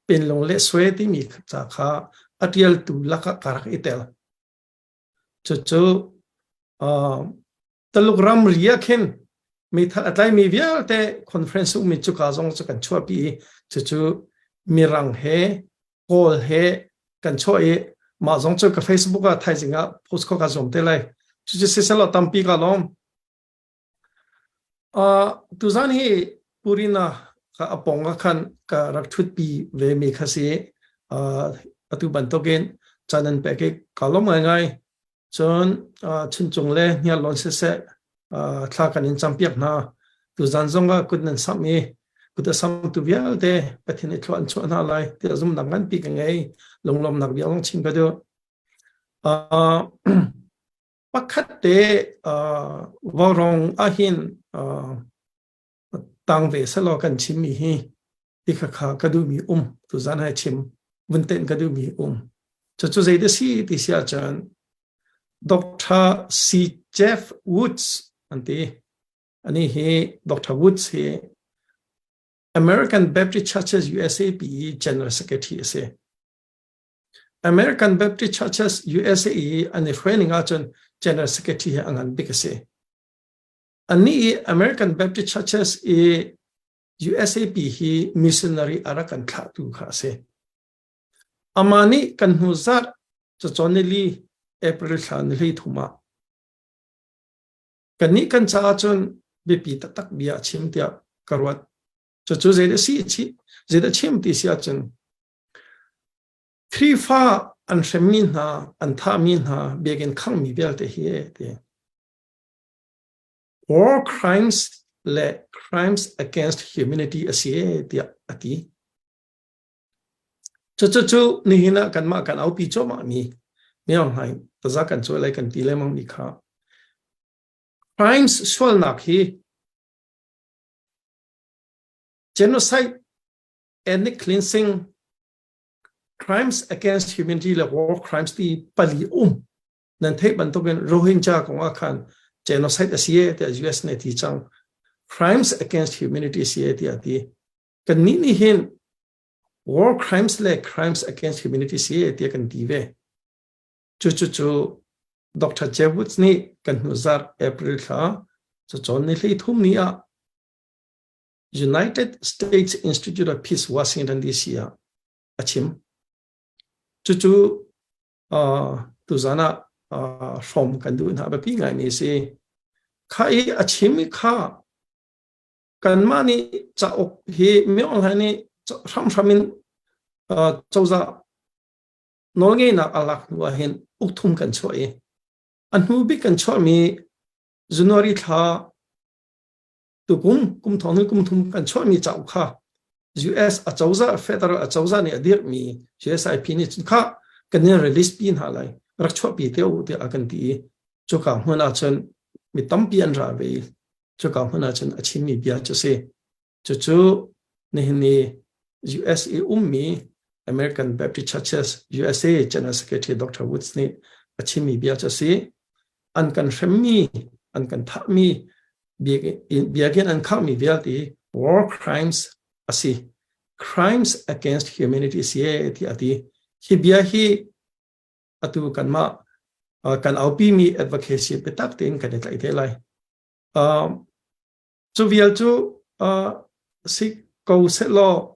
Pinlung le sue timi ca kha a ṭialtu lakah ka rak i tel. Cucu Taluk ramri ah khin meithal a tlaimi vialte conference ummi cuka zong cu kan chuahpi i cucu Mirang he Kawl he kan chuah i mah zong cu ka Facebook ah thaizing ah post kho ka zuam te lai. Cucu siselaw tampi ka lawm. Tuzan hi Purina ka apong ah khan ka rak ṭhutpi ve mi kha si. Atu bantukin caan an pek i ka lawm ngaingai. Cun Chuncung le Hniarlawn siseh thla kan in campiak hna. Tuzan zong ah kut nan samh i kut a samtu vialte Pathian i thlua an chuah hna lai tiah zumhnak nganpi ka ngei. Lunglawmnak bia zong chim ka duh. Pakhat te vaurawng ahhin tang ve selaw kan chimmi hi ti kha kha ka duhmi um tuzan hai chim vun tenh ka duhmi um. Cucu zei dah si ti si ahcun Dr. C. Jeff Woods an ti. Ani hi Dr. Woods hi American Baptist Churches USA pi General Secretary a si. American Baptist Churches USA i an i hruaining ahcun General Secretary hi a ngan bik a si. Annih i American Baptist Churches i USAP hi missionary a rak kan thlahtu kha a si. Amah nih kan hnu zarh cacawn nili April thla ni 13 ah kannih kan caah cun biapi taktak bia a chim tiah ka ruat. Cucu zeidah si zeidah chim ti si ahcun Khrihfa an hremmi hna, an thahmi hna, biakinn khanghmi vialte hi ti. War crimes le crimes against humanity a si tiah a ti. Cucu cu nihin ah kanmah kan aupi cuahmah mi Myo Hlaing taza kan cuai lai kan ti lengmang mi kha crimes sualnak hi genocide, ethnic cleansing, crimes against humanity le war crimes ti pali um. Nan theih bantukin Rohingya kong ah khan genocide a si e tiah US nih ti cang. Crimes against humanity a si e tiah ti. Kan nih nih hin war crimes le crimes against humanity si e tiah kan ti ve. Cu cu cu Dr. Jeff Woods nih kan hnu zarh April thla cacawn ni 33 ni ah United States Institute of Peace Washington DC ah a chim. Cucu uh, tuzan ah uh, hrawm kan duh hna biapi ngaimi a si. Kha i a chim i kha kanmah nih cauk hi mi online nih hramhram in uh, cozah nawlngeihnak a lak hnu ah hin ukthum kan chuah i a hnu bik kan chuahmi January thla Tukum kum thong in kum thum kan chuahmi cauk kha US acozah federal acozah nih a dirhmi USIP nih cun kha kan in release pi hna lai rak chuahpi te u tiah a kan ti i cuka hmun ah cun mi tampi an ra ve i cuka hmun ah cun a chimmi bia cu si. Cucu nihin ni US i ummi American Baptist Churches USA General Secretary Dr. Woods nih a chimmi bia cu a si. An kan hremmi, an kan thahmi, biakinn an khanghmi vialte war crimes a si. Crimes against humanity si e ti a ti. Hi bia hi atu kanmah kan aupimi advocacy biatak tein kan i tlaih te lai. Cu vial cu si ko sehlaw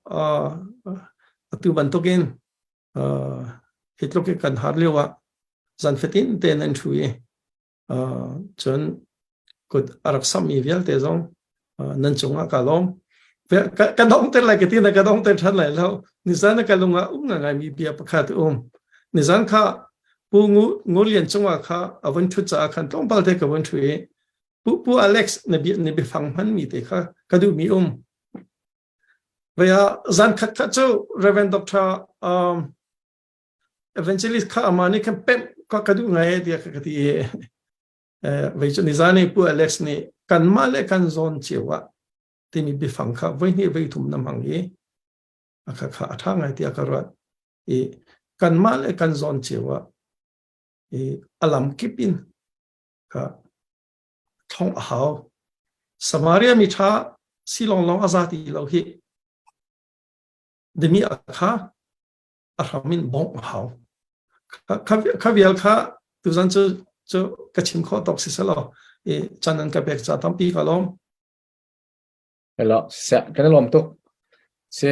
atu bantukin hi tluk i kan har lio ah zan fatin tein an ṭhu i cun kut a rak sammi vialte zong nan cungah ka lawm. Ka dong ter lai ka ti na ka dong ter ṭhan lai lo. Nizan na ka lung ah um ngaingai mi bia pakhat um. Nizan kha Pu Ngu Lian cungah kha a vun ṭhut caah khan tlawmpal te ka vun ṭhu i Pu, Pu Alex na bia na biafang hmanmi te kha ka duhmi um. Vei ah zan khat khat cu Reverend Dr. Um, Evangelist kha ama nih khan pemh ka ka duh ngai tiah ka ka ti i vei cu nizan i Pu Alex nih kanmah le kan zawn cio ah timi biafang kha voi hnih voi thum na hmang i a kha kha a ṭha ngai tiah ka ruat i kanmah le kan zawn cio ah i a lam kip in kha thong a hau. Samaria mi ṭha si lawnglawng a za ti lo hi. Demi a kha a hram in bongh a hau. Kha vial kha tuzan cu cu ka chim khawh tawk si selaw i chan an ka pek ca tampi ka lawm. Hello, kan lawm tuk. Si,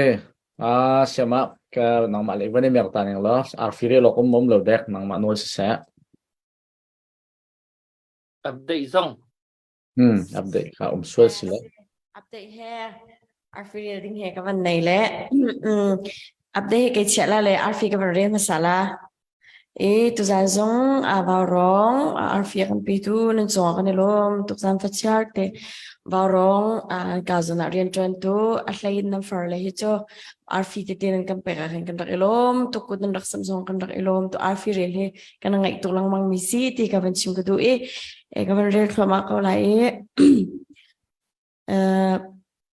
a siama ka nangmah le van i mer ta ning lo arfi re lok um mom lo dek nangmah nawl si seh. Update zong. Hmm, update kha um sual si le. Update he arfi rel ding he ka van nei le update he kei chiah la le arfi ka van rel hmasa la. E tuzan zong a vau rong arfi kan pi tu nan cung kan i lawm tukzan fachiar te vau rong ka zon ah rian tuan tu a hlei in nan far le hi cu arfi te te nan kan pek ah khan kan rak i lawm tukut nan rak sam zong kan rak i lawm tu arfi rel hi kan ngaih tuk lengmang mi si ti ka van chim ka duh i e ka van rel thluahmah ko lai i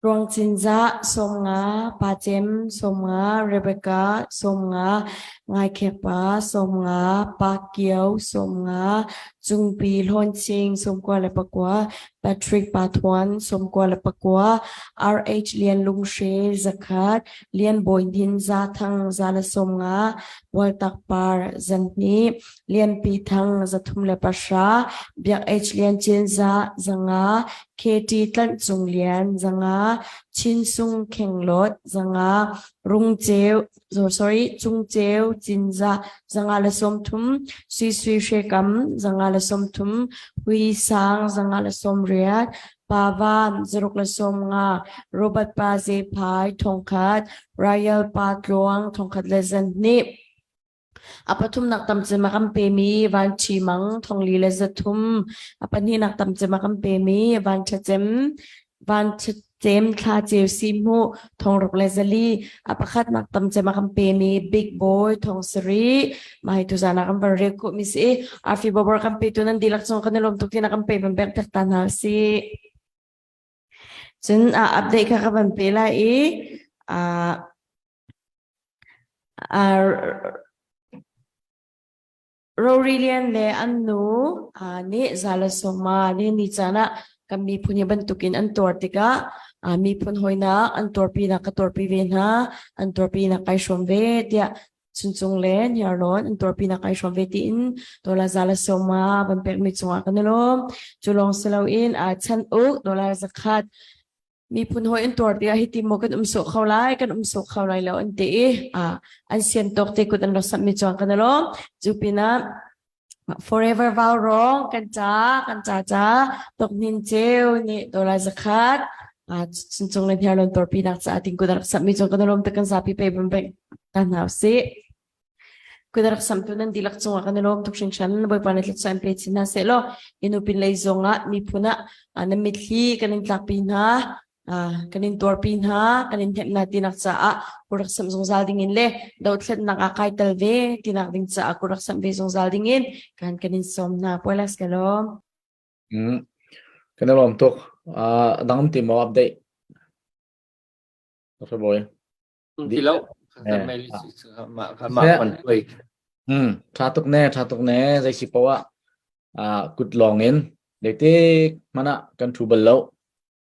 Ruang Cinzah 50, Pa Cem 50, Rebecca 50, Ngaikhek Pa 50, Pa Kio 50, Cungpi Hlawnching 99, Patrick Pa Thuan 99, RH Lian Lung Hre 100, Lian Bawi Hnin Za Thang 150, Bualtak Par 200, Lian Pi Thang 310, Biak H Lian Cin Za 500, KT Tlanh Cung Lian 500, Chin Sung Kheng Lawt 500, Rung Ceu sorry Cung Ceu Cinzah 530, Sui Sui Hre Kam 530, Hui Sang 580, Pa Van 650, Robert Pa Ze Phai 1000, Royal Pa Tluang 1002. A pathumnak tam cem a kan pemi Van Ṭhi Mang thongli le 300, a pahnihnak tam cem a kan pemi Van Ṭha Cem Van Ṭha Cem Thla Ceu Si Hmuh thongruk le 400, a pakhatnak tam cem a kan pemi Big Boy 7000. Mah hi tuzaan ah kan van rel khawhmi si i Arfi Bobor kan petu nan dihlak cung kan i lawm tuk tiin a kan pe van pek tak ta hna usih. Cun update kha ka van pe lai i Rori Lian le an nu nih Zalasawma nih ni caan ah kan miphun hi bantukin an tuar tikah miphun hawinak an tuarpinak ka tuarpi ve hna, an tuarpinak kai hrawm ve tiah Chuncung le Hniarlawn an tuarpinak kai hrawm ve tiin dollar 120 van pekmi cungah kan i lawm. Cu lawng si loin chan uk dollar 100 miphun hawi an tuar tikah hiti maw kan um sawh kho lai kan um sawh kho lai lo an ti i an sian tawk te kut an rak samh mi chuang kan alawm cu pinah forever vow rong kan ca kan ca ca tok hnin ceu nih dollar 100 chuncung le hniarlawn torpi nak caah ting kut rak samh mi chuang kan alawm te kan zapi pe ban bank ta hna usih Kut rak samtu nan dihlak cungah kan i lawm tuk hringhran. Bawipa nih thluachuah in pe chin hna seh law inu pin lei zongah miphun ah nan mitthli kan in tlakpi hna, kan in tuarpi hna, kan in hnemh hna tinak caah ku rak samh zungzal ding in le dothlennak ah kai tel ve tinak ding caah ku rak samh ve zungzal ding in kan kan in sawm hna. Puailas ka lawm. Kan i lawm tuk. Dang um ti maw update? Dr. Bawi. Ti lo. Mah kan tuai. Hmm, tha tuk ne, tha tuk ne, zei si poah ah kut lawng in zeitik hmanh ah kan thu bal lo.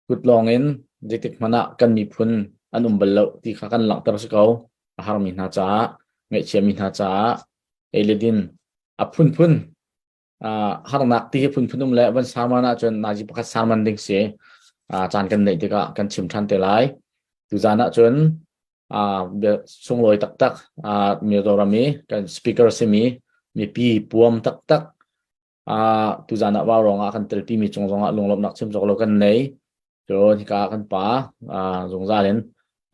Kut lawng in zeitik hmanh ah kan miphun an um bal lo ti kha kan langhter si ko. A harmi hna caah, ngaihchiami hna caah, ei le din a phunphun harnak ti hi phunphun um le van sarman ahcun nazi pakhat sarman ding si. Caan kan neih tikah kan chim ṭhan te lai. Tuzan ahcun sunglawi taktak Mizoram i kan speaker simi mipi puam taktak tuzan ah vaurawng ah kan telpi mi cung zongah lunglawmhnak chim cawk lo kan nei. Cun hika kan pa zungzal in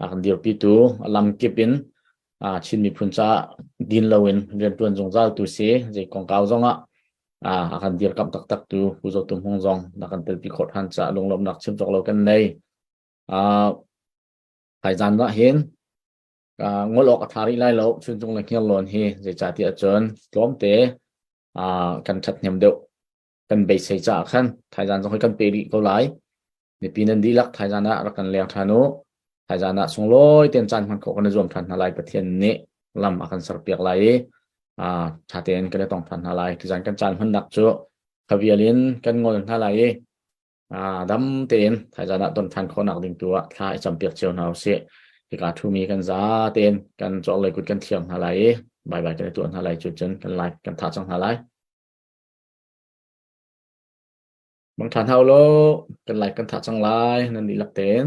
a kan dirpitu lamkip in Chin miphun caah din loin rianṭuan zungzal tu si zei kongkau zongah a kan dirkamh taktak tu Pu Zo Tum Hmung zong na kan telpi khawh ṭhan caah lunglawmhnak chim cawk lo kan nei. Thaizan ah hin ngol awk a ṭha rih lai lo Chuncung le Hngirlawn hi zeicahtiah cun tlawmte kan ṭhathnem deuh kan beisei caah khan thaizan zong hi kan pe rih ko lai. Mipi nan dihlak thaizan ah rak kan leng ṭhan u. Thaizan ah sunglawi tein caan hman khawh kan i zuam ṭhan hna lai. Pathian nih lam a kan serpiak lai i ṭha tein kan i tong ṭhan hna lai. Tuzan kan caan hmannak cu khavial in kan ngol hna lai i dam tein thaizan ah ton ṭhan khawhnak ding tu ah thla i campiak cio hna usih. Hika ṭhumi kan za tein kan cawk kut kan thiam hna lai i bye bye kan i tuah hna lai cu cun kan live kan thah cang hna lai. Mangṭha hna u law kan live kan thah cang lai nan dihlak tein.